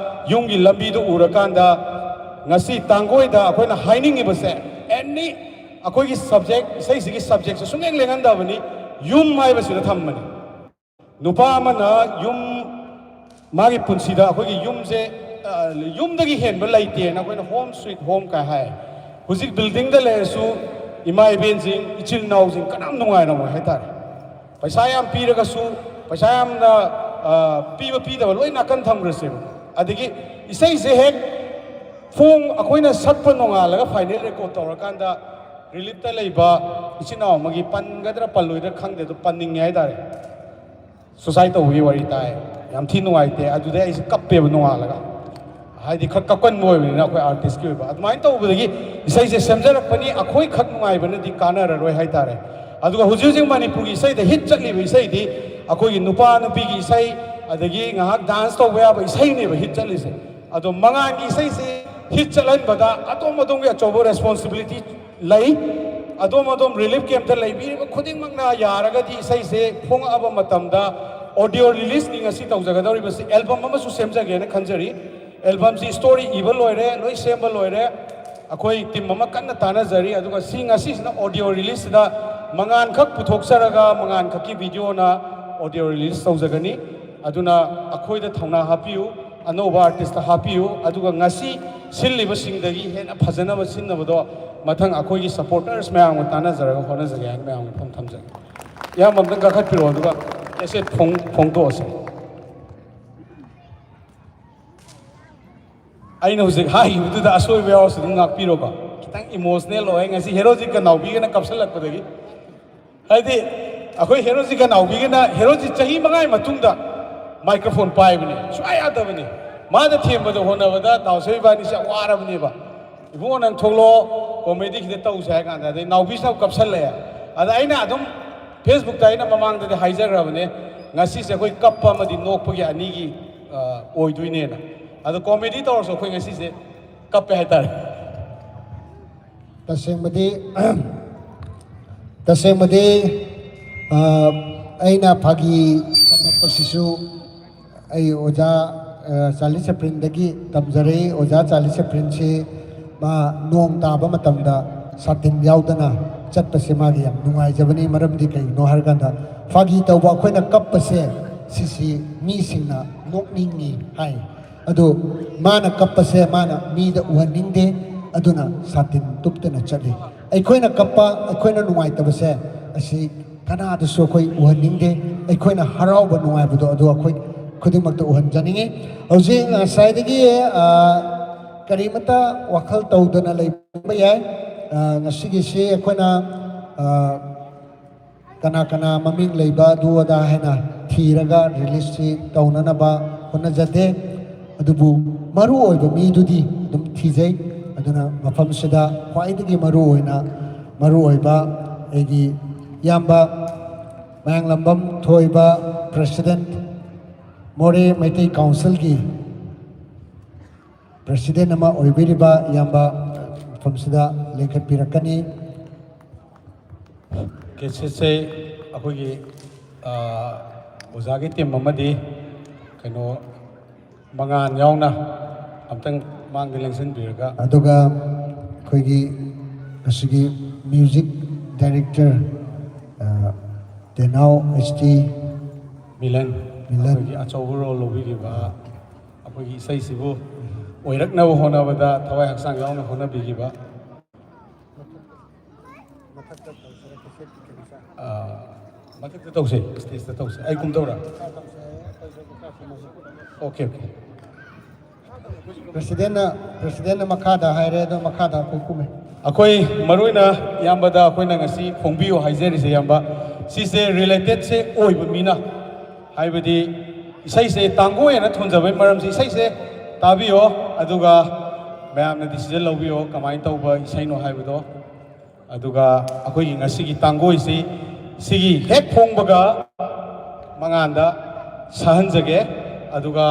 ꯌꯨꯝꯒꯤ ꯂꯝꯕꯤꯗꯨ ꯎꯔꯀꯥꯟꯗ, ꯉꯁꯤ ꯇꯥꯡꯒꯣꯏꯗ ꯑꯩꯈꯣꯏꯅ ꯍꯥꯏꯅꯤꯡꯉꯤꯕꯁꯦ, ꯑꯦꯅꯤ ꯑꯩꯈꯣꯏꯒꯤ ꯁꯕꯖꯦꯛ, ꯏꯁꯩꯁꯤꯒꯤ ꯁꯕꯖꯦꯛꯁꯦ ꯁꯨꯡꯂꯦꯡ ꯂꯦꯡꯍꯟꯗꯕꯅꯤ, ꯌꯨꯝ ꯍꯥꯏꯕꯁꯤꯗ ꯊꯝꯕꯅꯤ꯫ ꯅꯨꯄꯥ ꯑꯃꯅ ꯌꯨꯝ, ꯃꯥꯒꯤ ꯄꯨꯟꯁꯤꯗ ꯑꯩꯈꯣꯏꯒꯤ ꯌꯨꯝꯁꯦ, ꯑ, ꯌꯨꯝꯗꯒꯤ ꯍꯦꯟꯕ ꯂꯩꯇꯦꯅ ꯑꯩꯈꯣꯏꯅ "Home sweet home" ꯀꯥꯏ ꯍꯥꯏ꯫ ꯍꯧꯖꯤꯛ ꯕꯤꯜꯗꯤꯡꯗ ꯂꯩꯔꯁꯨ ꯏꯃꯥ ꯏꯕꯦꯟꯁꯤꯡ, ꯏꯆꯤꯜ ꯏꯅꯥꯎꯁꯤꯡ ꯀꯅꯥꯝ ꯅꯨꯡꯉꯥꯏꯔꯝꯃꯣꯏ ꯍꯥꯏꯇꯥꯔꯦ꯫ ꯄꯩꯁꯥ ꯌꯥꯝ ꯄꯤꯔꯒꯁꯨ, ꯄꯩꯁꯥ ꯌꯥꯝꯅ, ꯑ, ꯄꯤꯕ ꯄꯤꯗꯕ ꯂꯣꯏ ꯅꯥꯀꯟ ꯊꯝꯈ꯭ꯔꯁꯦꯕ꯫ ꯑꯗꯒꯤ ꯏꯁꯩꯁꯦ ꯍꯦꯛ ꯐꯣꯡ, ꯑꯩꯈꯣꯏꯅ ꯁꯛꯄ ꯅꯣꯡꯉꯥꯜꯂꯒ ꯐꯥꯏꯅꯦꯜ ꯔꯦꯀꯣꯔꯗ ꯇꯧꯔꯀꯥꯟꯗ ꯔꯤꯂꯤꯐꯇ ꯂꯩꯕ ꯏꯆꯤꯟ ꯏꯅꯥꯎ ꯑꯃꯒꯤ, ꯄꯟꯒꯗ꯭ꯔꯥ ꯄꯜꯂꯣꯏꯗ꯭ꯔꯥ ꯈꯪꯗꯦ, ꯑꯗꯨ ꯄꯟꯅꯤꯡꯉꯦ ꯍꯥꯏꯇꯥꯔꯦ꯫ ꯁꯨꯁꯥꯏꯠ ꯇꯧꯕꯒꯤ ꯋꯥꯔꯤ ꯇꯥꯏ꯫ ꯌꯥꯝ ꯊꯤ ꯅꯨꯡꯉꯥꯏꯇꯦ꯫ ꯑꯗꯨꯗꯩ ꯑꯩꯁꯦ ꯀꯞꯄꯦꯕ ꯅꯣꯡꯉꯥꯜꯂꯒ꯫ ꯍꯥꯏꯗꯤ ꯈꯔ ꯀꯞꯀꯟꯕ ꯑꯣꯏꯕꯅꯤꯅ ꯑꯩꯈꯣꯏ ꯑꯥꯔꯇꯤꯁꯀꯤ ꯑꯣꯏꯕ꯫ ꯑꯗꯨꯃꯥꯏꯅ ꯇꯧꯕꯗꯒꯤ ꯏꯁꯩꯁꯦ ꯁꯦꯝꯖꯔꯛꯄꯅꯤ꯫ ꯑꯩꯈꯣꯏ ꯈꯛ ꯅꯨꯡꯉꯥꯏꯕꯅꯗꯤ ꯀꯥꯟꯅꯔꯔꯣꯏ ꯍꯥꯏꯇꯥꯔꯦ꯫ ꯑꯗꯨꯒ ꯍꯧꯖꯤꯛ ꯍꯧꯖꯤꯛ ꯃꯅꯤꯄꯨꯔꯒꯤ ꯏꯁꯩꯗ ꯍꯤꯠ ꯆꯠꯂꯤꯕ ꯏꯁꯩꯗꯤ ꯑꯩꯈꯣꯏꯒꯤ ꯅꯨꯄꯥ ꯅꯨꯄꯤꯒꯤ ꯏꯁꯩ, ꯑꯗꯒꯤ ꯉꯥꯏꯍꯥꯛ ꯗꯥꯟꯁ ꯇꯧꯕ ꯌꯥꯕ ꯏꯁꯩꯅꯦꯕ ꯍꯤꯠ ꯆꯠꯂꯤꯁꯦ꯫ ꯑꯗꯣ ꯃꯉꯥꯜꯒꯤ ꯏꯁꯩꯁꯦ ꯍꯤꯠ ꯆꯠꯍꯟꯕꯗ ꯑꯗꯣꯝ ꯑꯗꯣꯝꯒꯤ ꯑꯆꯧꯕ ꯔꯦꯁꯄꯣꯟꯁꯤꯕꯤꯂꯤꯇꯤ ꯂꯩ꯫ ꯑꯗꯣꯝ ꯑꯗꯣꯝ ꯔꯤꯂꯤꯐ ꯀꯦꯝꯞꯇ ꯂꯩꯕꯤꯔꯤꯕ ꯈꯨꯗꯤꯡꯃꯛꯅ ꯌꯥꯔꯒꯗꯤ ꯏꯁꯩꯁꯦ ꯐꯣꯡꯉꯛꯑꯕ ꯃꯇꯝꯗ ꯑꯣꯗꯤꯑꯣ ꯔꯤꯂꯤꯁꯅꯤ ꯉꯁꯤ ꯇꯧꯖꯒꯗꯧꯔꯤꯕꯁꯤ꯫ ꯑꯦꯜꯕꯝ ꯑꯃꯁꯨ ꯁꯦꯝꯖꯒꯦꯅ ꯈꯟꯖꯔꯤ꯫ ꯑꯦꯜꯕꯝꯁꯤ ꯁ꯭ꯇꯣꯔꯤ ꯏꯕ ꯂꯣꯏꯔꯦ, ꯂꯣꯏ ꯁꯦꯝꯕ ꯂꯣꯏꯔꯦ꯫ ꯑꯩꯈꯣꯏ ꯇꯤꯝ ꯑꯃ ꯀꯟꯅ ꯇꯥꯟꯅꯖꯔꯤ꯫ ꯑꯗꯨꯒ ꯁꯤ ꯉꯁꯤꯁꯤꯅ ꯑꯣꯗꯤꯑꯣ ꯔꯤꯂꯤꯁꯁꯤꯗ ꯃꯉꯥꯟꯈꯛ ꯄꯨꯊꯣꯛꯆꯔꯒ ꯃꯉꯥꯟꯈꯛꯀꯤ ꯚꯤꯗꯤꯑꯣꯅ ꯑꯣꯗꯤꯑꯣ ꯔꯤꯂꯤꯁ ꯇꯧꯖꯒꯅꯤ꯫ ꯑꯗꯨꯅ ꯑꯩꯈꯣꯏꯗ ꯊꯧꯅꯥ ꯍꯥꯞꯄꯤꯌꯨ, ꯑꯅꯧꯕ ꯑꯥꯔꯇꯤꯁꯇ ꯍꯥꯞꯄꯤꯌꯨ, ꯑꯗꯨꯒ ꯉꯁꯤ ꯁꯤꯜꯂꯤꯕꯁꯤꯡꯗꯒꯤ ꯍꯦꯟꯅ ꯐꯖꯅꯕ ꯁꯤꯟꯅꯕꯗꯣ ꯃꯊꯪ ꯑꯩꯈꯣꯏꯒꯤ ꯁꯄꯣꯔꯇꯔꯁ ꯃꯌꯥꯝꯒ ꯇꯥꯟꯅꯖꯔꯒ ꯍꯣꯠꯅꯖꯒꯦ ꯍꯥꯏꯅ ꯃꯌꯥꯝꯒꯤ ꯃꯐꯝ ꯊꯝꯖꯒꯦ꯫ ꯏꯌꯥꯝꯕ ꯑꯝꯇꯪ ꯀꯥꯈꯠꯄꯤꯔꯛꯑꯣ, ꯑꯗꯨꯒ ꯀꯦꯁꯦꯠ ꯐꯣꯡ-, ꯐꯣꯡꯗꯣꯛꯑꯁꯦ꯫ ꯑꯩꯅ ꯍꯧꯖꯤꯛ ꯍꯥꯏꯈꯤꯕꯗꯨꯗ ꯑꯁꯣꯏꯕ ꯌꯥꯎꯔꯁꯨ ꯑꯗꯨꯝ ꯉꯥꯛꯄꯤꯔꯣꯀꯣ꯫ ꯈꯤꯇꯪ ꯏꯃꯣꯁꯅꯦꯜ ꯑꯣꯏ ꯉꯁꯤ ꯍꯦꯔꯣꯖꯤꯠꯀ ꯅꯥꯎꯕꯤꯒꯅ ꯀꯥꯞꯁꯤꯜꯂꯛꯄꯗꯒꯤ꯫ ꯍꯥꯏꯗꯤ ꯑꯩꯈꯣꯏ ꯍꯦꯔꯣꯖꯤꯠꯀ ꯅꯥꯎꯕꯤꯒꯅ, ꯍꯦꯔꯣꯖꯤꯠ ꯆꯍꯤ ꯃꯉꯥꯒꯤ ꯃꯇꯨꯡꯗ ꯃꯥꯏꯀ꯭ꯔꯣꯐꯣꯟ ꯄꯥꯏꯕꯅꯦ, ꯁꯨꯡꯌꯥ ꯌꯥꯗꯕꯅꯦ꯫ ꯃꯥꯗ ꯊꯦꯝꯕꯗ ꯍꯣꯠꯅꯕꯗ ꯇꯥꯎꯁꯦ ꯏꯕꯥꯅꯤꯁꯦ ꯌꯥꯝ ꯋꯥꯔꯕꯅꯦꯕ꯫ "ꯏꯕꯨꯡꯉꯣ, ꯅꯪ ꯊꯣꯛꯂꯛꯑꯣ, ꯀꯣꯃꯦꯗꯤ ꯈꯤꯇ ꯇꯧꯁꯦ" ꯍꯥꯏ ꯀꯥꯟꯗ, ꯑꯗꯩ ꯅꯥꯎꯕꯤꯁꯤꯅ ꯑꯃꯨꯛ ꯀꯞꯁꯜꯂꯛꯑꯦ꯫ ꯑꯗ ꯑꯩꯅ ꯑꯗꯨꯝ ꯐꯦꯁꯕꯨꯛꯇ ꯑꯩꯅ ꯃꯃꯥꯡꯗꯗꯤ ꯍꯥꯏꯖꯈ꯭ꯔꯕꯅꯦ, ꯉꯁꯤꯁꯦ ꯑꯩꯈꯣꯏ ꯀꯞꯄ ꯑꯃꯗꯤ ꯅꯣꯛꯄꯒꯤ ꯑꯅꯤꯒꯤ, ꯑ, ꯑꯣꯏꯗꯣꯏꯅꯦꯅ꯫ ꯑꯗꯣ ꯀꯣꯃꯦꯗꯤ ꯇꯧꯔꯁꯨ ꯑꯩꯈꯣꯏ ꯉꯁꯤꯁꯦ ꯀꯞꯄꯦ ꯍꯥꯏꯇꯥꯔꯦ꯫ ꯇꯁꯦꯡꯕꯗꯤ ꯇꯁꯦꯡꯕꯗꯤ ꯑ, ꯑꯩꯅ ꯐꯥꯒꯤ ꯇꯝꯃꯛꯄꯁꯤꯁꯨ ꯑꯩ ꯑꯣꯖꯥ, ꯑ, ꯆꯥꯔꯂꯤ ꯆꯦꯄ꯭ꯂꯤꯟꯗꯒꯤ ꯇꯝꯖꯔꯛꯏ꯫ ꯑꯣꯖꯥ ꯆꯥꯔꯂꯤ ꯆꯦꯄ꯭ꯂꯤꯟꯁꯤ ꯃꯥ ꯅꯣꯡ ꯇꯥꯕ ꯃꯇꯝꯗ ꯁꯥꯇꯤꯟ ꯌꯥꯎꯗꯅ ꯆꯠꯄꯁꯦ ꯃꯥꯒꯤ ꯌꯥꯝ ꯅꯨꯡꯉꯥꯏꯖꯕꯅꯤ꯫ ꯃꯔꯝꯗꯤ ꯀꯩꯒꯤꯅꯣ ꯍꯥꯏꯔꯀꯥꯟꯗ, ꯐꯥꯒꯤ ꯇꯧꯕ ꯑꯩꯈꯣꯏꯅ ꯀꯞꯄꯁꯦ, ꯁꯤꯁꯤ ꯃꯤꯁꯤꯡꯅ ꯅꯣꯛꯅꯤꯡꯉꯤ ꯍꯥꯏ꯫ ꯑꯗꯨ ꯃꯥꯅ ꯀꯞꯄꯁꯦ ꯃꯥꯅ ꯃꯤꯗ ꯎꯍꯟꯅꯤꯡꯗꯦ, ꯑꯗꯨꯅ ꯁꯥꯇꯤꯟ ꯇꯨꯞꯇꯅ ꯆꯠꯂꯤ꯫ ꯑꯩꯈꯣꯏꯅ ꯀꯞꯄ, ꯑꯩꯈꯣꯏꯅ ꯅꯨꯡꯉꯥꯏꯇꯕꯁꯦ ꯑꯁꯤ ꯀꯅꯥꯗꯁꯨ ꯑꯩꯈꯣꯏ ꯎꯍꯟꯅꯤꯡꯗꯦ꯫ ꯑꯩꯈꯣꯏꯅ ꯍꯔꯥꯎꯕ ꯅꯨꯡꯉꯥꯏꯕꯗꯣ ꯑꯗꯨ ꯑꯩꯈꯣꯏ ꯈꯨꯗꯤꯡꯃꯛꯇ ꯎꯍꯟꯖꯅꯤꯡꯉꯤ꯫ ꯍꯧꯖꯤꯛ ꯉꯁꯥꯏꯗꯒꯤ, ꯑ, ꯀꯔꯤꯃꯠꯇ ꯋꯥꯈꯜ ꯇꯧꯗꯅ ꯂꯩꯕ ꯌꯥꯏ꯫ ꯑ, ꯉꯁꯤꯒꯤꯁꯤ ꯑꯩꯈꯣꯏꯅ, ꯑ, ꯀꯅꯥ ꯀꯅꯥ ꯃꯃꯤꯡ ꯂꯩꯕ ꯑꯗꯨ ꯑꯗꯥ ꯍꯥꯏꯅ ꯊꯤꯔꯒ ꯔꯤꯂꯤꯁꯁꯤ ꯇꯧꯅꯅꯕ ꯍꯣꯠꯅꯖꯗꯦ꯫ ꯑꯗꯨꯕꯨ ꯃꯔꯨ ꯑꯣꯏꯕ ꯃꯤꯗꯨꯗꯤ ꯑꯗꯨꯝ ꯊꯤꯖꯩ꯫ ꯑꯗꯨꯅ ꯃꯐꯝꯁꯤꯗ ꯈ꯭ꯋꯥꯏꯗꯒꯤ ꯃꯔꯨ ꯑꯣꯏꯅ, ꯃꯔꯨ ꯑꯣꯏꯕ ꯑꯩꯒꯤ ꯏꯌꯥꯝꯕ ꯃꯌꯥꯡꯂꯝꯕꯝ ꯊꯣꯏꯕ, ꯄ꯭ꯔꯦꯁꯤꯗꯦꯟꯠ, ꯃꯣꯔꯦ ꯃꯩꯇꯩ ꯀꯥꯎꯟꯁꯤꯜꯒꯤ ꯄ꯭ꯔꯦꯁꯤꯗꯦꯟꯠ ꯑꯃ ꯑꯣꯏꯕꯤꯔꯤꯕ ꯏꯌꯥꯝꯕ ꯃꯐꯝꯁꯤꯗ ꯂꯦꯡꯈꯠꯄꯤꯔꯛꯀꯅꯤ꯫ ꯀꯦꯁꯦꯠꯁꯦ ꯑꯩꯈꯣꯏꯒꯤ, ꯑ, ꯑꯣꯖꯥꯒꯤ ꯇꯤꯝ ꯑꯃꯗꯤ ꯀꯩꯅꯣ ꯃꯉꯥꯟ ꯌꯥꯎꯅ ꯑꯝꯇꯪ ꯃꯥꯡꯗ ꯂꯦꯡꯁꯤꯟꯕꯤꯔꯒ꯫ ꯑꯗꯨꯒ ꯑꯩꯈꯣꯏꯒꯤ ꯉꯁꯤꯒꯤ ꯃ꯭ꯌꯨꯖꯤꯛ ꯗꯥꯏꯔꯦꯛꯇꯔ, ꯑ, ꯇꯦꯅꯥꯎ ꯑꯩꯆ ꯇꯤ ꯃꯤꯂꯟ, ꯃꯤꯂꯟ꯫ ꯑꯩꯈꯣꯏꯒꯤ ꯑꯆꯧꯕ ꯔꯣꯜ ꯂꯧꯕꯤꯈꯤꯕ, ꯑꯩꯈꯣꯏꯒꯤ ꯏꯁꯩꯁꯤꯕꯨ ꯑꯣꯏꯔꯛꯅꯕ ꯍꯣꯠꯅꯕꯗ ꯊꯋꯥꯏ ꯍꯛꯆꯥꯡ ꯌꯥꯎꯅ ꯍꯣꯠꯅꯕꯤꯈꯤꯕ꯫ ꯑ, ꯃꯊꯛꯇ ꯇꯧꯁꯦ, ꯁ꯭ꯇꯦꯖꯇ ꯇꯧꯁꯦ꯫ ꯑꯩ ꯀꯨꯝꯗꯧꯔꯥ? Okay, okay. ꯄ꯭ꯔꯦꯁꯤꯗꯦꯟꯠꯅ, ꯄ꯭ꯔꯦꯁꯤꯗꯦꯟꯠꯅ ꯃꯈꯥꯗ ꯍꯥꯏꯔꯦ, ꯑꯗꯣ ꯃꯈꯥꯗ ꯑꯩꯈꯣꯏ ꯀꯨꯝꯃꯦ꯫ ꯑꯩꯈꯣꯏ ꯃꯔꯨꯑꯣꯏꯅ ꯏꯌꯥꯝꯕꯗ ꯑꯩꯈꯣꯏꯅ ꯉꯁꯤ ꯐꯣꯡꯕꯤꯌꯨ ꯍꯥꯏꯖꯔꯤꯁꯦ, ꯏꯌꯥꯝꯕ, ꯁꯤꯁꯦ ꯔꯤꯂꯦꯇꯦꯠꯁꯦ ꯑꯣꯏꯕ ꯃꯤꯅ, ꯍꯥꯏꯕꯗꯤ ꯏꯁꯩꯁꯦ ꯇꯥꯡꯒꯣꯏ ꯍꯥꯏꯅ ꯊꯣꯟꯖꯕꯒꯤ ꯃꯔꯝꯁꯦ, ꯏꯁꯩꯁꯦ ꯇꯥꯕꯤꯌꯣ, ꯑꯗꯨꯒ ꯃꯌꯥꯝꯅ decision ꯂꯧꯕꯤꯌꯣ ꯀꯃꯥꯏꯅ ꯇꯧꯕ ꯏꯁꯩꯅꯣ ꯍꯥꯏꯕꯗꯣ꯫ ꯑꯗꯨꯒ ꯑꯩꯈꯣꯏꯒꯤ ꯉꯁꯤꯒꯤ ꯇꯥꯡꯒꯣꯏꯁꯤ ꯁꯤꯒꯤ ꯍꯦꯛ ꯐꯣꯡꯕꯒ ꯃꯉꯥꯟꯗ ꯁꯛꯍꯟꯖꯒꯦ꯫ ꯑꯗꯨꯒ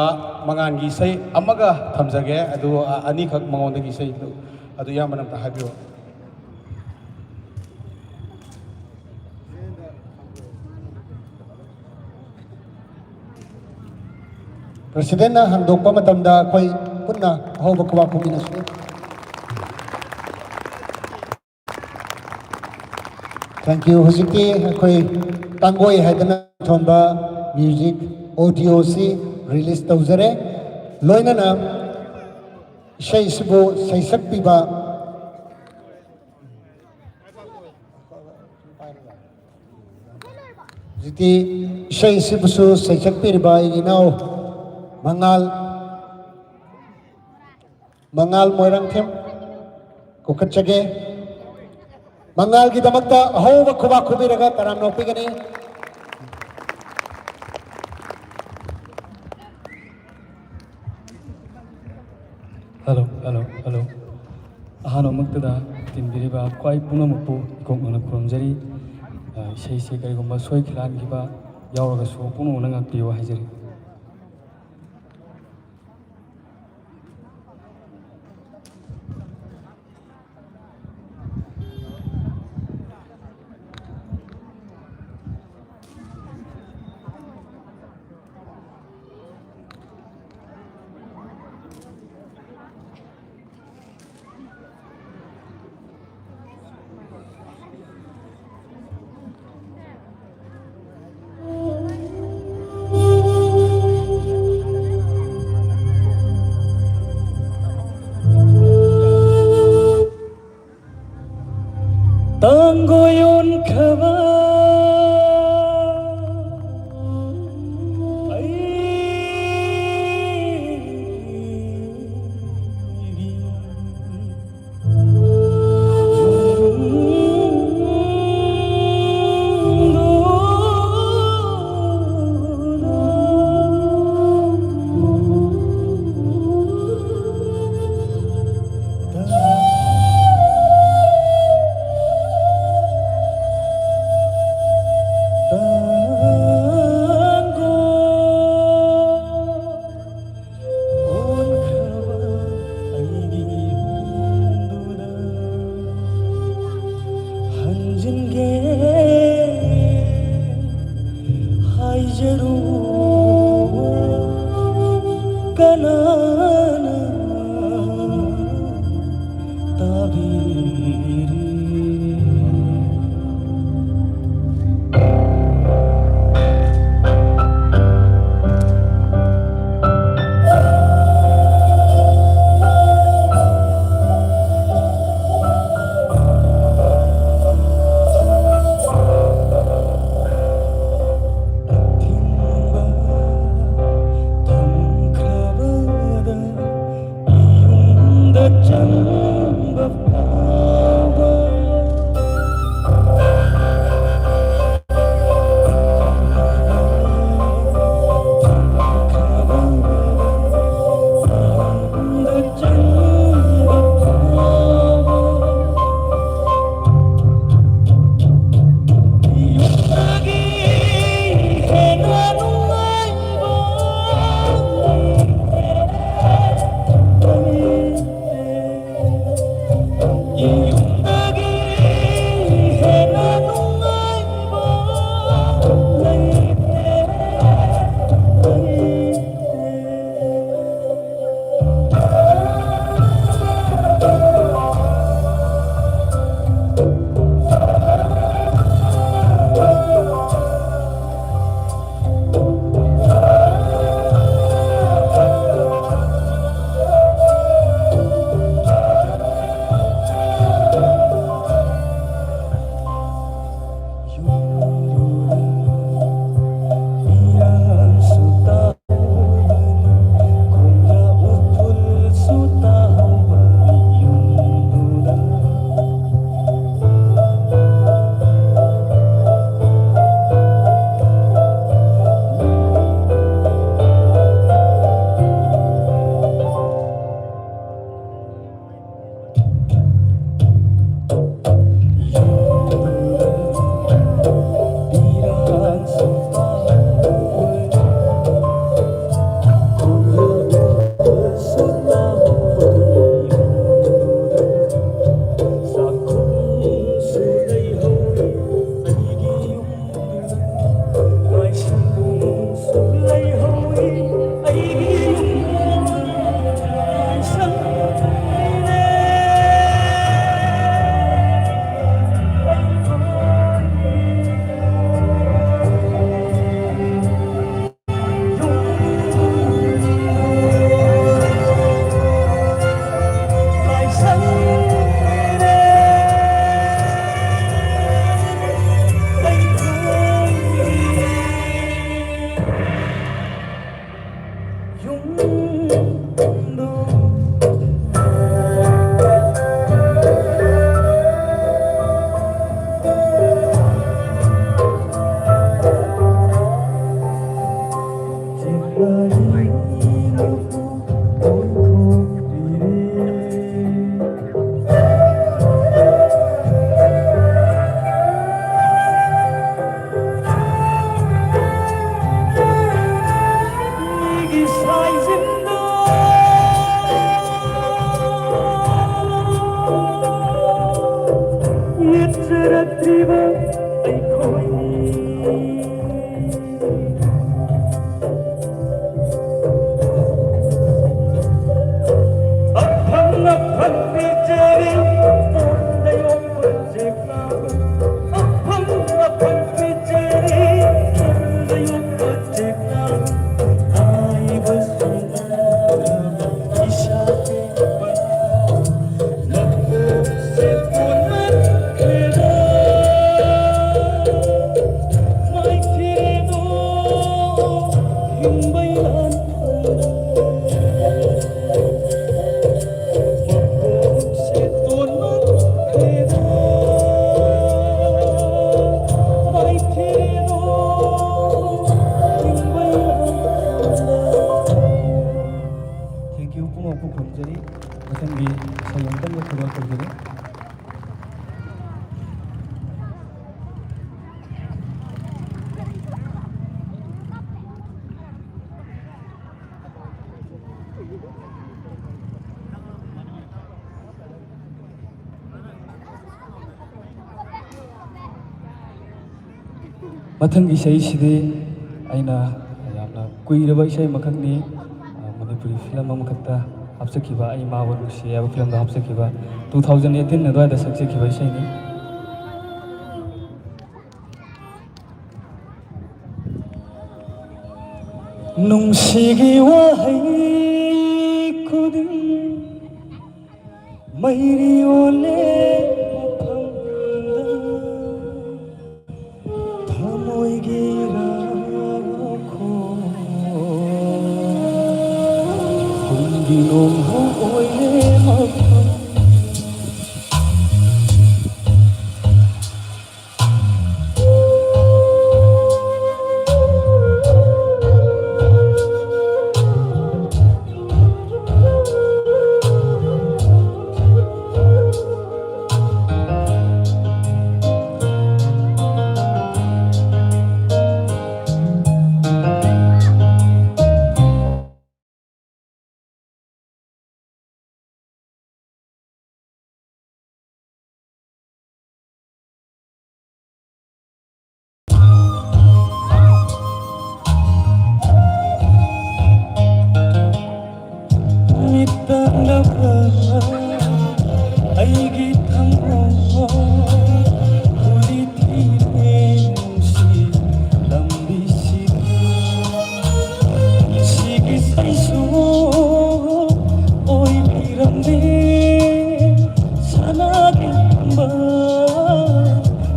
ꯃꯉꯥꯟꯒꯤ ꯏꯁꯩ ꯑꯃꯒ ꯊꯝꯖꯒꯦ꯫ ꯑꯗꯨ ꯑꯅꯤꯈꯛ ꯃꯉꯣꯟꯗꯒꯤ ꯏꯁꯩꯗꯨ ꯑꯗꯨ ꯏꯌꯥꯝꯕꯅ ꯑꯝꯇ ꯍꯥꯏꯕꯤꯌꯨ꯫ Presidentꯅ ꯍꯥꯡꯗꯣꯛꯄ ꯃꯇꯝꯗ ꯑꯩꯈꯣꯏ ꯄꯨꯟꯅ ꯑꯍꯧꯕ ꯈꯨꯕꯥꯛ ꯈꯨꯕꯤꯅꯁꯨ꯫ Thank you꯫ ꯍꯧꯖꯤꯛꯇꯤ ꯑꯩꯈꯣꯏ ꯇꯥꯡꯒꯣꯏ ꯍꯥꯏꯗꯅ ꯊꯣꯟꯕ music audioꯁꯤ release ꯇꯧꯖꯔꯦ꯫ ꯂꯣꯏꯅꯅ ꯏꯁꯩꯁꯤꯕꯨ ꯁꯩꯁꯛꯄꯤꯕ ꯍꯧꯖꯤꯛꯇꯤ ꯏꯁꯩꯁꯤꯕꯨꯁꯨ ꯁꯩꯁꯛꯄꯤꯔꯤꯕ ꯑꯩꯒꯤ ꯏꯅꯥꯎ ꯃꯉꯥꯜ, ꯃꯉꯥꯜ ꯃꯣꯏꯔꯥꯡꯊꯦꯝ ꯀꯧꯈꯠꯆꯒꯦ꯫ ꯃꯉꯥꯜꯒꯤꯗꯃꯛꯇ ꯑꯍꯧꯕ ꯈꯨꯕꯥꯛ ꯈꯨꯕꯤꯔꯒ ꯇꯔꯥꯝꯅ ꯑꯣꯛꯄꯤꯒꯅꯤ꯫ Hello, hello, hello꯫ ꯑꯍꯥꯟꯕꯃꯛꯇꯗ ꯇꯤꯟꯕꯤꯔꯤꯕ ꯈ꯭ꯋꯥꯏ ꯄꯨꯝꯅꯃꯛꯄꯨ ꯏꯀꯣꯛ ꯅꯧꯅ ꯈꯨꯔꯨꯝꯖꯔꯤ꯫ ꯑ, ꯏꯁꯩꯁꯦ ꯀꯔꯤꯒꯨꯝꯕ ꯁꯣꯏ ꯈꯤꯂꯥꯟꯈꯤꯕ ꯌꯥꯎꯔꯒꯁꯨ ꯄꯨꯝꯅꯃꯛꯅ ꯉꯥꯛꯄꯤꯌꯨ ꯍꯥꯏꯖꯔꯤ꯫ ꯇꯥꯡꯒꯣꯏ ꯑꯣꯟꯈ꯭ꯔꯕ ꯑꯩꯒꯤ ꯍꯥꯏꯖꯔꯨ ꯀꯅꯥꯅ ꯇꯥꯕꯤꯔꯤ? ꯆꯔꯛꯇ꯭ꯔꯤꯕ ꯑꯩꯈꯣꯏꯅꯤ꯫ ꯑꯐꯪ ꯑꯐꯪ ꯄꯤꯖꯔꯤ, ꯄꯣꯟꯗ ꯌꯣꯛꯄ ꯆꯦꯛꯅ꯫ ꯑꯐꯪ ꯑꯐꯪ ꯄꯤꯖꯔꯤ, ꯄꯣꯟꯗ ꯌꯣꯛꯄ ꯆꯦꯛꯅ꯫ ꯍꯥꯏꯕꯁꯨ ꯏꯁꯥꯁꯦ Thank you, ꯄꯨꯝꯅꯃꯛꯄꯨ ꯈꯨꯔꯨꯝꯖꯔꯤ꯫ ꯃꯊꯪꯒꯤ ꯏꯁꯩ ꯑꯃꯇꯪꯒ ꯈꯨꯗꯣꯜ ꯇꯧꯖꯔꯤ꯫ ꯃꯊꯪꯒꯤ ꯏꯁꯩꯁꯤꯗꯤ ꯑꯩꯅ ꯌꯥꯝꯅ ꯀꯨꯏꯔꯕ ꯏꯁꯩ ꯑꯃꯈꯛꯅꯤ꯫ ꯑ, ꯃꯅꯤꯄꯨꯔꯤ ꯐꯤꯂꯝ ꯑꯃꯈꯛꯇ ꯍꯥꯞꯆꯈꯤꯕ, ꯑꯩ ꯃꯥꯕꯨ ꯅꯨꯡꯁꯤ ꯍꯥꯏꯕ ꯐꯤꯂꯝꯗ ꯍꯥꯞꯆꯈꯤꯕ, two thousand eighteen ꯑꯗꯨꯋꯥꯏꯗ ꯁꯛꯆꯈꯤꯕ ꯏꯁꯩꯅꯤ꯫ ꯅꯨꯡꯁꯤꯒꯤ ꯋꯥꯍꯩ ꯈꯨꯗꯤꯡ ꯃꯩꯔꯤ ꯑꯣꯜꯂꯦ ꯃꯐꯝꯗ꯫ ꯊꯃꯣꯏꯒꯤ ꯏꯔꯥꯈꯣꯡ ꯈꯨꯟꯒꯤ ꯅꯣꯡꯍꯧ ꯑꯣꯏꯔꯦ ꯃꯐꯝ꯫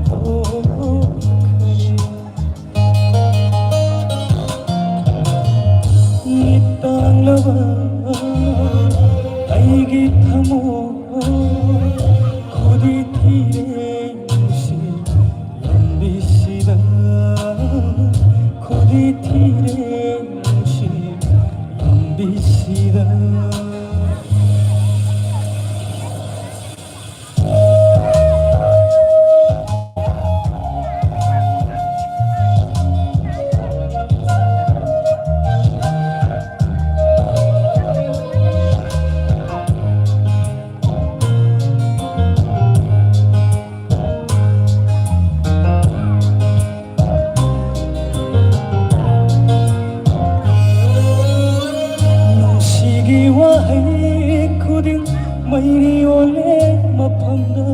ꯇꯣꯛꯈ꯭ꯔꯦ꯫ ꯃꯤꯠ ꯇꯥꯡꯂꯕ ꯑꯩꯒꯤ ꯊꯃꯣꯏ ꯈꯨꯗꯤ ꯊꯤꯔꯦ ꯅꯨꯡꯁꯤ ꯂꯝꯕꯤꯁꯤꯗ, ꯈꯨꯗꯤ ꯊꯤꯔꯦ ꯅꯨꯡꯁꯤ ꯂꯝꯕꯤꯁꯤꯗ꯫ ꯅꯨꯡꯁꯤꯒꯤ ꯋꯥꯍꯩ ꯈꯨꯗꯤꯡ ꯃꯩꯔꯤ ꯑꯣꯜꯂꯦ ꯃꯐꯝꯗ,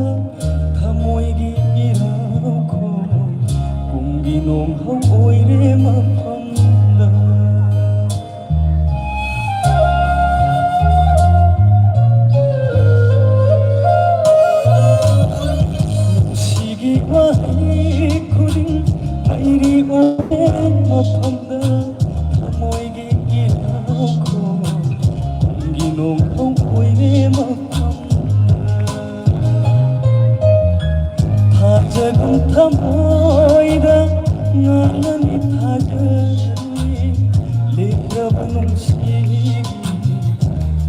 ꯊꯃꯣꯏꯒꯤ ꯏꯔꯥꯜꯈꯣ ꯀꯨꯝꯒꯤ ꯅꯣꯡꯍꯧ ꯑꯣꯏꯔꯦ ꯃꯐꯝꯗ꯫ ꯅꯨꯡꯁꯤꯒꯤ ꯋꯥꯍꯩ ꯈꯨꯗꯤꯡ ꯃꯩꯔꯤ ꯑꯣꯏꯔꯦ ꯃꯐꯝꯗ, ꯊꯃꯣꯏꯒꯤ ꯏꯔꯥꯜꯈꯣ ꯀꯨꯝꯒꯤ ꯅꯣꯡꯍꯧ ꯑꯣꯏꯔꯦ ꯃꯐꯝꯗ꯫ ꯊꯥꯖꯒꯨꯝ ꯊꯃꯣꯏꯗ ꯉꯥꯡꯂꯅꯤ ꯊꯥꯖꯒꯅꯤ, ꯂꯦꯞꯂꯕ ꯅꯨꯡꯁꯤꯒꯤ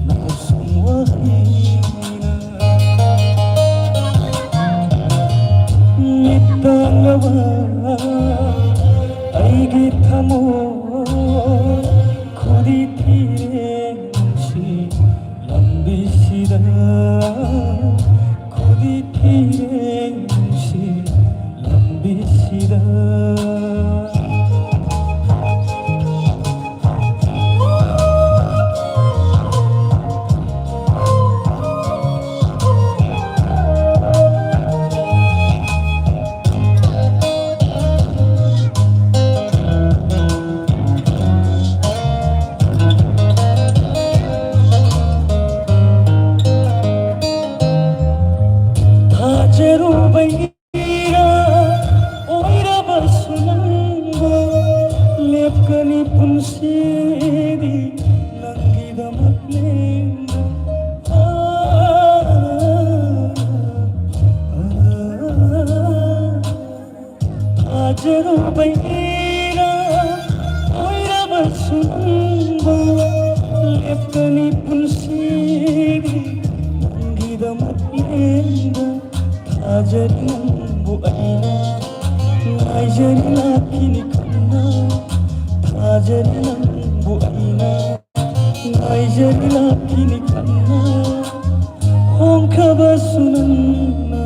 ꯅꯥꯎꯁꯨꯝ ꯋꯥꯍꯩꯅ꯫ ꯃꯤꯠ ꯇꯥꯡꯂꯕ ꯑꯩꯒꯤ ꯊꯃꯣꯏ ꯈꯨꯗꯤ ꯊꯤꯔꯦ ꯅꯨꯡꯁꯤ ꯂꯝꯕꯤꯁꯤꯗ, ꯈꯨꯗꯤ ꯊꯤꯔꯦ ꯅꯨꯡꯁꯤ ꯂꯝꯕꯤꯁꯤꯗ꯫ ꯊꯥꯖꯔꯨꯕꯩꯔꯥ ꯑꯣꯏꯔꯕꯁꯨ ꯅꯪꯕꯨ ꯂꯦꯞꯀꯅꯤ ꯄꯨꯟꯁꯤꯗꯤ ꯅꯪꯒꯤꯗꯃꯛ ꯂꯦꯡꯕ꯫ ꯊꯥꯖꯔꯨꯕꯩ ꯑꯣꯏꯔꯕꯁꯨ ꯅꯪꯕꯨ ꯂꯦꯞꯀꯅꯤ ꯄꯨꯟꯁꯤꯒꯤ ꯅꯪꯒꯤꯗꯃꯛ ꯂꯦꯡꯕ꯫ ꯊꯥꯖꯔꯤ ꯅꯪꯕꯨ ꯑꯩꯅ ꯉꯥꯏꯖꯔꯤ ꯂꯥꯛꯈꯤꯅꯤ ꯈꯟꯅ꯫ ꯊꯥꯖꯔꯤ ꯅꯪꯕꯨ ꯑꯩꯅ ꯉꯥꯏꯖꯔꯤ ꯂꯥꯛꯈꯤꯅꯤ ꯈꯟꯅ꯫ ꯍꯣꯡꯈ꯭ꯔꯕꯁꯨ ꯅꯪꯅ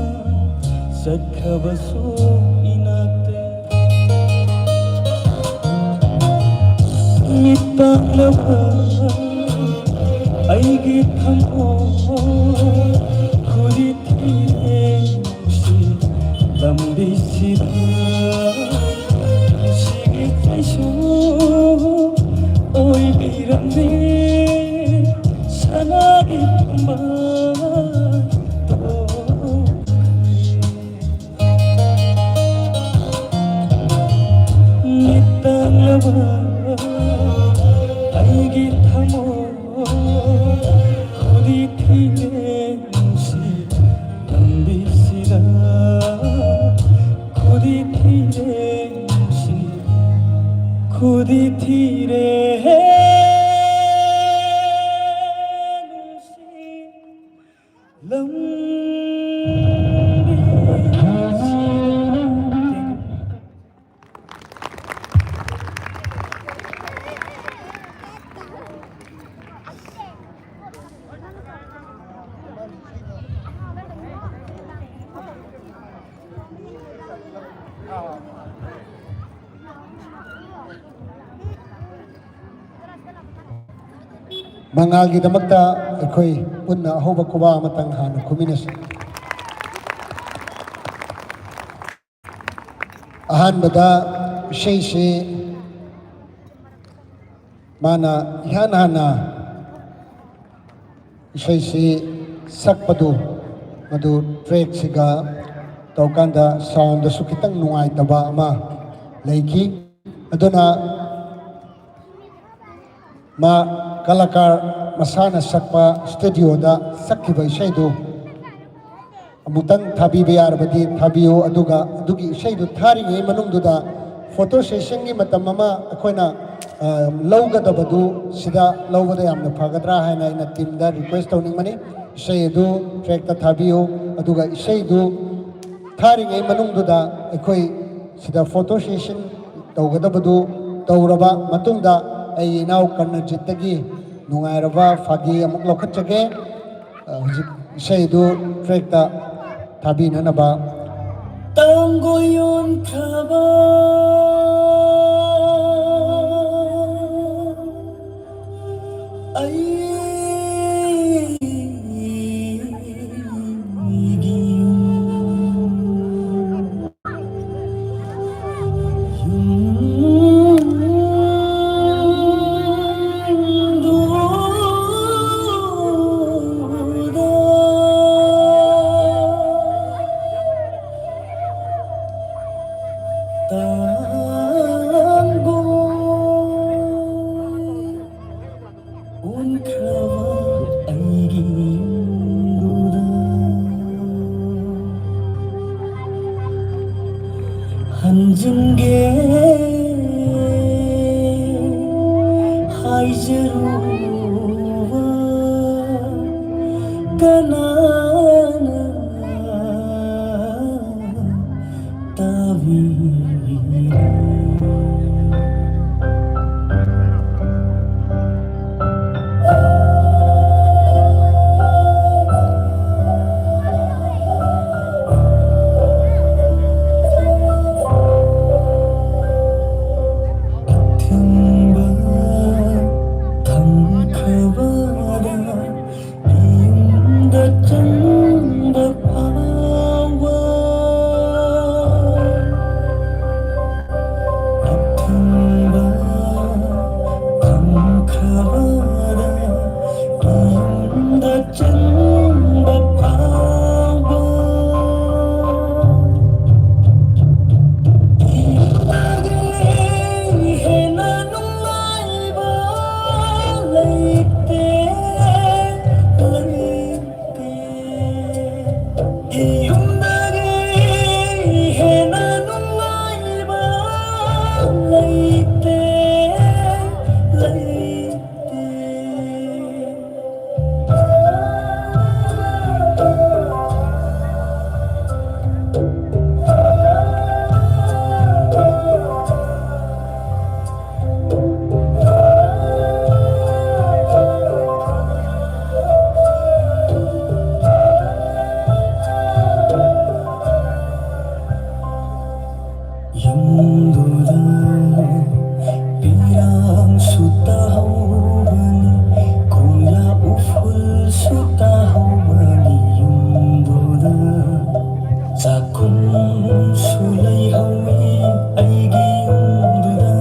ꯆꯠꯈ꯭ꯔꯕꯁꯨ ꯏꯅꯥꯛꯇ꯫ ꯃꯤꯠ ꯇꯥꯡꯂꯕ ꯑꯩꯒꯤ ꯊꯃꯣꯏ ꯈꯨꯗꯤ ꯊꯤꯔꯦ ꯅꯨꯡꯁꯤ ꯂꯝꯕꯤꯁꯤꯗ꯫ ꯅꯨꯡꯁꯤꯒꯤ ꯀꯩꯁꯨ ꯑꯣꯏꯕꯤꯔꯝꯃꯦ ꯁꯅꯥꯒꯤ ꯊꯝꯕꯥꯜ꯫ ꯃꯤꯠ ꯇꯥꯡꯂꯕ ꯑꯩꯒꯤ ꯊꯃꯣꯏ ꯈꯨꯗꯤ ꯊꯤꯔꯦ ꯅꯨꯡꯁꯤ ꯂꯝꯕꯤꯁꯤꯗ꯫ ꯈꯨꯗꯤ ꯊꯤꯔꯦ ꯅꯨꯡꯁꯤ ꯈꯨꯗꯤ ꯊꯤꯔꯦ ꯅꯨꯡꯁꯤ ꯂꯝꯕꯤꯁꯤꯗ꯫ ꯃꯉꯥꯜꯒꯤꯗꯃꯛꯇ ꯑꯩꯈꯣꯏ ꯄꯨꯟꯅ ꯑꯍꯧꯕ ꯈꯨꯕꯥꯛ ꯑꯃꯇꯪ ꯍꯥꯟꯅ ꯈꯨꯃꯤꯟꯅꯁꯤ꯫ ꯑꯍꯥꯟꯕꯗ ꯏꯁꯩꯁꯤ ꯃꯥꯅ ꯏꯍꯥꯟ ꯍꯥꯟꯅ ꯏꯁꯩꯁꯤ ꯁꯛꯄꯗꯨ ꯃꯗꯨ ꯇ꯭ꯔꯦꯛꯁꯤꯒ ꯇꯧꯀꯥꯟꯗ ꯁꯥꯎꯟꯗꯁꯨ ꯈꯤꯇꯪ ꯅꯨꯡꯉꯥꯏꯇꯕ ꯑꯃ ꯂꯩꯈꯤ꯫ ꯑꯗꯨꯅ ꯃꯥ ꯀꯂꯥꯀꯥꯔ ꯃꯁꯥꯅ ꯁꯛꯄ ꯁ꯭ꯇꯨꯗꯤꯑꯣꯗ ꯁꯛꯈꯤꯕ ꯏꯁꯩꯗꯨ ꯑꯃꯨꯛꯇꯪ ꯊꯥꯕꯤꯕ ꯌꯥꯔꯕꯗꯤ ꯊꯥꯕꯤꯌꯨ꯫ ꯑꯗꯨꯒ ꯑꯗꯨꯒꯤ ꯏꯁꯩꯗꯨ ꯊꯥꯔꯤꯉꯩ ꯃꯅꯨꯡꯗꯨꯗ ꯐꯣꯇꯣ ꯁꯦꯁꯟꯒꯤ ꯃꯇꯝ ꯑꯃ ꯑꯩꯈꯣꯏꯅ, ꯑ, ꯂꯧꯒꯗꯕꯗꯨ ꯁꯤꯗ ꯂꯧꯕꯗ ꯌꯥꯝꯅ ꯐꯒꯗ꯭ꯔꯥ ꯍꯥꯏꯅ ꯑꯩꯅ ꯇꯤꯝꯗ ꯔꯤꯀ꯭ꯋꯦꯁ ꯇꯧꯅꯤꯡꯕꯅꯤ꯫ ꯏꯁꯩ ꯑꯗꯨ ꯇ꯭ꯔꯦꯛꯇ ꯊꯥꯕꯤꯌꯨ꯫ ꯑꯗꯨꯒ ꯏꯁꯩꯗꯨ ꯊꯥꯔꯤꯉꯩ ꯃꯅꯨꯡꯗꯨꯗ ꯑꯩꯈꯣꯏ ꯁꯤꯗ ꯐꯣꯇꯣ ꯁꯦꯁꯟ ꯇꯧꯒꯗꯕꯗꯨ ꯇꯧꯔꯕ ꯃꯇꯨꯡꯗ ꯑꯩ ꯏꯅꯥꯎ ꯀꯔꯅꯖꯤꯠꯇꯒꯤ ꯅꯨꯡꯉꯥꯏꯔꯕ ꯐꯥꯒꯤ ꯑꯃꯨꯛ ꯂꯧꯈꯠꯆꯒꯦ꯫ ꯑ, ꯍꯧꯖꯤꯛ ꯏꯁꯩꯗꯨ ꯇ꯭ꯔꯦꯛꯇ ꯊꯥꯕꯤꯅꯅꯕ꯫ ꯇꯥꯡꯒꯣꯏ ꯌꯣꯟꯈ꯭ꯔꯕ ꯑꯩꯒꯤ ꯌꯨꯝ꯫ ꯑꯣꯟꯈ꯭ꯔꯕ ꯑꯩꯒꯤ ꯌꯨꯝꯗꯨꯗ ꯍꯟꯖꯤꯟꯒꯦ ꯍꯥꯏꯖꯔꯨꯕ ꯀꯅꯥꯅ ꯇꯥꯕꯤꯔꯤ? ꯑꯊꯤꯡꯕ ꯊꯝꯈ꯭ꯔꯕꯗ ꯌꯨꯝꯗ ꯆꯪꯕ ꯐꯥꯎꯕ ꯁꯨ ꯂꯩꯍꯧꯏ ꯑꯩꯒꯤ ꯌꯨꯝꯗꯨꯗ,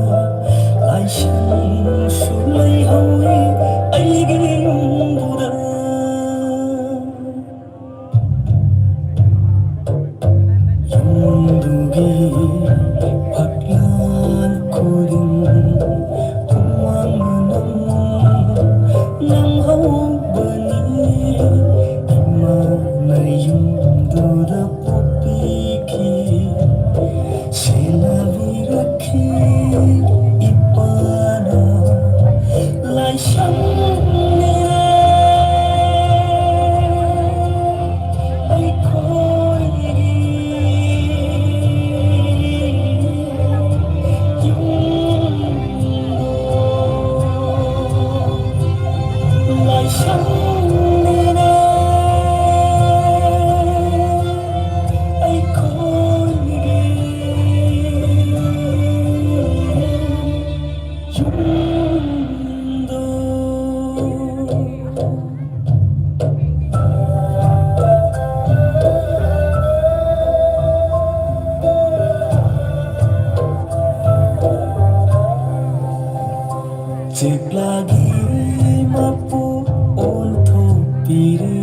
ꯂꯥꯏꯁꯪꯁꯨ ꯂꯩꯍꯧꯏ ꯑꯩꯒꯤ ꯌꯨꯝꯗꯨꯗ꯫ ꯌꯨꯝꯗꯨꯒꯤ ꯐꯛꯂꯥꯡ ꯈꯨꯗꯤꯡ ꯍꯨꯃꯥꯡ ꯃꯅꯝ ꯅꯝꯍꯧꯕꯅꯤ꯫ ꯏꯃꯥꯅ ꯌꯨꯝꯗꯨꯗ ꯄꯣꯛꯄꯤꯈꯤ, ꯁꯦꯟꯅꯕꯤꯔꯛꯈꯤ ꯏꯄꯥꯅ꯫ ꯂꯥꯏꯁꯪꯅꯤꯅꯦ ꯑꯩꯈꯣꯏꯒꯤ ꯌꯨꯝꯗꯣ꯫ ꯂꯥꯏꯁꯪꯅꯤꯅꯦ ꯑꯩꯈꯣꯏꯒꯤ ꯌꯨꯝꯗꯣ꯫ ꯆꯦꯛꯂꯥꯒꯤ ꯃꯄꯨ ꯑꯣꯟꯊꯣꯛꯄꯤꯔꯦ꯫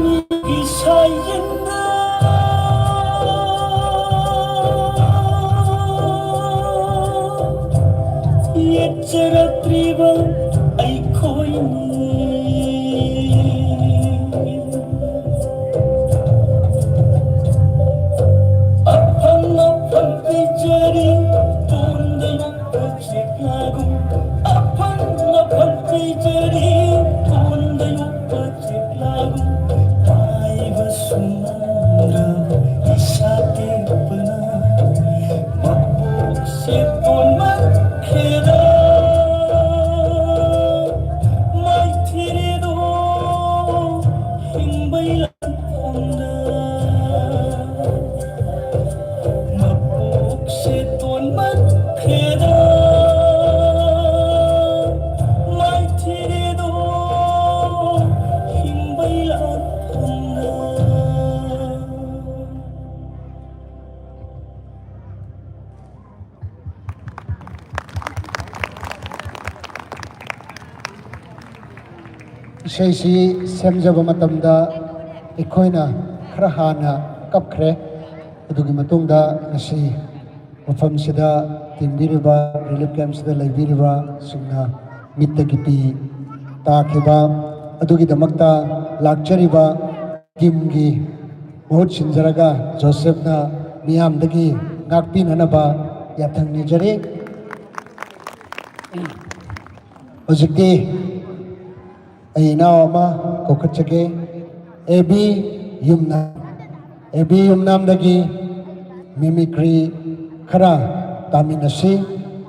ꯃꯤꯒꯤ ꯁꯥꯏꯌꯦꯟꯗ ꯌꯦꯠꯆꯔꯛꯇ꯭ꯔꯤꯕ ꯑꯩꯈꯣꯏꯅꯤ꯫ ꯑꯐꯪ ꯑꯐꯪ ꯄꯤꯖꯔꯤ ꯇꯣꯟꯗ ꯌꯣꯛꯄ ꯆꯦꯛꯂꯥꯒꯨꯝ꯫ ꯑꯐꯪ ꯑꯐꯪ ꯄꯤꯖꯔꯤ ꯇꯣꯟꯗ ꯌꯣꯛꯄ ꯆꯦꯛꯂꯥꯒꯨꯝ꯫ ꯄꯥꯏꯕꯁꯨ ꯉꯝꯗ꯭ꯔꯕ ꯏꯁꯥ ꯇꯦꯛꯄꯅ ꯃꯀꯣꯛꯁꯦ ꯇꯣꯟꯃꯟꯈ꯭ꯔꯦꯗ꯫ ꯃꯥꯏꯊꯤꯔꯦꯗꯣ ꯍꯤꯡꯕꯩ ꯂꯥꯟꯐꯝꯗ꯫ ꯃꯀꯣꯛꯁꯦ ꯇꯣꯟꯃꯟꯈ꯭ꯔꯦꯗ꯫ ꯏꯁꯩꯁꯤ ꯁꯦꯝꯖꯕ ꯃꯇꯝꯗ ꯑꯩꯈꯣꯏꯅ ꯈꯔ ꯍꯥꯟꯅ ꯀꯞꯈ꯭ꯔꯦ꯫ ꯑꯗꯨꯒꯤ ꯃꯇꯨꯡꯗ ꯉꯁꯤ ꯃꯐꯝꯁꯤꯗ ꯇꯤꯟꯕꯤꯔꯤꯕ, ꯔꯤꯂꯤꯐ ꯀꯦꯝꯞꯁꯤꯗ ꯂꯩꯕꯤꯔꯤꯕꯁꯤꯡꯅ ꯃꯤꯠꯇꯒꯤ ꯄꯤ ꯇꯥꯈꯤꯕ ꯑꯗꯨꯒꯤꯗꯃꯛꯇ ꯂꯥꯛꯆꯔꯤꯕ ꯇꯤꯝꯒꯤ ꯃꯍꯨꯠ ꯁꯤꯟꯖꯔꯒ ꯖꯣꯁꯦꯐꯅ ꯃꯤꯌꯥꯝꯗꯒꯤ ꯉꯥꯛꯄꯤꯅꯅꯕ ꯌꯥꯊꯪ ꯅꯤꯖꯔꯤ꯫ ꯍꯧꯖꯤꯛꯇꯤ ꯑꯩ ꯏꯅꯥꯎ ꯑꯃ ꯀꯧꯈꯠꯆꯒꯦ꯫ A B Yumnam. A B ꯌꯨꯝꯅꯥꯝꯗꯒꯤ ꯃꯤꯃꯤꯀ꯭ꯔꯤ ꯈꯔ ꯇꯥꯃꯤꯟꯅꯁꯤ꯫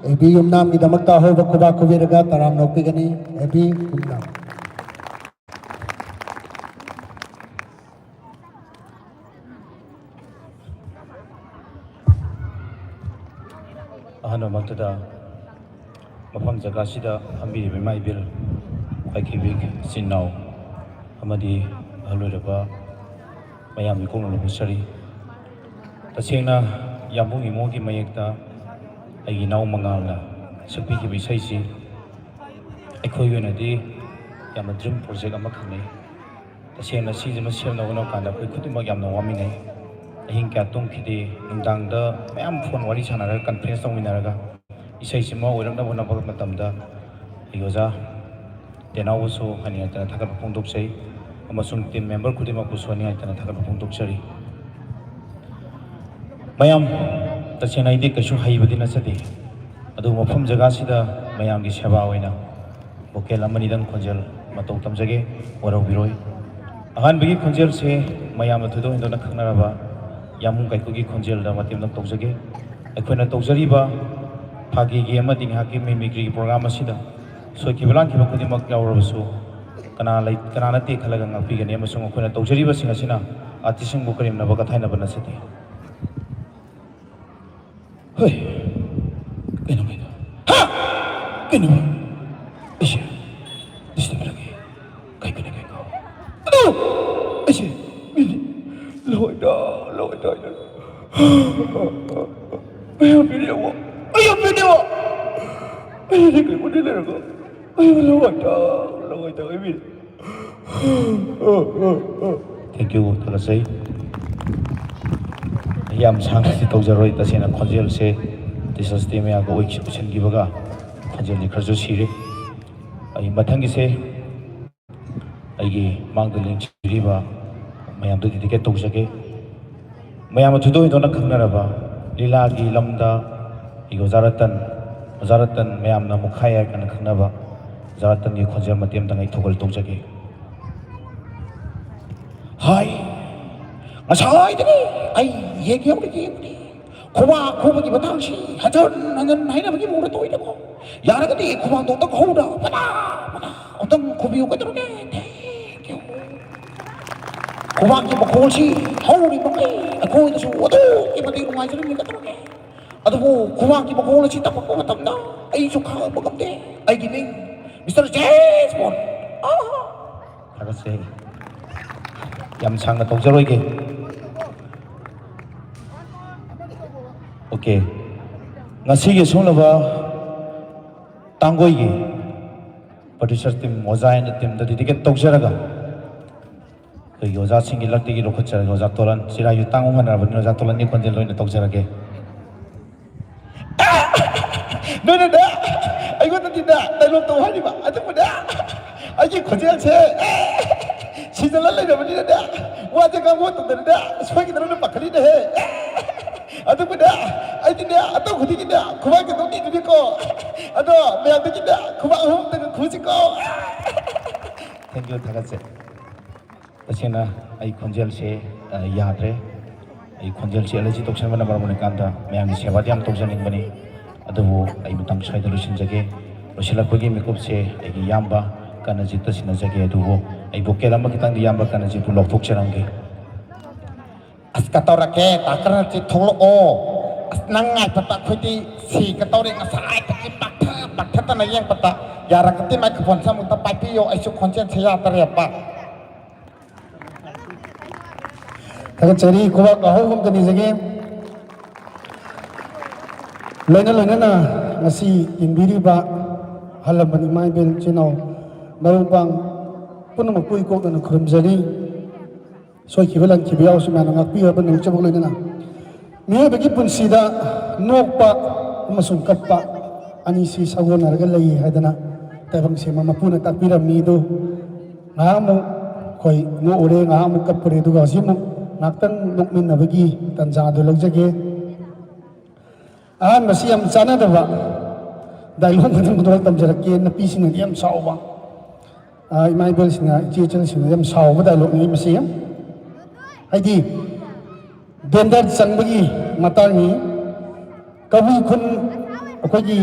ꯑꯦ ꯕꯤ ꯌꯨꯝꯅꯥꯝꯒꯤꯗꯃꯛꯇ ꯑꯍꯧꯕ ꯈꯨꯕꯥꯛ ꯈꯨꯕꯤꯔꯒ ꯇꯔꯥꯝꯅ ꯑꯣꯛꯄꯤꯒꯅꯤ꯫ ꯑꯦ ꯕꯤ ꯌꯨꯝꯅꯥꯝ꯫ ꯑꯍꯥꯟꯕꯃꯛꯇꯗ ꯃꯐꯝ ꯖꯒꯥꯁꯤꯗ ꯐꯝꯕꯤꯔꯤꯕ ꯏꯃꯥ ꯏꯕꯦꯜ, ꯄꯥꯏꯈꯤꯕꯤ ꯏꯆꯤꯟ ꯏꯅꯥꯎ ꯑꯃꯗꯤ ꯑꯍꯜ ꯑꯣꯏꯔꯕ ꯃꯌꯥꯝꯒꯤ ꯀꯣꯛꯅ ꯂꯧꯕꯤꯖꯔꯤ꯫ ꯇꯁꯦꯡꯅ ꯌꯥꯝꯕꯨꯡ ꯏꯃꯣꯒꯤ ꯃꯌꯦꯛꯇ ꯑꯩꯒꯤ ꯏꯅꯥꯎ ꯃꯉꯥꯜꯅ ꯁꯛꯄꯤꯈꯤꯕ ꯏꯁꯩꯁꯤ ꯑꯩꯈꯣꯏꯒꯤ ꯑꯣꯏꯅꯗꯤ ꯌꯥꯝꯅ ꯗ꯭ꯔꯤꯝ ꯄ꯭ꯔꯣꯖꯦꯛ ꯑꯃꯈꯛꯅꯤ꯫ ꯇꯁꯦꯡꯅ ꯁꯤꯁꯤꯃ ꯁꯦꯝꯅꯕ ꯍꯣꯠꯅꯕ ꯀꯥꯟꯗ ꯑꯩꯈꯣꯏ ꯈꯨꯗꯤꯡꯃꯛ ꯌꯥꯝꯅ ꯋꯥꯃꯤꯟꯅꯩ꯫ ꯑꯍꯤꯡ ꯀꯌꯥ ꯇꯨꯝꯈꯤꯗꯦ꯫ ꯅꯨꯡꯗꯥꯡꯗ ꯃꯌꯥꯝ ꯐꯣꯟ ꯋꯥꯔꯤ ꯁꯥꯟꯅꯔꯒ, ꯀꯟꯐ꯭ꯔꯦꯟꯁ ꯇꯧꯃꯤꯟꯅꯔꯒ ꯏꯁꯩꯁꯤꯃ ꯑꯣꯏꯔꯛꯅꯕ ꯍꯣꯠꯅꯕ ꯃꯇꯝꯗ ꯑꯩꯒꯤ ꯑꯣꯖꯥ ꯇꯦꯅꯥꯎꯕꯁꯨ ꯍꯥꯏꯅꯤꯡꯉꯥꯏꯇꯅ ꯊꯥꯒꯠꯄ ꯐꯣꯡꯗꯣꯛꯆꯩ, ꯑꯃꯁꯨꯡ ꯇꯤꯝ ꯃꯦꯝꯕꯔ ꯈꯨꯗꯤꯡꯃꯛꯄꯨꯁꯨ ꯍꯥꯏꯅꯤꯡꯉꯥꯏꯇꯅ ꯊꯥꯒꯠꯄ ꯐꯣꯡꯗꯣꯛꯆꯔꯤ꯫ ꯃꯌꯥꯝ, ꯇꯁꯦꯡꯅ ꯑꯩꯗꯤ ꯀꯩꯁꯨ ꯍꯩꯕꯗꯤ ꯅꯠꯆꯗꯦ, ꯑꯗꯨꯕꯨ ꯃꯐꯝ ꯖꯒꯥꯁꯤꯗ ꯃꯌꯥꯝꯒꯤ ꯁꯦꯕꯥ ꯑꯣꯏꯅ ꯚꯣꯀꯦꯜ ꯑꯃꯅꯤꯗꯪ ꯈꯣꯟꯖꯦꯜ ꯃꯇꯧ ꯇꯝꯖꯒꯦ, ꯋꯥꯔꯧꯕꯤꯔꯣꯏ꯫ ꯑꯍꯥꯟꯕꯒꯤ ꯈꯣꯟꯖꯦꯜꯁꯦ ꯃꯌꯥꯝꯅ ꯊꯣꯏꯗꯣꯛ ꯍꯦꯟꯗꯣꯛꯅ ꯈꯪꯅꯔꯕ ꯌꯥꯝꯕꯨꯡ ꯀꯥꯏꯀꯨꯒꯤ ꯈꯣꯟꯖꯦꯜꯗ ꯃꯇꯦꯡ ꯑꯃꯇꯪ ꯇꯧꯖꯒꯦ꯫ ꯑꯩꯈꯣꯏꯅ ꯇꯧꯖꯔꯤꯕ ꯐꯥꯒꯤꯒꯤ ꯑꯃꯗꯤ ꯉꯥꯏꯍꯥꯛꯀꯤ ꯃꯤꯃꯤꯀ꯭ꯔꯤꯒꯤ ꯄ꯭ꯔꯣꯒ꯭ꯔꯥꯝ ꯑꯁꯤꯗ ꯁꯣꯏꯈꯤꯕ ꯂꯥꯟꯈꯤꯕ ꯈꯨꯗꯤꯡꯃꯛ ꯌꯥꯎꯔꯕꯁꯨ, ꯀꯅꯥ ꯂꯩ-, ꯀꯅꯥ ꯅꯠꯇꯦ ꯈꯜꯂꯒ ꯉꯥꯛꯄꯤꯒꯅꯤ, ꯑꯃꯁꯨꯡ ꯑꯩꯈꯣꯏꯅ ꯇꯧꯖꯔꯤꯕꯁꯤꯡ ꯑꯁꯤꯅ ꯑꯥꯔꯇꯤꯁꯁꯤꯡꯕꯨ ꯀꯔꯦꯝꯅꯕ ꯀꯊꯥꯏꯅꯕ ꯅꯠꯆꯗꯦ꯫ ꯍꯣꯏ, ꯀꯩꯅꯣ, ꯀꯩꯅꯣ? ꯍꯥ? ꯀꯩꯅꯣ? ꯑꯩꯁꯦ ꯗꯤꯁꯇꯔꯕ ꯂꯥꯛꯑꯦ꯫ ꯀꯩ, ꯀꯩꯅꯣ, ꯀꯩꯅꯣ? ꯑꯗꯣ! ꯑꯩꯁꯦ ꯃꯤꯅꯤ꯫ ꯂꯋꯥꯏꯗ, ꯂꯋꯥꯏꯗ, ꯂꯋꯥꯏꯗ꯫ ꯑꯩ ꯌꯥꯝ ꯄꯦꯟꯗꯦꯕ꯫ ꯑꯩ ꯌꯥꯝ ꯄꯦꯟꯗꯦꯕ꯫ ꯑꯩꯗꯤ ꯀꯩꯅꯣꯗꯤ ꯂꯩꯔꯒ꯫ ꯑꯩ ꯂꯋꯥꯏꯗ, ꯂꯋꯥꯏꯗ, ꯑꯩ ꯃꯤꯅꯤ꯫ Thank you, ꯊꯥꯒꯠꯆꯩ꯫ ꯌꯥꯝ ꯁꯥꯡꯅꯗꯤ ꯇꯧꯖꯔꯣꯏ꯫ ꯇꯁꯦꯡꯅ ꯈꯣꯟꯖꯦꯜꯁꯦ ꯇꯤꯆꯔꯁ ꯗꯦ ꯃꯌꯥꯒ ꯑꯣꯏ-, ꯑꯣꯏꯁꯤꯟꯈꯤꯕꯒ ꯈꯣꯟꯖꯦꯜꯗꯤ ꯈꯔꯁꯨ ꯁꯤꯔꯦ꯫ ꯑꯩ ꯃꯊꯪꯒꯤꯁꯦ ꯑꯩꯒꯤ ꯃꯥꯡꯗ ꯂꯦꯡꯁꯤꯟꯕꯤꯔꯤꯕ ꯃꯌꯥꯝꯗ ꯗꯤꯗꯤꯀꯦꯠ ꯇꯧꯖꯒꯦ꯫ ꯃꯌꯥꯝꯅ ꯊꯣꯏꯗꯣꯛ ꯍꯦꯟꯗꯣꯛꯅ ꯈꯪꯅꯔꯕ ꯂꯤꯂꯥꯒꯤ ꯂꯝꯗ ꯑꯩꯒꯤ ꯑꯣꯖꯥ ꯔꯇꯟ, ꯑꯣꯖꯥ ꯔꯇꯟ ꯃꯌꯥꯝꯅ ꯃꯨꯈꯥꯏ ꯍꯥꯏꯔ ꯀꯥꯟꯗ ꯈꯪꯅꯕ ꯑꯣꯖꯥ ꯔꯇꯟꯒꯤ ꯈꯣꯟꯖꯦꯜ ꯃꯇꯦꯛ ꯑꯃꯇꯪ ꯑꯩ ꯊꯧꯒꯜ ꯇꯧꯖꯒꯦ꯫ ꯍꯥꯏ, ꯉꯁꯥꯏꯗꯒꯤ ꯑꯩ ꯌꯦꯡꯒꯦ ꯌꯦꯡꯕꯅꯤ, ꯈꯨꯕꯥꯛ ꯈꯨꯕꯒꯤ ꯃꯇꯥꯡꯁꯤ ꯍꯟꯖꯟ ꯍꯟꯖꯟ ꯍꯥꯏꯅꯕꯒꯤ ꯃꯑꯣꯡꯗ ꯇꯧꯏꯗꯀꯣ꯫ ꯌꯥꯔꯒꯗꯤ ꯈꯨꯕꯥꯛꯇꯣ ꯑꯝꯇ ꯍꯧꯅ ꯄꯅꯥ ꯄꯅꯥ ꯑꯝꯇꯪ ꯈꯨꯕꯤꯌꯨ ꯀꯩꯗꯧꯔꯒꯦ? Thank you꯫ ꯈꯨꯕꯥꯛꯀꯤ ꯃꯈꯣꯜꯁꯤ ꯍꯧꯔꯤꯕ ꯃꯈꯩ ꯑꯩꯈꯣꯏꯗꯁꯨ ꯑꯗꯨꯛꯀꯤ ꯃꯇꯤꯛ ꯅꯨꯡꯉꯥꯏꯖꯔꯝꯃꯤ ꯀꯩꯗꯧꯔꯒꯦ? ꯑꯗꯨꯕꯨ ꯈꯨꯕꯥꯛꯀꯤ ꯃꯈꯣꯜ ꯑꯁꯤ ꯇꯞꯄꯛꯄ ꯃꯇꯝꯗ ꯑꯩꯁꯨ ꯈꯥꯡꯕ ꯉꯝꯗꯦ꯫ ꯑꯩꯒꯤ ꯃꯤꯡ ꯃꯤꯁꯇꯔ ꯖꯦꯝꯁ ꯕꯣꯟ꯫ ꯑꯥ! ꯊꯥꯒꯠꯆꯩ꯫ ꯌꯥꯝ ꯁꯥꯡꯅ ꯇꯧꯖꯔꯣꯏꯒꯦ꯫ ꯑꯣꯀꯦ꯫ ꯉꯁꯤꯒꯤ ꯁꯣꯛꯅꯕ ꯇꯥꯡꯒꯣꯏꯒꯤ producer team, ꯑꯣꯖꯥ ꯑꯩꯅ teamꯗ dedicate ꯇꯧꯖꯔꯒ, ꯑꯩꯈꯣꯏꯒꯤ ꯑꯣꯖꯥꯁꯤꯡꯒꯤ ꯂꯛꯇꯒꯤ ꯂꯧꯈꯠꯆꯔꯒ, ꯑꯣꯖꯥ ꯇꯣꯂꯟ, ꯆꯤꯔꯥꯏꯁꯨ ꯇꯥꯡꯕ ꯃꯥꯟꯅꯔꯕꯅꯤꯅ, ꯑꯣꯖꯥ ꯇꯣꯂꯟꯒꯤ ꯈꯣꯟꯖꯦꯜ ꯑꯣꯏꯅ ꯇꯧꯖꯔꯒꯦ꯫ ꯅꯣꯏꯅꯅꯦ, ꯑꯩꯉꯣꯟꯗꯗꯤꯅꯦ dialogue ꯇꯧ ꯍꯥꯏꯔꯤꯕ, ꯑꯗꯨꯕꯨꯅꯦ, ꯑꯩꯒꯤ ꯈꯣꯟꯖꯦꯜꯁꯦ ꯁꯤꯖꯜꯂ ꯂꯩꯔꯕꯅꯤꯅꯅꯦ, ꯋꯥꯁꯦ ꯉꯥꯡꯕ ꯃꯇꯝꯗꯅꯦ ꯁꯣꯏꯒꯗ꯭ꯔꯅ ꯄꯥꯈꯠꯂꯤꯅꯦꯍꯦ꯫ ꯑꯗꯨꯕꯨꯅꯦ, ꯑꯩꯗꯤꯅꯦ ꯑꯇꯧ ꯈꯨꯗꯤꯡꯒꯤꯅꯦ ꯈꯨꯕꯥꯛ ꯀꯩꯗꯧ ꯅꯤꯗꯨꯅꯤꯀꯣ꯫ ꯑꯗꯣ ꯃꯌꯥꯝꯗꯒꯤꯅꯦ ꯈꯨꯕꯥꯛ ꯑꯍꯨꯝꯇꯪ ꯈꯨꯁꯤꯀꯣ꯫ Thank you, ꯊꯥꯒꯠꯆꯩ꯫ ꯇꯁꯦꯡꯅ ꯑꯩ ꯈꯣꯟꯖꯦꯜꯁꯦ, ꯑ, ꯌꯥꯗ꯭ꯔꯦ꯫ ꯑꯩ ꯈꯣꯟꯖꯦꯜꯁꯦ allergy ꯇꯧꯁꯟꯕꯅ ꯃꯔꯝ ꯑꯣꯏꯔꯀꯥꯟꯗ ꯃꯌꯥꯝꯒꯤ ꯁꯦꯕꯥꯗꯤ ꯌꯥꯝ ꯇꯧꯖꯅꯤꯡꯕꯅꯤ, ꯑꯗꯨꯕꯨ ꯑꯩ ꯃꯇꯥꯡ ꯁ꯭ꯋꯥꯏꯗ ꯂꯣꯏꯁꯤꯟꯖꯒꯦ꯫ ꯂꯣꯏꯁꯤꯜꯂꯛꯄꯒꯤ ꯃꯤꯀꯨꯞꯁꯦ ꯑꯩꯒꯤ ꯏꯌꯥꯝꯕ ꯀꯔꯅꯖꯤꯠꯇ ꯁꯤꯟꯅꯖꯒꯦ, ꯑꯗꯨꯕꯨ ꯑꯩ vocal ꯑꯃ ꯈꯤꯇꯪꯗꯤ ꯏꯌꯥꯝꯕ ꯀꯔꯅꯖꯤꯠꯄꯨ ꯂꯧꯊꯣꯛꯆꯔꯝꯒꯦ꯫ ꯑꯁ, ꯀꯇꯧꯔꯛꯀꯦ, ꯗꯥ ꯀꯔꯅꯖꯤꯠ ꯊꯣꯛꯂꯛꯑꯣ꯫ ꯑꯁ, ꯅꯪ ꯉꯥꯏꯕꯗ ꯑꯩꯈꯣꯏꯗꯤ ꯁꯤꯒꯗꯧꯔꯦ, ꯉꯁꯥꯏꯗꯒꯤ ꯄꯥꯛꯊ-, ꯄꯥꯛꯊꯗꯅ ꯌꯦꯡꯕꯗ꯫ ꯌꯥꯔꯒꯗꯤ microphoneꯁꯦ ꯑꯃꯨꯛꯇ ꯄꯥꯏꯕꯤꯌꯣ, ꯑꯩꯁꯨ ꯈꯣꯟꯖꯦꯜꯁꯦ ꯌꯥꯗꯔꯦꯕ꯫ ꯊꯥꯒꯠꯆꯔꯤ, ꯈꯨꯕꯥꯛ ꯑꯍꯧꯕꯝꯇ ꯅꯤꯖꯒꯦ꯫ ꯂꯣꯏꯅ ꯂꯣꯏꯅꯅ ꯉꯁꯤ ꯌꯦꯡꯕꯤꯔꯤꯕ ꯑꯍꯜ ꯂꯃꯟ, ꯏꯃꯥ ꯏꯕꯦꯜ, ꯏꯆꯤꯟ ꯏꯅꯥꯎ, ꯃꯔꯨꯞ ꯃꯄꯥꯡ, ꯄꯨꯝꯅꯃꯛꯄꯨ ꯏꯀꯣꯛꯇꯅ ꯈꯨꯔꯨꯝꯖꯔꯤ꯫ ꯁꯣꯏꯈꯤꯕ ꯂꯥꯟꯈꯤꯕ ꯌꯥꯎꯔꯁꯨ ꯃꯌꯥꯝꯅ ꯉꯥꯛꯄꯤꯌꯨ ꯍꯥꯏꯕ ꯅꯣꯡꯆꯨꯞ ꯂꯣꯏꯅꯅ꯫ ꯃꯤꯑꯣꯏꯕꯒꯤ ꯄꯨꯟꯁꯤꯗ ꯅꯣꯛꯄ ꯑꯃꯁꯨꯡ ꯀꯞꯄ ꯑꯅꯤꯁꯤ ꯁꯥꯒꯣꯟꯅꯔꯒ ꯂꯩ ꯍꯥꯏꯗꯅ ꯇꯥꯏꯕꯪ ꯁꯦꯝꯕ ꯃꯄꯨꯅ ꯇꯥꯛꯄꯤꯔꯝꯃꯤ꯫ ꯑꯗꯨ ꯉꯥꯏꯍꯥꯛ ꯑꯃꯨꯛ ꯑꯩꯈꯣꯏ ꯅꯣꯛꯎꯔꯦ, ꯉꯥꯏꯍꯥꯛ ꯑꯃꯨꯛ ꯀꯞꯄꯨꯔꯦ, ꯑꯗꯨꯒ ꯍꯧꯖꯤꯛ ꯑꯃꯨꯛ ꯉꯥꯏꯍꯥꯛꯇꯪ ꯅꯣꯛꯃꯤꯟꯅꯕꯒꯤ ꯇꯥꯟꯖꯥ ꯑꯗꯨ ꯂꯧꯖꯒꯦ꯫ ꯑꯍꯥꯟꯕꯁꯤ ꯌꯥꯝ ꯆꯥꯟꯅꯗꯕ ꯗꯥꯏꯂꯣꯛ ꯃꯊꯪ ꯃꯊꯪ ꯇꯝꯖꯔꯛꯀꯦ꯫ ꯅꯨꯄꯤꯁꯤꯡꯅꯗꯤ ꯌꯥꯝ ꯁꯥꯎꯕ, ꯑꯥ, ꯏꯃꯥ ꯏꯕꯦꯜꯁꯤꯡꯅ, ꯏꯆꯦ ꯏꯆꯜꯁꯤꯡꯅ ꯌꯥꯝ ꯁꯥꯎꯕ ꯗꯥꯏꯂꯣꯛꯅꯤ ꯃꯁꯤ꯫ ꯍꯥꯏꯗꯤ ꯕꯦꯟꯗꯔ ꯆꯪꯕꯒꯤ ꯃꯇꯥꯡꯅꯤ꯫ ꯀꯕꯨꯏ ꯈꯨꯟ ꯑꯩꯈꯣꯏꯒꯤ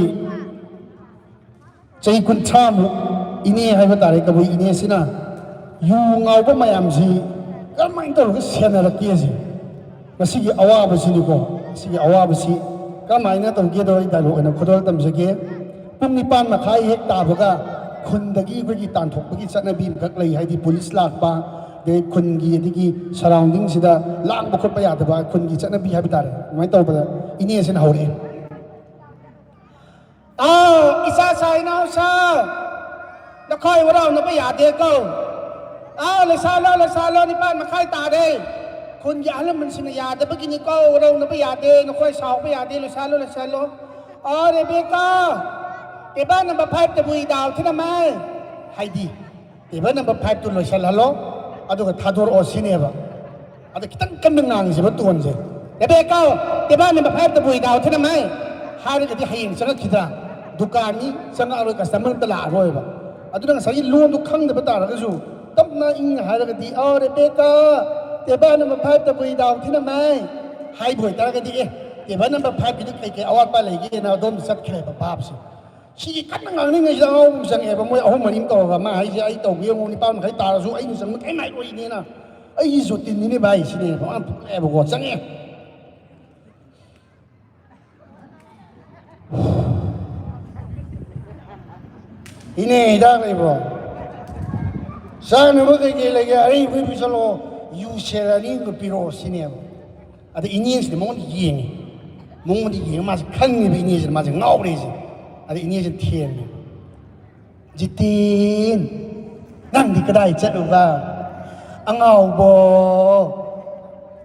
ꯆꯍꯤ ꯀꯨꯟꯊ꯭ꯔꯥꯃꯨꯛ ꯏꯅꯦ ꯍꯥꯏꯕ ꯇꯥꯔꯦ, ꯀꯕꯨꯏ ꯏꯅꯦꯁꯤꯅ ꯌꯨ ꯉꯥꯎꯕ ꯃꯌꯥꯝꯁꯤ ꯀꯔꯝꯍꯥꯏꯅ ꯇꯧꯔꯒ ꯁꯦꯟꯅꯔꯛꯀꯦ ꯁꯤ꯫ ꯃꯁꯤꯒꯤ ꯑꯋꯥꯕꯁꯤꯅꯤꯀꯣ, ꯃꯁꯤꯒꯤ ꯑꯋꯥꯕꯁꯤ ꯀꯔꯝꯍꯥꯏꯅ ꯇꯧꯒꯦꯗꯣ ꯑꯩ ꯗꯥꯏꯂꯣꯛ ꯑꯣꯏꯅ ꯈꯨꯗꯣꯜ ꯇꯝꯖꯒꯦ꯫ ꯄꯨꯡ ꯅꯤꯄꯥꯟ ꯃꯈꯥꯏ ꯍꯦꯛ ꯇꯥꯕꯒ ꯈꯨꯟꯗꯒꯤ ꯑꯩꯈꯣꯏꯒꯤ ꯇꯥꯟꯊꯣꯛꯄꯒꯤ ꯆꯠꯅꯕꯤ ꯑꯃꯈꯛ ꯂꯩ, ꯍꯥꯏꯗꯤ ꯄꯨꯂꯤꯁ ꯂꯥꯛꯄ, ꯑꯗꯩ ꯈꯨꯟꯒꯤ ꯑꯗꯒꯤ ꯁꯔꯥꯎꯟꯗꯤꯡꯁꯤꯗ ꯂꯥꯡꯕ ꯈꯣꯠꯄ ꯌꯥꯗꯕ ꯈꯨꯟꯒꯤ ꯆꯠꯅꯕꯤ ꯍꯥꯏꯕ ꯇꯥꯔꯦ꯫ ꯑꯗꯨꯃꯥꯏꯅ ꯇꯧꯕꯗ ꯏꯅꯦꯁꯤꯅ ꯍꯧꯔꯛꯑꯦ, "ꯑꯥꯎ, ꯏꯆꯥ ꯁꯥ, ꯏꯅꯥꯎ ꯁꯥ, ꯅꯈꯣꯏ ꯋꯥꯔꯧꯅꯕ ꯌꯥꯗꯦꯀꯣ꯫ ꯑꯥꯎ, ꯂꯩꯁꯥꯂꯣ, ꯂꯩꯁꯥꯂꯣ, ꯅꯤꯄꯥꯟ ꯃꯈꯥꯏ ꯇꯥꯔꯦ꯫ ꯈꯨꯟꯒꯤ ꯑꯍꯜ ꯂꯃꯟꯁꯤꯡꯅ ꯌꯥꯗꯕꯒꯤꯅꯤꯀꯣ, ꯋꯥꯔꯧꯅꯕ ꯌꯥꯗꯦ, ꯅꯈꯣꯏ ꯁꯥꯎꯕ ꯌꯥꯗꯦ, ꯂꯩꯁꯥꯂꯣ, ꯂꯩꯁꯥꯂꯣ꯫ ꯑꯣ ꯔꯦꯕꯦꯀꯥ, ꯇꯦꯕꯜ ꯅꯝꯕꯔ ꯐꯥꯏꯚꯇꯕꯨ ꯏꯗꯥꯎ ꯊꯤꯅꯃꯥꯏ?" ꯍꯥꯏꯗꯤ ꯇꯦꯕꯜ ꯅꯝꯕꯔ ꯐꯥꯏꯚꯇꯨ ꯂꯣꯏꯁꯤꯜꯍꯜꯂꯣ, ꯑꯗꯨꯒ ꯊꯥꯗꯣꯔꯛꯑꯣ ꯁꯤꯅꯦꯕ꯫ ꯑꯗ ꯈꯤꯇꯪ ꯀꯟꯅ ꯉꯥꯡꯁꯦꯕ ꯇꯣꯟꯁꯦ꯫ "ꯔꯦꯕꯦꯀꯥ, ꯇꯦꯕꯜ ꯅꯝꯕꯔ ꯐꯥꯏꯚꯇꯕꯨ ꯏꯗꯥꯎ ꯊꯤꯅꯃꯥꯏ?" ꯍꯥꯏꯔꯒꯗꯤ ꯍꯌꯦꯡ ꯆꯪꯉꯛꯈꯤꯗ꯭ꯔꯥ? ꯗꯨꯀꯥꯟꯅꯤ, ꯆꯪꯉꯛꯑꯔꯣꯏ, ꯀꯁꯇꯃꯔ ꯑꯝꯇ ꯂꯥꯛꯑꯔꯣꯏꯕ꯫ ꯑꯗꯨꯅ ꯉꯁꯥꯏꯒꯤ ꯂꯣꯟꯗꯣ ꯈꯪꯗꯕ ꯇꯥꯔꯒꯁꯨ ꯇꯞꯅ ꯏꯪꯅ ꯍꯥꯏꯔꯒꯗꯤ, "ꯑꯣ ꯔꯦꯕꯦꯀꯥ, ꯇꯦꯕꯜ ꯅꯝꯕꯔ ꯐꯥꯏꯚꯇꯕꯨ ꯏꯗꯥꯎ ꯊꯤꯅꯃꯥꯏ?" ꯍꯥꯏꯕ ꯑꯣꯏꯇꯥꯔꯒꯗꯤ, "ꯑꯦ, ꯇꯦꯕꯜ ꯅꯝꯕꯔ ꯐꯥꯏꯚꯀꯤꯗꯨ ꯀꯩꯀꯩ ꯑꯋꯥꯠꯄ ꯂꯩꯒꯦꯅ?" ꯑꯗꯣꯝꯗ ꯆꯠꯈ꯭ꯔꯦꯕ ꯚꯥꯞꯁꯦ꯫ ꯁꯤꯒꯤ ꯀꯟꯅ ꯉꯥꯡꯅꯤꯡꯉꯩꯁꯤꯗ ꯑꯉꯥꯎꯕ ꯑꯃ ꯆꯪꯉꯛꯑꯦꯕ꯫ ꯃꯣꯏ ꯑꯍꯨꯝ ꯃꯔꯤ ꯑꯃ ꯀꯧꯔꯒ, "ꯃꯥ ꯍꯥꯏꯁꯦ ꯑꯩ ꯇꯧꯒꯦ ꯌꯦꯡꯉꯣ, ꯅꯤꯄꯥꯟ ꯃꯈꯥꯏ ꯇꯥꯔꯁꯨ ꯑꯩꯅ ꯆꯪꯕ ꯀꯩꯝ ꯍꯥꯏꯔꯣꯏꯅꯦꯅ, ꯑꯩꯒꯤ ꯖꯣꯇꯤꯟꯅꯤꯅꯦ ꯚꯥꯏ" ꯁꯤꯅꯦꯕ꯫ ꯃꯥꯅ ꯊꯣꯛꯂꯛꯑꯦꯕꯀꯣ, ꯆꯪꯉꯛꯑꯦ꯫ "ꯏꯅꯦ, ꯍꯤꯗꯥꯛ ꯂꯩꯕ꯭ꯔꯣ? ꯆꯥꯅꯕ ꯀꯩꯀꯩ ꯂꯩꯒꯦ? ꯑꯔꯩꯕ ꯄꯤꯁꯜꯂꯛꯑꯣ, ꯌꯨ ꯁꯦꯔ ꯑꯅꯤ ꯑꯃꯒ ꯄꯤꯔꯛꯑꯣ" ꯁꯤꯅꯦꯕ꯫ ꯑꯗ ꯏꯅꯦꯁꯤꯅ ꯃꯉꯣꯟꯗ ꯌꯦꯡꯉꯤ꯫ ꯃꯉꯣꯟꯗ ꯌꯦꯡꯉ ꯃꯥꯁꯦ ꯈꯪꯉꯦꯕ ꯏꯅꯦꯁꯤꯅ ꯃꯥꯁꯦ ꯉꯥꯎꯔꯦꯁꯦ꯫ ꯑꯗ ꯏꯅꯦꯁꯤꯅ ꯊꯦꯝꯃꯦ, "ꯖꯤꯇꯦꯟ, ꯅꯪꯗꯤ ꯀꯗꯥꯏ ꯆꯠꯂꯨꯕ? ꯑꯉꯥꯎꯕꯣ,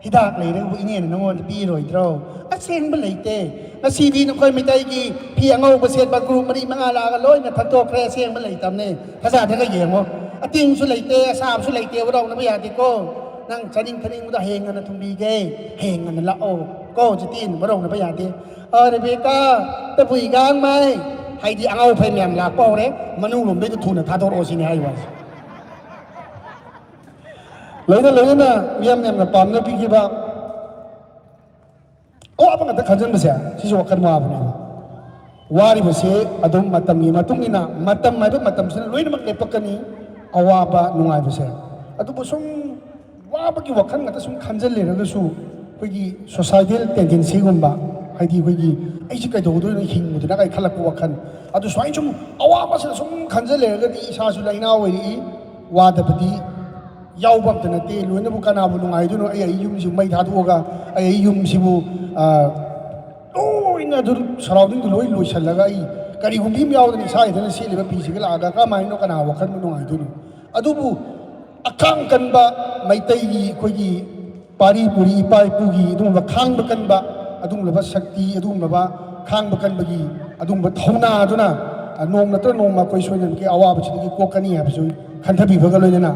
ꯍꯤꯗꯥꯛ ꯂꯩꯔꯒꯕꯨ ꯏꯅꯦꯅ ꯅꯉꯣꯟꯗ ꯄꯤꯔꯣꯏꯗ꯭ꯔꯣ? ꯑꯁꯦꯡꯕ ꯂꯩꯇꯦ꯫ ꯉꯁꯤꯗꯤ ꯅꯈꯣꯏ ꯃꯩꯇꯩꯒꯤ ꯐꯤ ꯑꯉꯧꯕ ꯁꯦꯠꯄ ꯒ꯭ꯔꯨꯞ ꯃꯔꯤ ꯃꯉꯥ ꯂꯥꯛꯑꯒ ꯂꯣꯏꯅ ꯊꯛꯇꯣꯛꯈ꯭ꯔꯦ꯫ ꯑꯁꯦꯡꯕ ꯂꯩꯇꯕꯅꯦ꯫ ꯊꯥꯖꯗ꯭ꯔꯒ ꯌꯦꯡꯉꯣ꯫ ꯑꯇꯤꯡꯁꯨ ꯂꯩꯇꯦ, ꯑꯁꯥꯕꯁꯨ ꯂꯩꯇꯦ, ꯋꯥꯔꯧꯅꯕ ꯌꯥꯗꯦꯀꯣ꯫ ꯅꯪ ꯆꯥꯅꯤꯡ ꯊꯛꯅꯤꯡꯕꯗꯣ ꯍꯌꯦꯡ ꯉꯟꯅ ꯊꯨꯡꯕꯤꯒꯦ꯫ ꯍꯌꯦꯡ ꯉꯟꯅ ꯂꯥꯛꯑꯣ ꯀꯣ ꯖꯤꯇꯦꯟ, ꯋꯥꯔꯧꯅꯕ ꯌꯥꯗꯦ꯫ ꯑ, ꯔꯦꯕꯦꯀꯥ, ꯇꯕꯨꯏ ꯒꯥꯡꯃꯩ꯫ ꯍꯥꯏꯗꯤ ꯑꯉꯥꯎ ꯑꯐꯩ ꯃꯌꯥꯝ ꯂꯥꯛꯄ ꯍꯧꯔꯦ꯫ ꯃꯅꯨꯡ ꯂꯣꯝꯗꯩꯗ ꯊꯨꯅ ꯊꯥꯗꯣꯔꯛꯑꯣ ꯁꯤꯅꯤ ꯍꯥꯏ ꯋꯥꯁꯦ꯫ ꯂꯣꯏꯅ ꯂꯣꯏꯅꯅ ꯃꯤꯌꯥꯝ ꯌꯥꯝꯅ ꯄꯥꯝꯅ ꯄꯤꯈꯤꯕ ꯑꯋꯥꯕ ꯉꯥꯛꯇ ꯈꯟꯖꯟꯕꯁꯦ, ꯁꯤꯁꯨ ꯋꯥꯈꯜ ꯋꯥꯕꯅꯦꯕ꯫ ꯋꯥꯔꯤꯕꯁꯦ ꯑꯗꯨꯝ ꯃꯇꯝꯒꯤ ꯃꯇꯨꯡ ꯏꯟꯅ, ꯃꯇꯝ ꯍꯥꯏꯕ ꯃꯇꯝꯁꯤꯅ ꯂꯣꯏꯅꯃꯛ ꯂꯦꯞꯄꯛꯀꯅꯤ, ꯑꯋꯥꯕ ꯅꯨꯡꯉꯥꯏꯕꯁꯦ꯫ ꯑꯗꯨꯕꯨ ꯁꯨꯝ ꯋꯥꯕꯒꯤ ꯋꯥꯈꯜ ꯉꯥꯛꯇ ꯁꯨꯝ ꯈꯟꯖꯜꯂꯦꯔꯒꯁꯨ, ꯑꯩꯈꯣꯏꯒꯤ ꯁꯣꯁꯥꯏꯇꯦꯜ ꯇꯦꯟꯗꯦꯟꯁꯤꯒꯨꯝꯕ, ꯍꯥꯏꯗꯤ ꯑꯩꯈꯣꯏꯒꯤ "ꯑꯩꯁꯦ ꯀꯩꯗꯧꯗꯣꯏꯅꯣ ꯍꯤꯡꯕꯗꯨꯅ?" ꯀꯥꯏ ꯈꯜꯂꯛꯄ ꯋꯥꯈꯜ꯫ ꯑꯗꯨ ꯁꯨꯃꯥꯏꯅ ꯁꯨꯝ ꯑꯋꯥꯕꯁꯤꯗ ꯁꯨꯝ ꯈꯟꯖꯜꯂꯦꯔꯒꯗꯤ ꯏꯁꯥꯁꯨ ꯂꯥꯏꯅꯥ ꯑꯣꯏꯔꯛꯏ, ꯋꯥꯗꯕꯗꯤ ꯌꯥꯎꯕ ꯑꯝꯇ ꯅꯠꯇꯦ꯫ ꯂꯣꯏꯅꯕꯨ ꯀꯅꯥꯕꯨ ꯅꯨꯡꯉꯥꯏꯗꯣꯏꯅꯣ? ꯑꯩ ꯑꯩ ꯌꯨꯝꯁꯤꯕꯨ ꯃꯩ ꯊꯥꯗꯣꯛꯑꯒ, ꯑꯩ ꯑꯩ ꯌꯨꯝꯁꯤꯕꯨ, ꯑ, ꯂꯣꯏꯅ ꯑꯗꯨ ꯁꯔꯥꯎꯟꯗꯤꯡꯗꯨ ꯂꯣꯏ ꯂꯣꯏꯁꯤꯜꯂꯒ, ꯑꯩ ꯀꯔꯤꯒꯨꯝꯕꯤ ꯑꯃ ꯌꯥꯎꯗꯅ ꯏꯁꯥ ꯏꯊꯟꯇ ꯁꯦꯠꯂꯤꯕ ꯐꯤꯁꯤꯒ ꯂꯥꯛꯑꯒ ꯀꯔꯝꯍꯥꯏꯅ ꯀꯅꯥ ꯋꯥꯈꯜꯕꯨ ꯅꯨꯡꯉꯥꯏꯗꯣꯏꯅꯣ? ꯑꯗꯨꯕꯨ ꯑꯈꯥꯡ ꯀꯟꯕ ꯃꯩꯇꯩꯒꯤ ꯑꯩꯈꯣꯏꯒꯤ ꯄꯥꯔꯤ ꯄꯨꯔꯤ ꯏꯄꯥ ꯏꯄꯨꯒꯤ ꯑꯗꯨꯒꯨꯝꯕ ꯈꯥꯡꯕ ꯀꯟꯕ, ꯑꯗꯨꯒꯨꯝꯂꯕ ꯁꯛꯇꯤ, ꯑꯗꯨꯒꯨꯝꯂꯕ ꯈꯥꯡꯕ ꯀꯟꯕꯒꯤ ꯑꯗꯨꯒꯨꯝꯕ ꯊꯧꯅꯥ ꯑꯗꯨꯅ, ꯑ, ꯅꯣꯡꯃ ꯅꯠꯇ꯭ꯔ ꯅꯣꯡꯃ ꯑꯩꯈꯣꯏ ꯁꯣꯏꯗꯅꯃꯛꯀꯤ ꯑꯋꯥꯕꯁꯤꯗꯒꯤ ꯀꯣꯛꯀꯅꯤ ꯍꯥꯏꯕꯁꯨ ꯈꯟꯊꯕꯤꯕꯒ ꯂꯣꯏꯅꯅ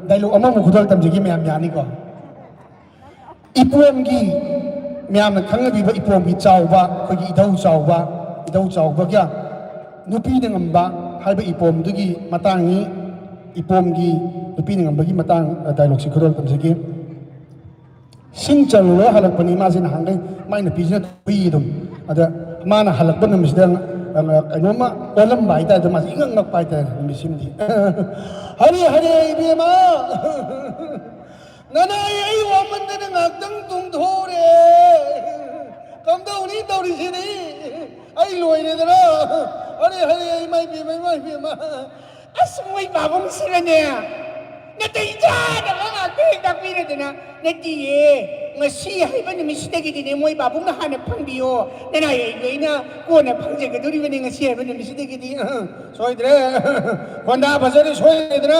ꯗꯥꯏꯂꯣꯛ ꯑꯃꯃꯨꯛ ꯈꯨꯗꯣꯜ ꯇꯝꯖꯒꯦ ꯃꯌꯥꯝ, ꯌꯥꯅꯤꯀꯣ? ꯏꯄꯣꯝꯒꯤ, ꯃꯌꯥꯝꯅ ꯈꯪꯅꯕꯤꯕ ꯏꯄꯣꯝꯒꯤ ꯆꯥꯎꯕ, ꯑꯩꯈꯣꯏꯒꯤ ꯏꯙꯧ ꯆꯥꯎꯕ, ꯏꯙꯧ ꯆꯥꯎꯕꯒ ꯅꯨꯄꯤꯅ ꯉꯝꯕ ꯍꯥꯏꯕ ꯏꯄꯣꯝꯗꯨꯒꯤ ꯃꯇꯥꯡꯅꯤ꯫ ꯏꯄꯣꯝꯒꯤ ꯅꯨꯄꯤꯅ ꯉꯝꯕꯒꯤ ꯃꯇꯥꯡ, ꯑ, ꯗꯥꯏꯂꯣꯛꯁꯤ ꯈꯨꯗꯣꯜ ꯇꯝꯖꯒꯦ꯫ ꯁꯤꯡ ꯆꯜꯂꯨꯔ ꯍꯜꯂꯛꯄꯅꯤ ꯃꯥꯁꯦ ꯅꯍꯥꯟꯈꯩ꯫ ꯃꯥꯏ ꯅꯨꯄꯤꯁꯤꯅ ꯍꯨꯏ ꯑꯗꯨꯝ꯫ ꯑꯗ ꯃꯥꯅ ꯍꯜꯂꯛꯄ ꯅꯨꯃꯤꯠꯁꯤꯗ, ꯑ, ꯀꯩꯅꯣꯝꯃ ꯑꯣꯜꯂꯝꯕ ꯍꯥꯏꯇꯥꯔꯦ꯫ ꯃꯥꯁꯦ ꯏꯉꯛ ꯉꯛꯄ ꯍꯥꯏꯇꯥꯔꯦ ꯅꯨꯃꯤꯠꯁꯤꯃꯗꯤ꯫ "ꯍꯔꯦ ꯍꯔꯦ ꯏꯕꯦꯝꯃ, ꯅꯅꯥꯏ ꯑꯩ ꯋꯥꯃꯟꯗꯅ ꯉꯥꯛꯇꯪ ꯇꯨꯝꯊꯣꯛꯎꯔꯦ꯫ ꯀꯝꯗꯧꯅꯤ ꯇꯧꯔꯤꯁꯤꯗꯤ? ꯑꯩ ꯂꯣꯏꯔꯦꯗꯅ꯫ ꯍꯔꯦ ꯍꯔꯦ, ꯏꯃꯥ ꯏꯕꯦꯝꯃ, ꯏꯃꯥ ꯏꯕꯦꯝꯃ꯫ ꯑꯁ, ꯃꯣꯏ ꯄꯥꯕꯨꯡꯁꯤꯅꯅꯦ, ꯅꯥꯇꯩ ꯆꯥꯗꯕ ꯉꯥꯛꯇ ꯍꯦꯛ ꯇꯥꯛꯄꯤꯔꯗꯅ꯫ ꯅꯠꯇꯤꯌꯦ, ꯉꯁꯤ ꯍꯥꯏꯕ ꯅꯨꯃꯤꯠꯁꯤꯗꯒꯤꯗꯤꯅꯦ, ꯃꯣꯏ ꯄꯥꯕꯨꯡꯅ ꯍꯥꯟꯅ ꯐꯪꯕꯤꯌꯣ, ꯅꯅꯥꯏ ꯑꯩꯅ ꯀꯣꯟꯅ ꯐꯪꯖꯒꯗꯣꯔꯤꯕꯅꯤ ꯉꯁꯤ ꯍꯥꯏꯕ ꯅꯨꯃꯤꯠꯁꯤꯗꯒꯤꯗꯤ꯫ ꯁꯣꯏꯗ꯭ꯔꯦ꯫ ꯈꯣꯟꯗꯥ ꯐꯖꯔꯤ, ꯁꯣꯏꯗ꯭ꯔꯦ꯫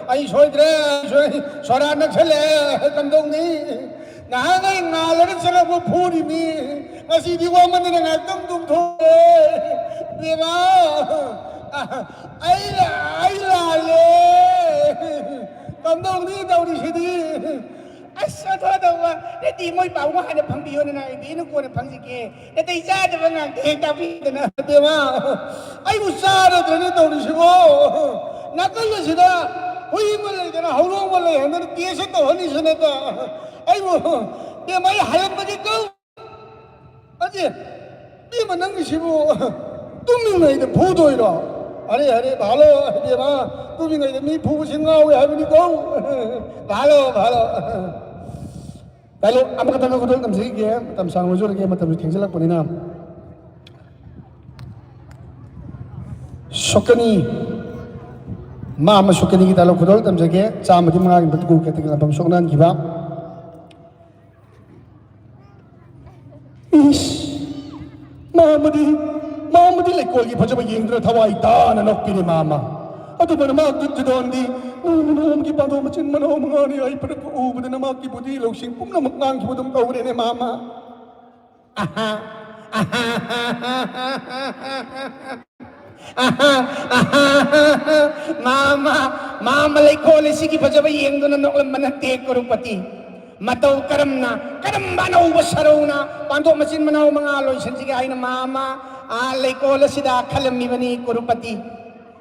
ꯑꯩ ꯁꯣꯏꯗ꯭ꯔꯦ꯫ ꯁꯣꯏ-, ꯁꯣꯔꯥ ꯅꯛꯁꯜꯂꯛꯑꯦ꯫ ꯀꯝꯗꯧꯅꯤ? ꯅꯍꯥꯟꯈꯩ ꯉꯥꯜꯂꯒ ꯆꯠꯂꯛꯄ ꯐꯨꯔꯤꯅꯤ, ꯉꯁꯤꯗꯤ ꯋꯥꯃꯟꯗꯅ ꯉꯥꯏꯍꯥꯛꯇꯪ ꯇꯨꯝꯊꯣꯛꯑꯦ꯫ ꯕꯦꯝꯃ, ꯑꯩ ꯂꯥ-, ꯑꯩ ꯂꯥꯜꯂꯦ꯫ ꯀꯝꯗꯧꯅꯤ ꯇꯧꯔꯤꯁꯤꯗꯤ? ꯑꯁ, ꯑꯣꯟꯊꯣꯛꯇꯕ꯫ ꯅꯠꯇꯦ, ꯃꯣꯏ ꯄꯥꯎ ꯍꯥꯟꯅ ꯐꯪꯕꯤꯌꯣꯅ ꯍꯥꯏꯗꯤ, ꯑꯩꯅ ꯀꯣꯟꯅ ꯐꯪꯖꯒꯦ꯫ ꯅꯥꯇꯩ ꯆꯥꯗꯕ ꯉꯥꯛꯇ ꯍꯦꯛ ꯇꯥꯛꯄꯤꯗꯅ꯫ ꯕꯦꯝꯃ, ꯑꯩꯕꯨ ꯆꯥꯔꯗ꯭ꯔꯅꯦ ꯇꯧꯔꯤꯁꯤꯕꯣ? ꯅꯥꯀꯜ ꯑꯁꯤꯗ ꯍꯨꯏ ꯑꯃ ꯂꯩꯗꯅ, ꯍꯧꯗꯣꯡ ꯑꯃ ꯂꯩ ꯍꯥꯏꯗꯅ ꯇꯦꯁ ꯇꯧꯍꯜꯂꯤꯁꯨ ꯅꯠꯇ꯫ ꯑꯩꯕꯨ, ꯕꯦꯝꯃ, ꯑꯩ ꯍꯜꯂꯛꯄꯒꯤ ꯀꯧ-, ꯑꯗꯤ, ꯕꯦꯝꯃ, ꯅꯪꯒꯤꯁꯤꯕꯨ ꯇꯨꯝꯃꯤꯉꯩꯗ ꯐꯨꯗꯣꯏꯔꯣ? ꯑꯔꯦ, ꯑꯔꯦ, ꯚꯥꯂꯣ, ꯕꯦꯝꯃ, ꯇꯨꯝꯃꯤꯉꯩꯗ ꯃꯤ ꯐꯨꯕꯁꯤ ꯉꯥꯎꯋꯦ ꯍꯥꯏꯕꯅꯤꯀꯣ꯫ ꯚꯥꯂꯣ, ꯚꯥꯂꯣ꯫ ꯗꯥꯏꯂꯣꯛ ꯑꯃꯈꯛꯇꯪꯒ ꯈꯨꯗꯣꯜ ꯇꯝꯖꯈꯤꯒꯦ, ꯃꯇꯝ ꯁꯥꯡ ꯂꯧꯖꯔꯒꯦ, ꯃꯇꯝꯁꯨ ꯊꯦꯡꯖꯤꯜꯂꯛꯄꯅꯤꯅ꯫ ꯁꯣꯛꯀꯅꯤ, ꯃꯥ ꯑꯃ ꯁꯣꯛꯀꯅꯤꯒꯤ ꯗꯥꯏꯂꯣꯛ ꯈꯨꯗꯣꯜ ꯇꯝꯖꯒꯦ, ꯆꯥꯝꯃꯗꯤ ꯃꯉꯥꯒꯤ ꯃꯇꯨꯡ ꯀꯨꯟ ꯈꯛꯇꯒꯤ ꯂꯥꯟꯐꯝ ꯁꯣꯛꯅꯍꯟꯈꯤꯕ꯫ ꯏꯁ, ꯃꯥ ꯑꯃꯗꯤ, ꯃꯥ ꯑꯃꯗꯤ ꯂꯩꯀꯣꯜꯒꯤ ꯐꯖꯕ ꯌꯦꯡꯗꯨꯅ ꯊꯋꯥꯏ ꯇꯥꯅ ꯅꯣꯛꯄꯤꯔꯦ, ꯃꯥ ꯑꯃ꯫ ꯑꯗꯨꯕꯨ ꯅꯃꯥꯛ ꯗꯨꯠ ꯖꯨꯗꯣꯟꯗꯤ ꯅꯣꯡꯃ ꯅꯣꯡꯃꯒꯤ ꯄꯥꯟꯗꯣꯝ ꯃꯆꯤꯟ ꯃꯅꯥꯎ ꯃꯉꯥꯅꯤ ꯌꯥꯏꯐꯔꯛꯄ ꯎꯕꯗ ꯅꯃꯥꯛꯀꯤ ꯕꯨꯙꯤ ꯂꯧꯁꯤꯡ ꯄꯨꯝꯅꯃꯛ ꯉꯥꯡꯈꯤꯕꯗꯨꯝ ꯇꯧꯔꯦꯅꯦ, ꯃꯥ ꯑꯃ꯫ ꯑꯍꯥ, ꯑꯍꯥ, ꯑꯍꯥ, ꯑꯍꯥ, ꯑꯍꯥ, ꯑꯍꯥ, ꯑꯍꯥ, ꯑꯍꯥ, ꯃꯥ ꯑꯃ, ꯃꯥ ꯑꯃ ꯂꯩꯀꯣꯜ ꯑꯁꯤꯒꯤ ꯐꯖꯕ ꯌꯦꯡꯗꯨꯅ ꯅꯣꯛꯂꯝꯕ ꯅꯠꯇꯦ, ꯀꯨꯔꯨꯄꯇꯤ꯫ ꯃꯇꯧ ꯀꯔꯝꯅ, ꯀꯔꯝꯕ ꯑꯅꯧꯕ ꯁꯔꯧꯅ ꯄꯥꯟꯗꯣꯞ ꯃꯆꯤꯟ ꯃꯅꯥꯎ ꯃꯉꯥ ꯂꯣꯏꯁꯤꯟꯁꯤꯒꯦ ꯍꯥꯏꯅ ꯃꯥ ꯑꯃ, ꯑꯥ, ꯂꯩꯀꯣꯜ ꯑꯁꯤꯗ ꯈꯜꯂꯝꯃꯤꯕꯅꯤ, ꯀꯨꯔꯨꯄꯇꯤ꯫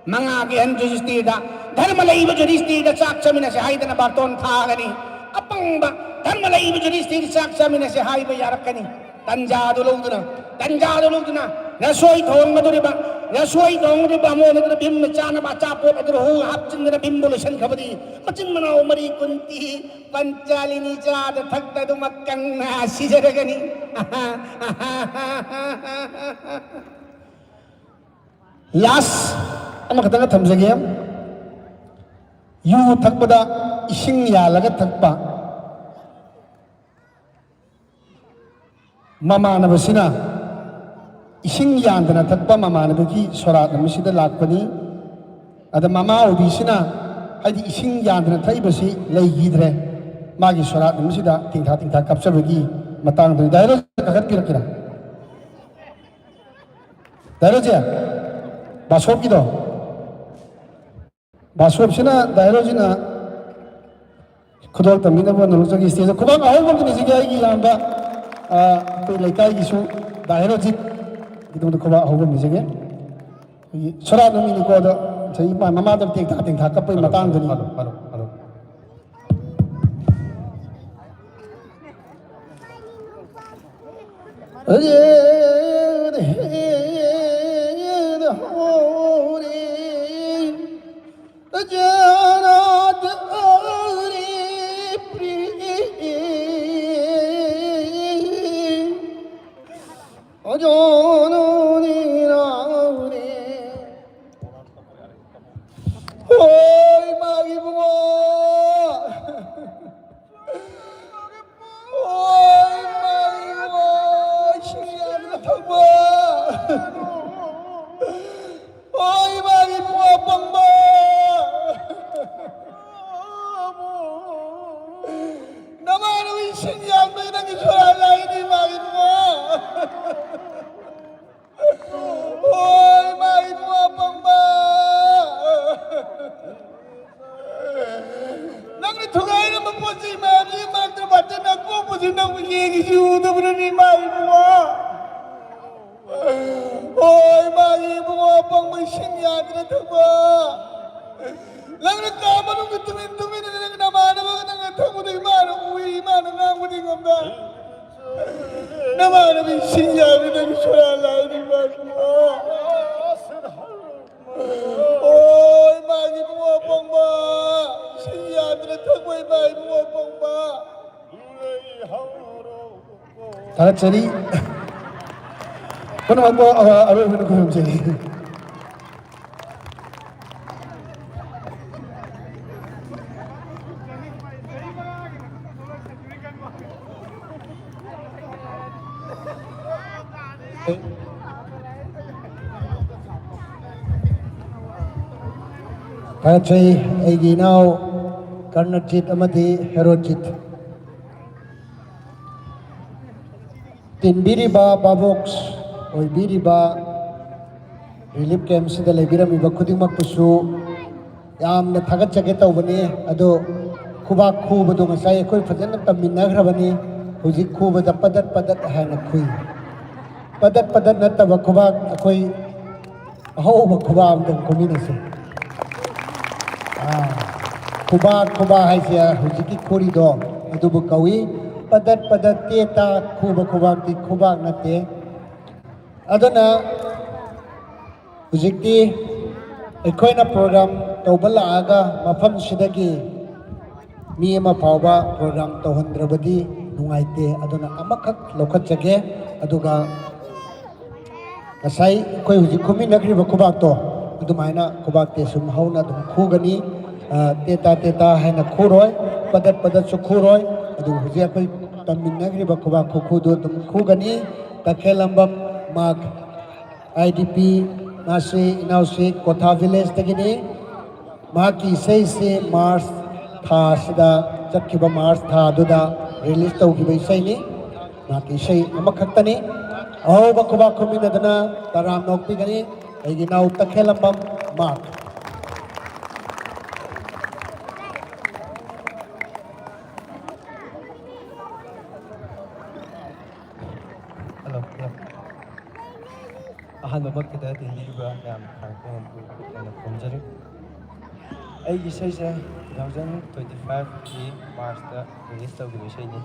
ꯃꯉꯥꯒꯤ ꯑꯍꯟ ꯌꯨꯙꯤꯁꯇꯤꯔꯗ, ꯙꯔꯃ ꯂꯩꯕ ꯌꯨꯙꯤꯁꯇꯤꯔꯗ ꯆꯥꯛ ꯆꯥꯃꯤꯟꯅꯁꯦ ꯍꯥꯏꯗꯅ ꯕꯥꯔꯇꯣꯟ ꯊꯥꯒꯅꯤ꯫ ꯑꯄꯪꯕ, ꯙꯔꯃ ꯂꯩꯕ ꯌꯨꯙꯤꯁꯇꯤꯔ ꯆꯥꯛ ꯆꯥꯃꯤꯟꯅꯁꯦ ꯍꯥꯏꯕ ꯌꯥꯔꯛꯀꯅꯤ꯫ ꯇꯟꯖꯥꯗꯨ ꯂꯧꯗꯨꯅ, ꯇꯟꯖꯥꯗꯨ ꯂꯧꯗꯨꯅ ꯔꯁꯣꯏ ꯊꯣꯡꯒꯗꯧꯔꯤꯕ, ꯔꯁꯣꯏ ꯊꯣꯡꯒꯗꯧꯔꯤꯕ ꯕꯥꯃꯣꯟ ꯑꯗꯨꯅ ꯚꯤꯝꯅ ꯆꯥꯅꯕ ꯑꯆꯥꯄꯣꯠ ꯑꯗꯨ ꯍꯨ ꯍꯥꯞꯆꯤꯟꯗꯅ ꯚꯤꯝꯕꯨ ꯂꯣꯏꯁꯤꯟꯈ꯭ꯔꯕꯗꯤ, ꯃꯆꯤꯟ ꯃꯅꯥꯎ ꯃꯔꯤ ꯀꯨꯟꯇꯤ ꯄꯟꯆꯥꯂꯤꯅꯤ ꯆꯥꯗ ꯊꯛꯇ ꯑꯗꯨꯃꯛ ꯀꯪꯅ ꯁꯤꯖꯔꯒꯅꯤ꯫ ꯂꯥꯁ ꯑꯃꯈꯛꯇꯪꯒ ꯊꯝꯖꯒꯦ꯫ ꯌꯨ ꯊꯛꯄꯗ ꯏꯁꯤꯡ ꯌꯥꯜꯂꯒ ꯊꯛꯄ꯫ ꯃꯃꯥꯟꯅꯕꯁꯤꯅ ꯏꯁꯤꯡ ꯌꯥꯟꯗꯅ ꯊꯛꯄ ꯃꯃꯥꯟꯅꯕꯒꯤ ꯁꯣꯔꯥꯠ ꯑꯃꯁꯤꯗ ꯂꯥꯛꯄꯅꯤ꯫ ꯑꯗ ꯃꯃꯥ ꯑꯣꯏꯕꯤꯁꯤꯅ, ꯍꯥꯏꯗꯤ, ꯏꯁꯤꯡ ꯌꯥꯟꯗꯅ ꯊꯛꯏꯕꯁꯤ ꯂꯩꯈꯤꯗ꯭ꯔꯦ꯫ ꯃꯥꯒꯤ ꯁꯣꯔꯥꯠ ꯑꯃꯁꯤꯗ ꯇꯤꯡꯊꯥ ꯇꯤꯡꯊꯥ ꯀꯥꯞꯆꯕꯒꯤ ꯃꯇꯥꯡꯗꯨꯅꯤ꯫ ꯗꯥꯏꯔꯣ ꯀꯥꯈꯠꯄꯤꯔꯛꯀꯦꯔꯥ? ꯗꯥꯏꯔꯣꯁꯦ, ꯕꯥꯁꯣꯞꯀꯤꯗꯣ, ꯕꯥꯁꯣꯞꯁꯤꯅ, ꯗꯥꯏꯔꯣꯁꯤꯅ ꯈꯨꯗꯣꯜ ꯇꯝꯕꯤꯅꯕ ꯅꯣꯂꯨꯛꯆꯒꯤ ꯁ꯭ꯇꯦꯖꯇ ꯈꯨꯕꯥꯛ ꯑꯍꯧꯕ ꯑꯃ ꯊꯤꯟꯖꯒꯦ꯫ ꯑꯩꯒꯤ ꯏꯌꯥꯝꯕ, ꯑ, ꯑꯩꯈꯣꯏ ꯂꯩꯀꯥꯏꯒꯤꯁꯨ ꯗꯥꯏꯔꯣꯖꯤꯠ ꯒꯤꯗꯃꯛꯇ ꯈꯨꯕꯥꯛ ꯑꯍꯧꯕ ꯑꯃ ꯄꯤꯖꯒꯦ꯫ ꯑꯩꯈꯣꯏꯒꯤ ꯁꯣꯔꯥꯠ ꯅꯨꯃꯤꯠꯅꯤꯀꯣ, ꯑꯗꯣ ꯉꯁꯥꯏꯒꯤ ꯃꯥ-, ꯃꯃꯥꯗ ꯇꯦꯡꯊꯥ ꯇꯦꯡꯊꯥ ꯀꯞꯄꯒꯤ ꯃꯇꯥꯡꯗꯨꯅꯤ꯫ Hello, hello, hello. ꯍꯣꯏ, ꯏꯃꯥꯒꯤ ꯏꯕꯨꯡꯉꯣ꯫ ꯍꯣꯏ, ꯏꯃꯥꯒꯤ ꯏꯕꯨꯡꯉꯣ, ꯏꯁꯤꯡ ꯌꯥꯝꯅ ꯊꯛꯄ꯫ ꯍꯣꯏ, ꯏꯃꯥꯒꯤ ꯏꯕꯨꯡꯉꯣ ꯑꯄꯪꯕ꯫ ꯅꯃꯥꯟꯅꯕꯤ ꯏꯁꯤꯡ ꯌꯥꯝꯕꯩ ꯅꯪꯒꯤ ꯁꯣꯔꯥ ꯂꯥꯛꯏꯅꯤ, ꯏꯃꯥꯒꯤ ꯏꯕꯨꯡꯉꯣ꯫ ꯍꯣꯏ, ꯏꯃꯥ ꯏꯕꯨꯡꯉꯣ ꯑꯄꯪꯕ꯫ ꯅꯪꯅ ꯊꯨꯒꯥꯏꯔꯝꯕ ꯄꯣꯠ ꯆꯩ ꯃꯌꯥꯝꯁꯤ ꯃꯔꯛꯇ ꯕꯥꯇꯟ ꯑꯀꯣꯛꯄꯁꯤ ꯅꯪꯕꯨ ꯌꯦꯡꯉꯤꯁꯤ ꯎꯗꯕ꯭ꯔꯅꯦ, ꯏꯃꯥ ꯏꯕꯨꯡꯉꯣ? ꯍꯣꯏ, ꯏꯃꯥꯒꯤ ꯏꯕꯨꯡꯉꯣ ꯑꯄꯪꯕ ꯏꯁꯤꯡ ꯌꯥꯗꯅ ꯊꯛꯄ꯫ ꯅꯪꯅ ꯀꯥ ꯃꯅꯨꯡꯗ ꯇꯨꯃꯤꯟ ꯇꯨꯃꯤꯟꯅ ꯅꯪ ꯅꯃꯥꯟꯅꯕꯒ ꯅꯪꯅ ꯊꯛꯄꯗꯣ ꯏꯃꯥꯅ ꯎꯏ, ꯏꯃꯥꯅ ꯉꯥꯡꯕꯗꯤ ꯉꯝꯗ꯫ ꯅꯃꯥꯟꯅꯕꯤ ꯁꯤꯡ ꯌꯥꯕꯤ ꯅꯪ ꯁꯣꯔꯥ ꯂꯥꯏꯅꯤ ꯃꯥꯒꯤ꯫ ꯑꯣ, ꯏꯃꯥꯒꯤ ꯏꯕꯨꯡꯉꯣ ꯑꯄꯪꯕ꯫ ꯁꯤꯡ ꯌꯥꯗꯅ ꯊꯛꯄ ꯏꯃꯥ ꯏꯕꯨꯡꯉꯣ ꯑꯄꯪꯕ꯫ ꯊꯥꯒꯠꯆꯔꯤ꯫ ꯄꯨꯝꯅꯃꯛꯄꯨ ꯑꯔꯣꯏꯕꯗ ꯈꯨꯔꯨꯝꯖꯔꯤ꯫ ꯊꯥꯒꯠꯆꯩ ꯑꯩꯒꯤ ꯏꯅꯥꯎ ꯀꯔꯅꯖꯤꯠ ꯑꯃꯗꯤ ꯍꯦꯔꯣꯖꯤꯠ꯫ ꯇꯤꯟꯕꯤꯔꯤꯕ ꯚꯥꯕꯣꯛ ꯑꯣꯏꯕꯤꯔꯤꯕ ꯔꯤꯂꯤꯐ ꯀꯦꯝꯞꯁꯤꯗ ꯂꯩꯕꯤꯔꯝꯃꯤꯕ ꯈꯨꯗꯤꯡꯃꯛꯄꯨꯁꯨ ꯌꯥꯝꯅ ꯊꯥꯒꯠꯆꯒꯦ ꯇꯧꯕꯅꯤ꯫ ꯑꯗꯣ ꯈꯨꯕꯥꯛ ꯈꯨꯕꯗꯣ ꯉꯁꯥꯏ ꯑꯩꯈꯣꯏ ꯐꯖꯅ ꯇꯝꯃꯤꯟꯅꯈ꯭ꯔꯕꯅꯤ꯫ ꯍꯧꯖꯤꯛ ꯈꯨꯕꯗ ꯄꯗꯠ ꯄꯗꯠ ꯍꯥꯏꯅ ꯈꯨꯏ꯫ ꯄꯗꯠ ꯄꯗꯠ ꯅꯠꯇꯕ ꯈꯨꯕꯥꯛ ꯑꯩꯈꯣꯏ ꯑꯍꯧꯕ ꯈꯨꯕꯥꯛ ꯑꯝꯇꯪ ꯈꯨꯃꯤꯟꯅꯁꯤ꯫ ꯑꯥ, ꯈꯨꯕꯥꯛ ꯈꯨꯕꯥꯛ ꯍꯥꯏꯁꯦ ꯍꯧꯖꯤꯛꯀꯤ ꯈꯨꯔꯤꯗꯣ ꯑꯗꯨꯕꯨ ꯀꯧꯏ꯫ ꯄꯗꯠ ꯄꯗꯠ ꯇꯦ ꯇꯥ ꯈꯨꯕ ꯈꯨꯕꯥꯛꯇꯤ ꯈꯨꯕꯥꯛ ꯅꯠꯇꯦ꯫ ꯑꯗꯨꯅ ꯍꯧꯖꯤꯛꯇꯤ ꯑꯩꯈꯣꯏꯅ ꯄ꯭ꯔꯣꯒ꯭ꯔꯥꯝ ꯇꯧꯕ ꯂꯥꯛꯑꯒ ꯃꯐꯝꯁꯤꯗꯒꯤ ꯃꯤ ꯑꯃ ꯐꯥꯎꯕ ꯄ꯭ꯔꯣꯒ꯭ꯔꯥꯝ ꯇꯧꯍꯟꯗ꯭ꯔꯕꯗꯤ ꯅꯨꯡꯉꯥꯏꯇꯦ꯫ ꯑꯗꯨꯅ ꯑꯃꯈꯛ ꯂꯧꯈꯠꯆꯒꯦ꯫ ꯑꯗꯨꯒ ꯉꯁꯥꯏ ꯑꯩꯈꯣꯏ ꯍꯧꯖꯤꯛ ꯈꯨꯃꯤꯟꯅꯈ꯭ꯔꯤꯕ ꯈꯨꯕꯥꯛꯇꯣ ꯑꯗꯨꯃꯥꯏꯅ ꯈꯨꯕꯥꯛꯇꯤ ꯁꯨꯝ ꯍꯧꯅ ꯑꯗꯨꯝ ꯈꯨꯒꯅꯤ꯫ ꯑ, ꯇꯦꯇꯥ ꯇꯦꯇꯥ ꯍꯥꯏꯅ ꯈꯨꯔꯣꯏ, ꯄꯗꯠ ꯄꯗꯠꯁꯨ ꯈꯨꯔꯣꯏ꯫ ꯑꯗꯨꯕꯨ ꯍꯧꯖꯤꯛ ꯑꯩꯈꯣꯏ ꯇꯝꯃꯤꯟꯅꯈ꯭ꯔꯤꯕ ꯈꯨꯕꯥꯛ ꯈꯨꯈꯨꯗꯨ ꯑꯗꯨꯝ ꯈꯨꯒꯅꯤ꯫ ꯇꯈꯦꯂꯝꯕꯝ ꯃꯥꯔꯛ, ꯑꯥꯏ ꯗꯤ ꯄꯤ, ꯃꯥꯁꯤ ꯏꯅꯥꯎꯁꯤ ꯀꯣꯊꯥ ꯚꯤꯂꯦꯖꯇꯒꯤꯅꯤ꯫ ꯃꯍꯥꯛꯀꯤ ꯏꯁꯩꯁꯤ ꯃꯥꯔꯆ ꯊꯥ ꯑꯁꯤꯗ, ꯆꯠꯈꯤꯕ ꯃꯥꯔꯆ ꯊꯥꯗꯨꯗ ꯔꯤꯂꯤꯖ ꯇꯧꯈꯤꯕ ꯏꯁꯩꯅꯤ꯫ ꯃꯍꯥꯛꯀꯤ ꯏꯁꯩ ꯑꯃꯈꯛꯇꯅꯤ꯫ ꯑꯍꯧꯕ ꯈꯨꯕꯥꯛ ꯈꯨꯃꯤꯟꯅꯗꯨꯅ ꯇꯔꯥꯝꯅ ꯑꯣꯛꯄꯤꯒꯅꯤ ꯑꯩꯒꯤ ꯏꯅꯥꯎ ꯇꯈꯦꯂꯝꯕꯝ ꯃꯥꯔꯛ꯫ Hello, hello. ꯑꯍꯥꯟꯕꯃꯛꯇꯗ ꯇꯤꯟꯕꯤꯔꯤꯕ ꯃꯌꯥꯝ ꯊꯥꯒꯠꯄ ꯍꯦꯟꯅ ꯐꯣꯡꯖꯔꯤ꯫ ꯑꯩꯒꯤ ꯏꯁꯩꯁꯦ two thousand twenty five ꯀꯤ ꯃꯥꯔꯆꯇ ꯔꯤꯂꯤꯖ ꯇꯧꯈꯤꯕ ꯏꯁꯩꯅꯤ꯫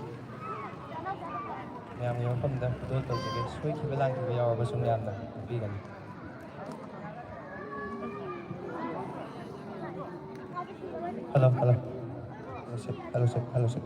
ꯃꯌꯥꯝꯒꯤ ꯃꯐꯝꯗ ꯈꯨꯗꯣꯜ ꯇꯧꯖꯒꯦ꯫ ꯁꯣꯏꯈꯤꯕ ꯂꯥꯟꯈꯤꯕ ꯌꯥꯎꯔꯕꯁꯨ ꯃꯌꯥꯝꯅ ꯉꯥꯛꯄꯤꯒꯅꯤ꯫ Hello, hello. ꯍꯜꯂꯣ, ꯁꯦ, ꯍꯜꯂꯣ, ꯁꯦ, ꯍꯜꯂꯣ, ꯁꯦ꯫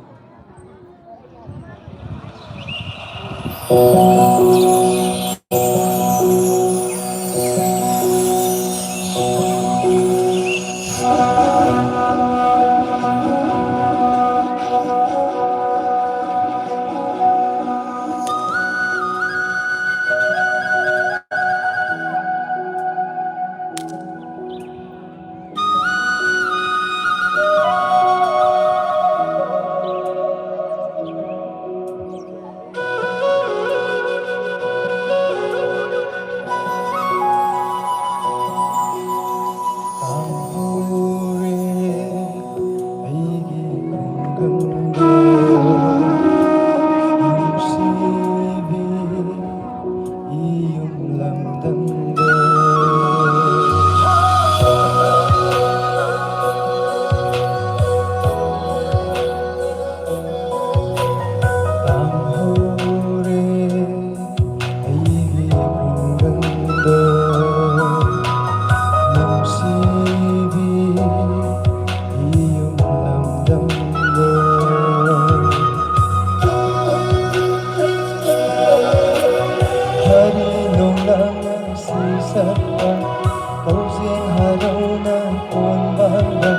ꯄꯥꯎꯖꯦꯜ ꯍꯔꯥꯎꯅ ꯀꯣꯟꯕꯥꯡꯗ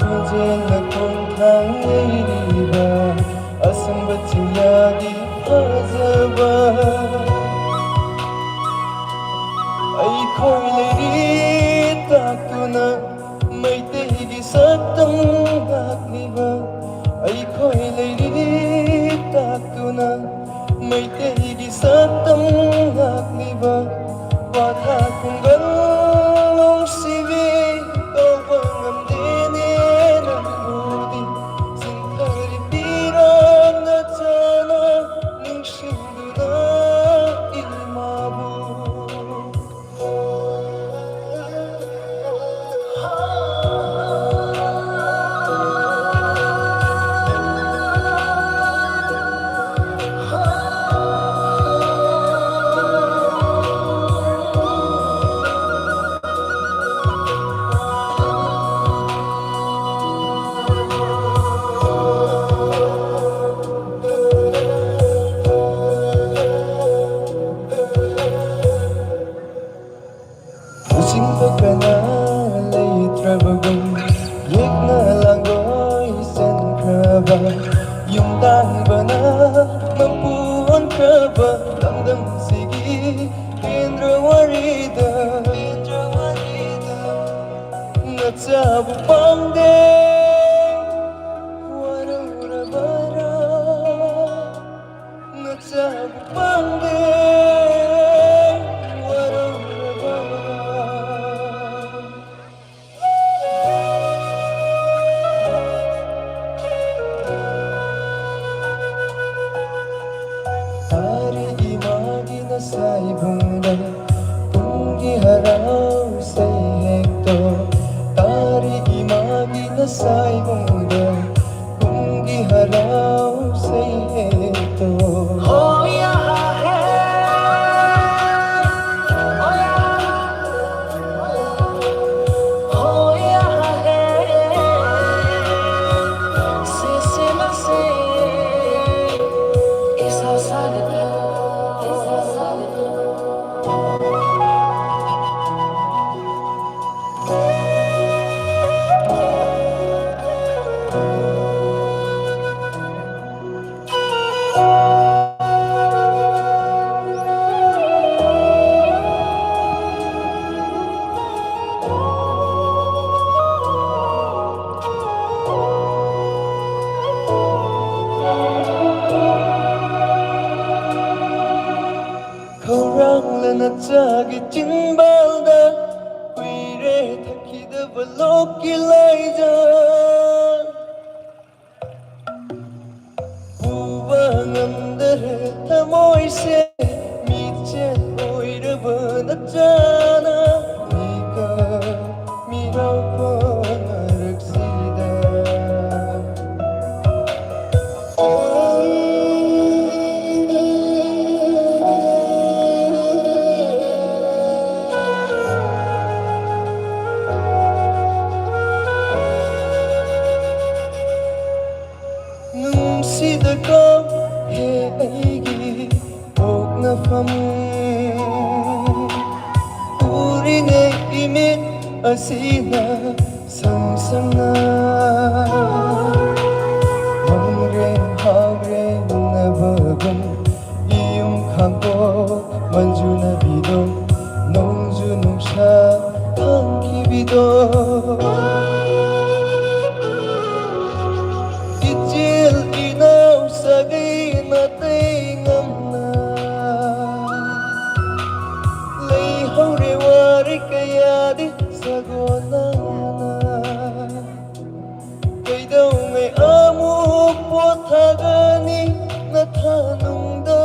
ꯈꯣꯟꯖꯦꯜꯅ ꯈꯣꯡꯊꯥꯡ ꯂꯩꯔꯤꯕ ꯑꯁꯪꯕ ꯆꯤꯡꯌꯥꯒꯤ ꯐꯖꯕ꯫ ꯑꯩꯈꯣꯏ ꯂꯩꯔꯤ ꯇꯥꯛꯇꯨꯅ ꯃꯩꯇꯩꯒꯤ ꯁꯛꯇꯝ ꯉꯥꯛꯂꯤꯕ꯫ ꯑꯩꯈꯣꯏ ꯂꯩꯔꯤ ꯇꯥꯛꯇꯨꯅ ꯃꯩꯇꯩꯒꯤ ꯁꯛꯇꯝ ꯉꯥꯛꯂꯤꯕ꯫ ꯄꯥꯊꯥ ꯈꯨꯡꯒꯪ ꯅꯨꯡꯁꯤꯕꯤ ꯀꯧꯕ ꯉꯝꯗꯦꯅꯦ ꯅꯪꯕꯨꯗꯤ꯫ ꯆꯤꯡꯊꯔꯤꯕꯤꯔꯥꯡ ꯅꯆꯥꯅ ꯅꯤꯡꯁꯤꯡꯗꯨꯅ ꯏꯃꯥꯕꯨ꯫ ꯂꯨꯆꯤꯡꯕ ꯀꯅꯥ ꯂꯩꯇ꯭ꯔꯕꯒꯨꯝ ꯌꯦꯛꯅ ꯂꯥꯡꯂꯣꯏ ꯆꯟꯈ꯭ꯔꯕ ꯌꯨꯝ ꯇꯥꯡꯕꯅ ꯃꯄꯨ ꯑꯣꯟꯈ꯭ꯔꯕ ꯂꯝꯗꯝꯁꯤꯒꯤ ꯀꯦꯟꯗ꯭ꯔ ꯋꯥꯔꯤꯗ ꯅꯆꯥꯕꯨ ꯄꯥꯝꯗꯦ ꯋꯥꯔꯧꯔꯕꯔꯥ? ꯅꯆꯥꯕꯨ ꯄꯥꯝꯗꯦ ꯋꯥꯔꯧꯔꯕꯔꯥ? ꯇꯥꯔꯤ ꯏꯃꯥꯒꯤ ꯅꯁꯥꯏꯕꯨꯡꯗ ꯄꯨꯡꯒꯤ ꯍꯔꯥꯎ ꯁꯩꯍꯦꯛꯇꯣ꯫ ꯇꯥꯔꯤ ꯏꯃꯥꯒꯤ ꯂꯣꯛꯀꯤ ꯂꯥꯏꯖ ꯄꯨꯕ ꯉꯝꯗꯔꯦ ꯊꯃꯣꯏꯁꯦ, ꯃꯤꯆꯦꯜ ꯑꯣꯏꯔꯕ ꯅꯆꯥꯅ ꯃꯤꯀꯞ ꯃꯤꯔꯥꯎ ꯐꯪꯉꯔꯛꯁꯤꯗ꯫ ꯅꯨꯡꯁꯤꯗꯀꯣ ꯍꯦ ꯑꯩꯒꯤ ꯄꯣꯛꯅꯐꯝ꯫ ꯎꯔꯤꯉꯩ ꯏꯃꯤꯠ ꯑꯁꯤꯅ ꯁꯪ ꯁꯪꯅ ꯃꯪꯔꯦ ꯍꯥꯎꯔꯦ ꯅꯕꯒꯨꯝ ꯏꯌꯨꯝ ꯈꯥꯡꯕꯣꯛ ꯃꯟꯖꯨꯅꯕꯤꯗꯣ ꯅꯣꯡꯖꯨ ꯅꯨꯡꯁꯥ ꯈꯪꯈꯤꯕꯤꯗꯣ꯫ ꯏꯆꯦꯜ ꯏꯅꯥꯎ ꯁꯥꯒꯩ ꯅꯥꯇꯩ ꯉꯝꯅ ꯂꯩꯍꯧꯔꯦ ꯋꯥꯔꯤ ꯀꯌꯥꯗꯤ ꯁꯥꯒꯣꯟꯅꯅ꯫ ꯀꯩꯗꯧꯉꯩ ꯑꯃꯨꯛ ꯄꯣꯊꯥꯒꯅꯤ ꯅꯊꯥꯅꯨꯡꯗ?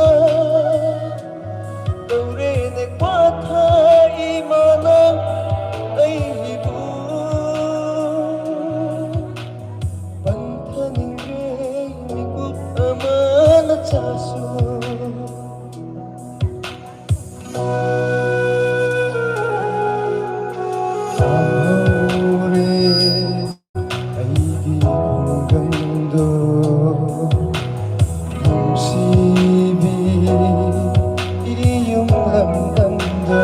ꯇꯧꯔꯦꯅꯦ ꯄꯥꯊꯥ ꯏꯃꯥꯅ ꯑꯩꯕꯨ ꯄꯟꯊꯅꯤꯡꯗ꯭ꯔꯦ ꯃꯤꯀꯨꯞ ꯑꯃꯅ ꯆꯥꯁꯨ꯫ ꯍꯧꯔꯦ ꯑꯩꯒꯤ ꯈꯨꯡꯒꯪꯗꯣ ꯅꯨꯡꯁꯤꯕꯤ ꯏꯌꯨꯝ ꯂꯝꯗꯝꯗꯣ꯫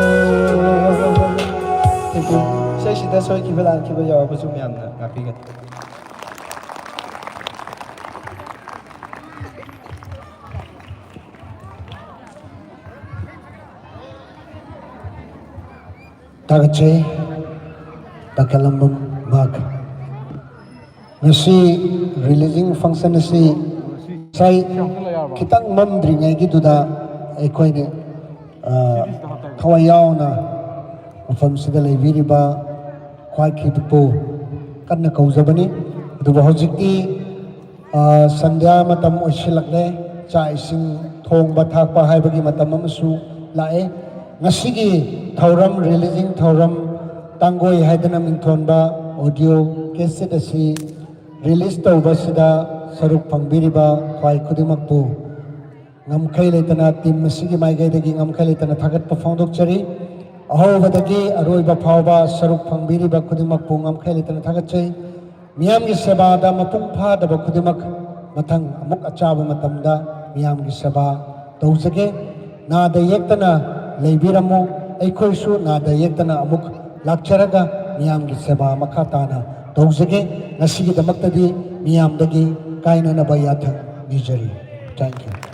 Thank you. ꯏꯁꯩꯁꯤꯗ ꯁꯣꯏꯈꯤꯕ ꯂꯥꯟꯈꯤꯕ ꯌꯥꯎꯔꯕꯁꯨ ꯃꯌꯥꯝꯅ ꯉꯥꯛꯄꯤꯒꯅꯤ꯫ ꯊꯥꯒꯠꯆꯩ ꯇꯈꯦꯂꯝꯕꯝ ꯃꯍꯥꯛ꯫ ꯉꯁꯤ releasing function ꯑꯁꯤ ꯉꯁꯥꯏ ꯈꯤꯇꯪ ꯃꯝꯗ꯭ꯔꯤꯉꯩꯒꯤꯗꯨꯗ ꯑꯩꯈꯣꯏꯅ, ꯑ, ꯊꯋꯥꯏ ꯌꯥꯎꯅ ꯃꯐꯝꯁꯤꯗ ꯂꯩꯕꯤꯔꯤꯕ ꯄꯥꯏꯈꯤꯕꯕꯨ ꯀꯟꯅ ꯀꯧꯖꯕꯅꯤ꯫ ꯑꯗꯨꯕꯨ ꯍꯧꯖꯤꯛꯇꯤ, ꯑ, ꯁꯟꯙ꯭ꯌꯥ ꯃꯇꯝ ꯑꯣꯏꯁꯤꯜꯂꯛꯂꯦ, ꯆꯥꯛ ꯏꯁꯤꯡ ꯊꯣꯡꯕ ꯊꯥꯛꯄ ꯍꯥꯏꯕꯒꯤ ꯃꯇꯝ ꯑꯃꯁꯨ ꯂꯥꯛꯑꯦ꯫ ꯉꯁꯤꯒꯤ ꯊꯧꯔꯝ, releasing ꯊꯧꯔꯝ, ꯇꯥꯡꯒꯣꯏ ꯍꯥꯏꯗꯅ ꯃꯤꯡꯊꯣꯟꯕ audio cassette ꯑꯁꯤ release ꯇꯧꯕꯁꯤꯗ ꯁꯔꯨꯛ ꯐꯪꯕꯤꯔꯤꯕ ꯈ꯭ꯋꯥꯏ ꯈꯨꯗꯤꯡꯃꯛꯄꯨ ꯉꯝꯈꯩ ꯂꯩꯇꯅ, team ꯑꯁꯤꯒꯤ ꯃꯥꯏꯀꯩꯗꯒꯤ ꯉꯝꯈꯩ ꯂꯩꯇꯅ ꯊꯥꯒꯠꯄ ꯐꯣꯡꯗꯣꯛꯆꯔꯤ꯫ ꯑꯍꯧꯕꯗꯒꯤ ꯑꯔꯣꯏꯕ ꯐꯥꯎꯕ ꯁꯔꯨꯛ ꯐꯪꯕꯤꯔꯤꯕ ꯈꯨꯗꯤꯡꯃꯛꯄꯨ ꯉꯝꯈꯩ ꯂꯩꯇꯅ ꯊꯥꯒꯠꯆꯩ꯫ ꯃꯤꯌꯥꯝꯒꯤ ꯁꯦꯕꯥꯗ ꯃꯄꯨꯡ ꯐꯥꯗꯕ ꯈꯨꯗꯤꯡꯃꯛ ꯃꯊꯪ ꯑꯃꯨꯛ ꯑꯆꯥꯕ ꯃꯇꯝꯗ ꯃꯤꯌꯥꯝꯒꯤ ꯁꯦꯕꯥ ꯇꯧꯖꯒꯦ꯫ ꯅꯥꯗ ꯌꯦꯛꯇꯅ ꯂꯩꯕꯤꯔꯝꯃꯨ꯫ ꯑꯩꯈꯣꯏꯁꯨ ꯅꯥꯗ ꯌꯦꯛꯇꯅ ꯑꯃꯨꯛ ꯂꯥꯛꯆꯔꯒ ꯃꯤꯌꯥꯝꯒꯤ ꯁꯦꯕꯥ ꯃꯈꯥ ꯇꯥꯅ ꯇꯧꯖꯒꯦ꯫ ꯉꯁꯤꯒꯤꯗꯃꯛꯇꯗꯤ ꯃꯤꯌꯥꯝꯗꯒꯤ ꯀꯥꯏꯅꯅꯕ ꯌꯥꯊꯪ ꯅꯤꯖꯔꯤ꯫ Thank you꯫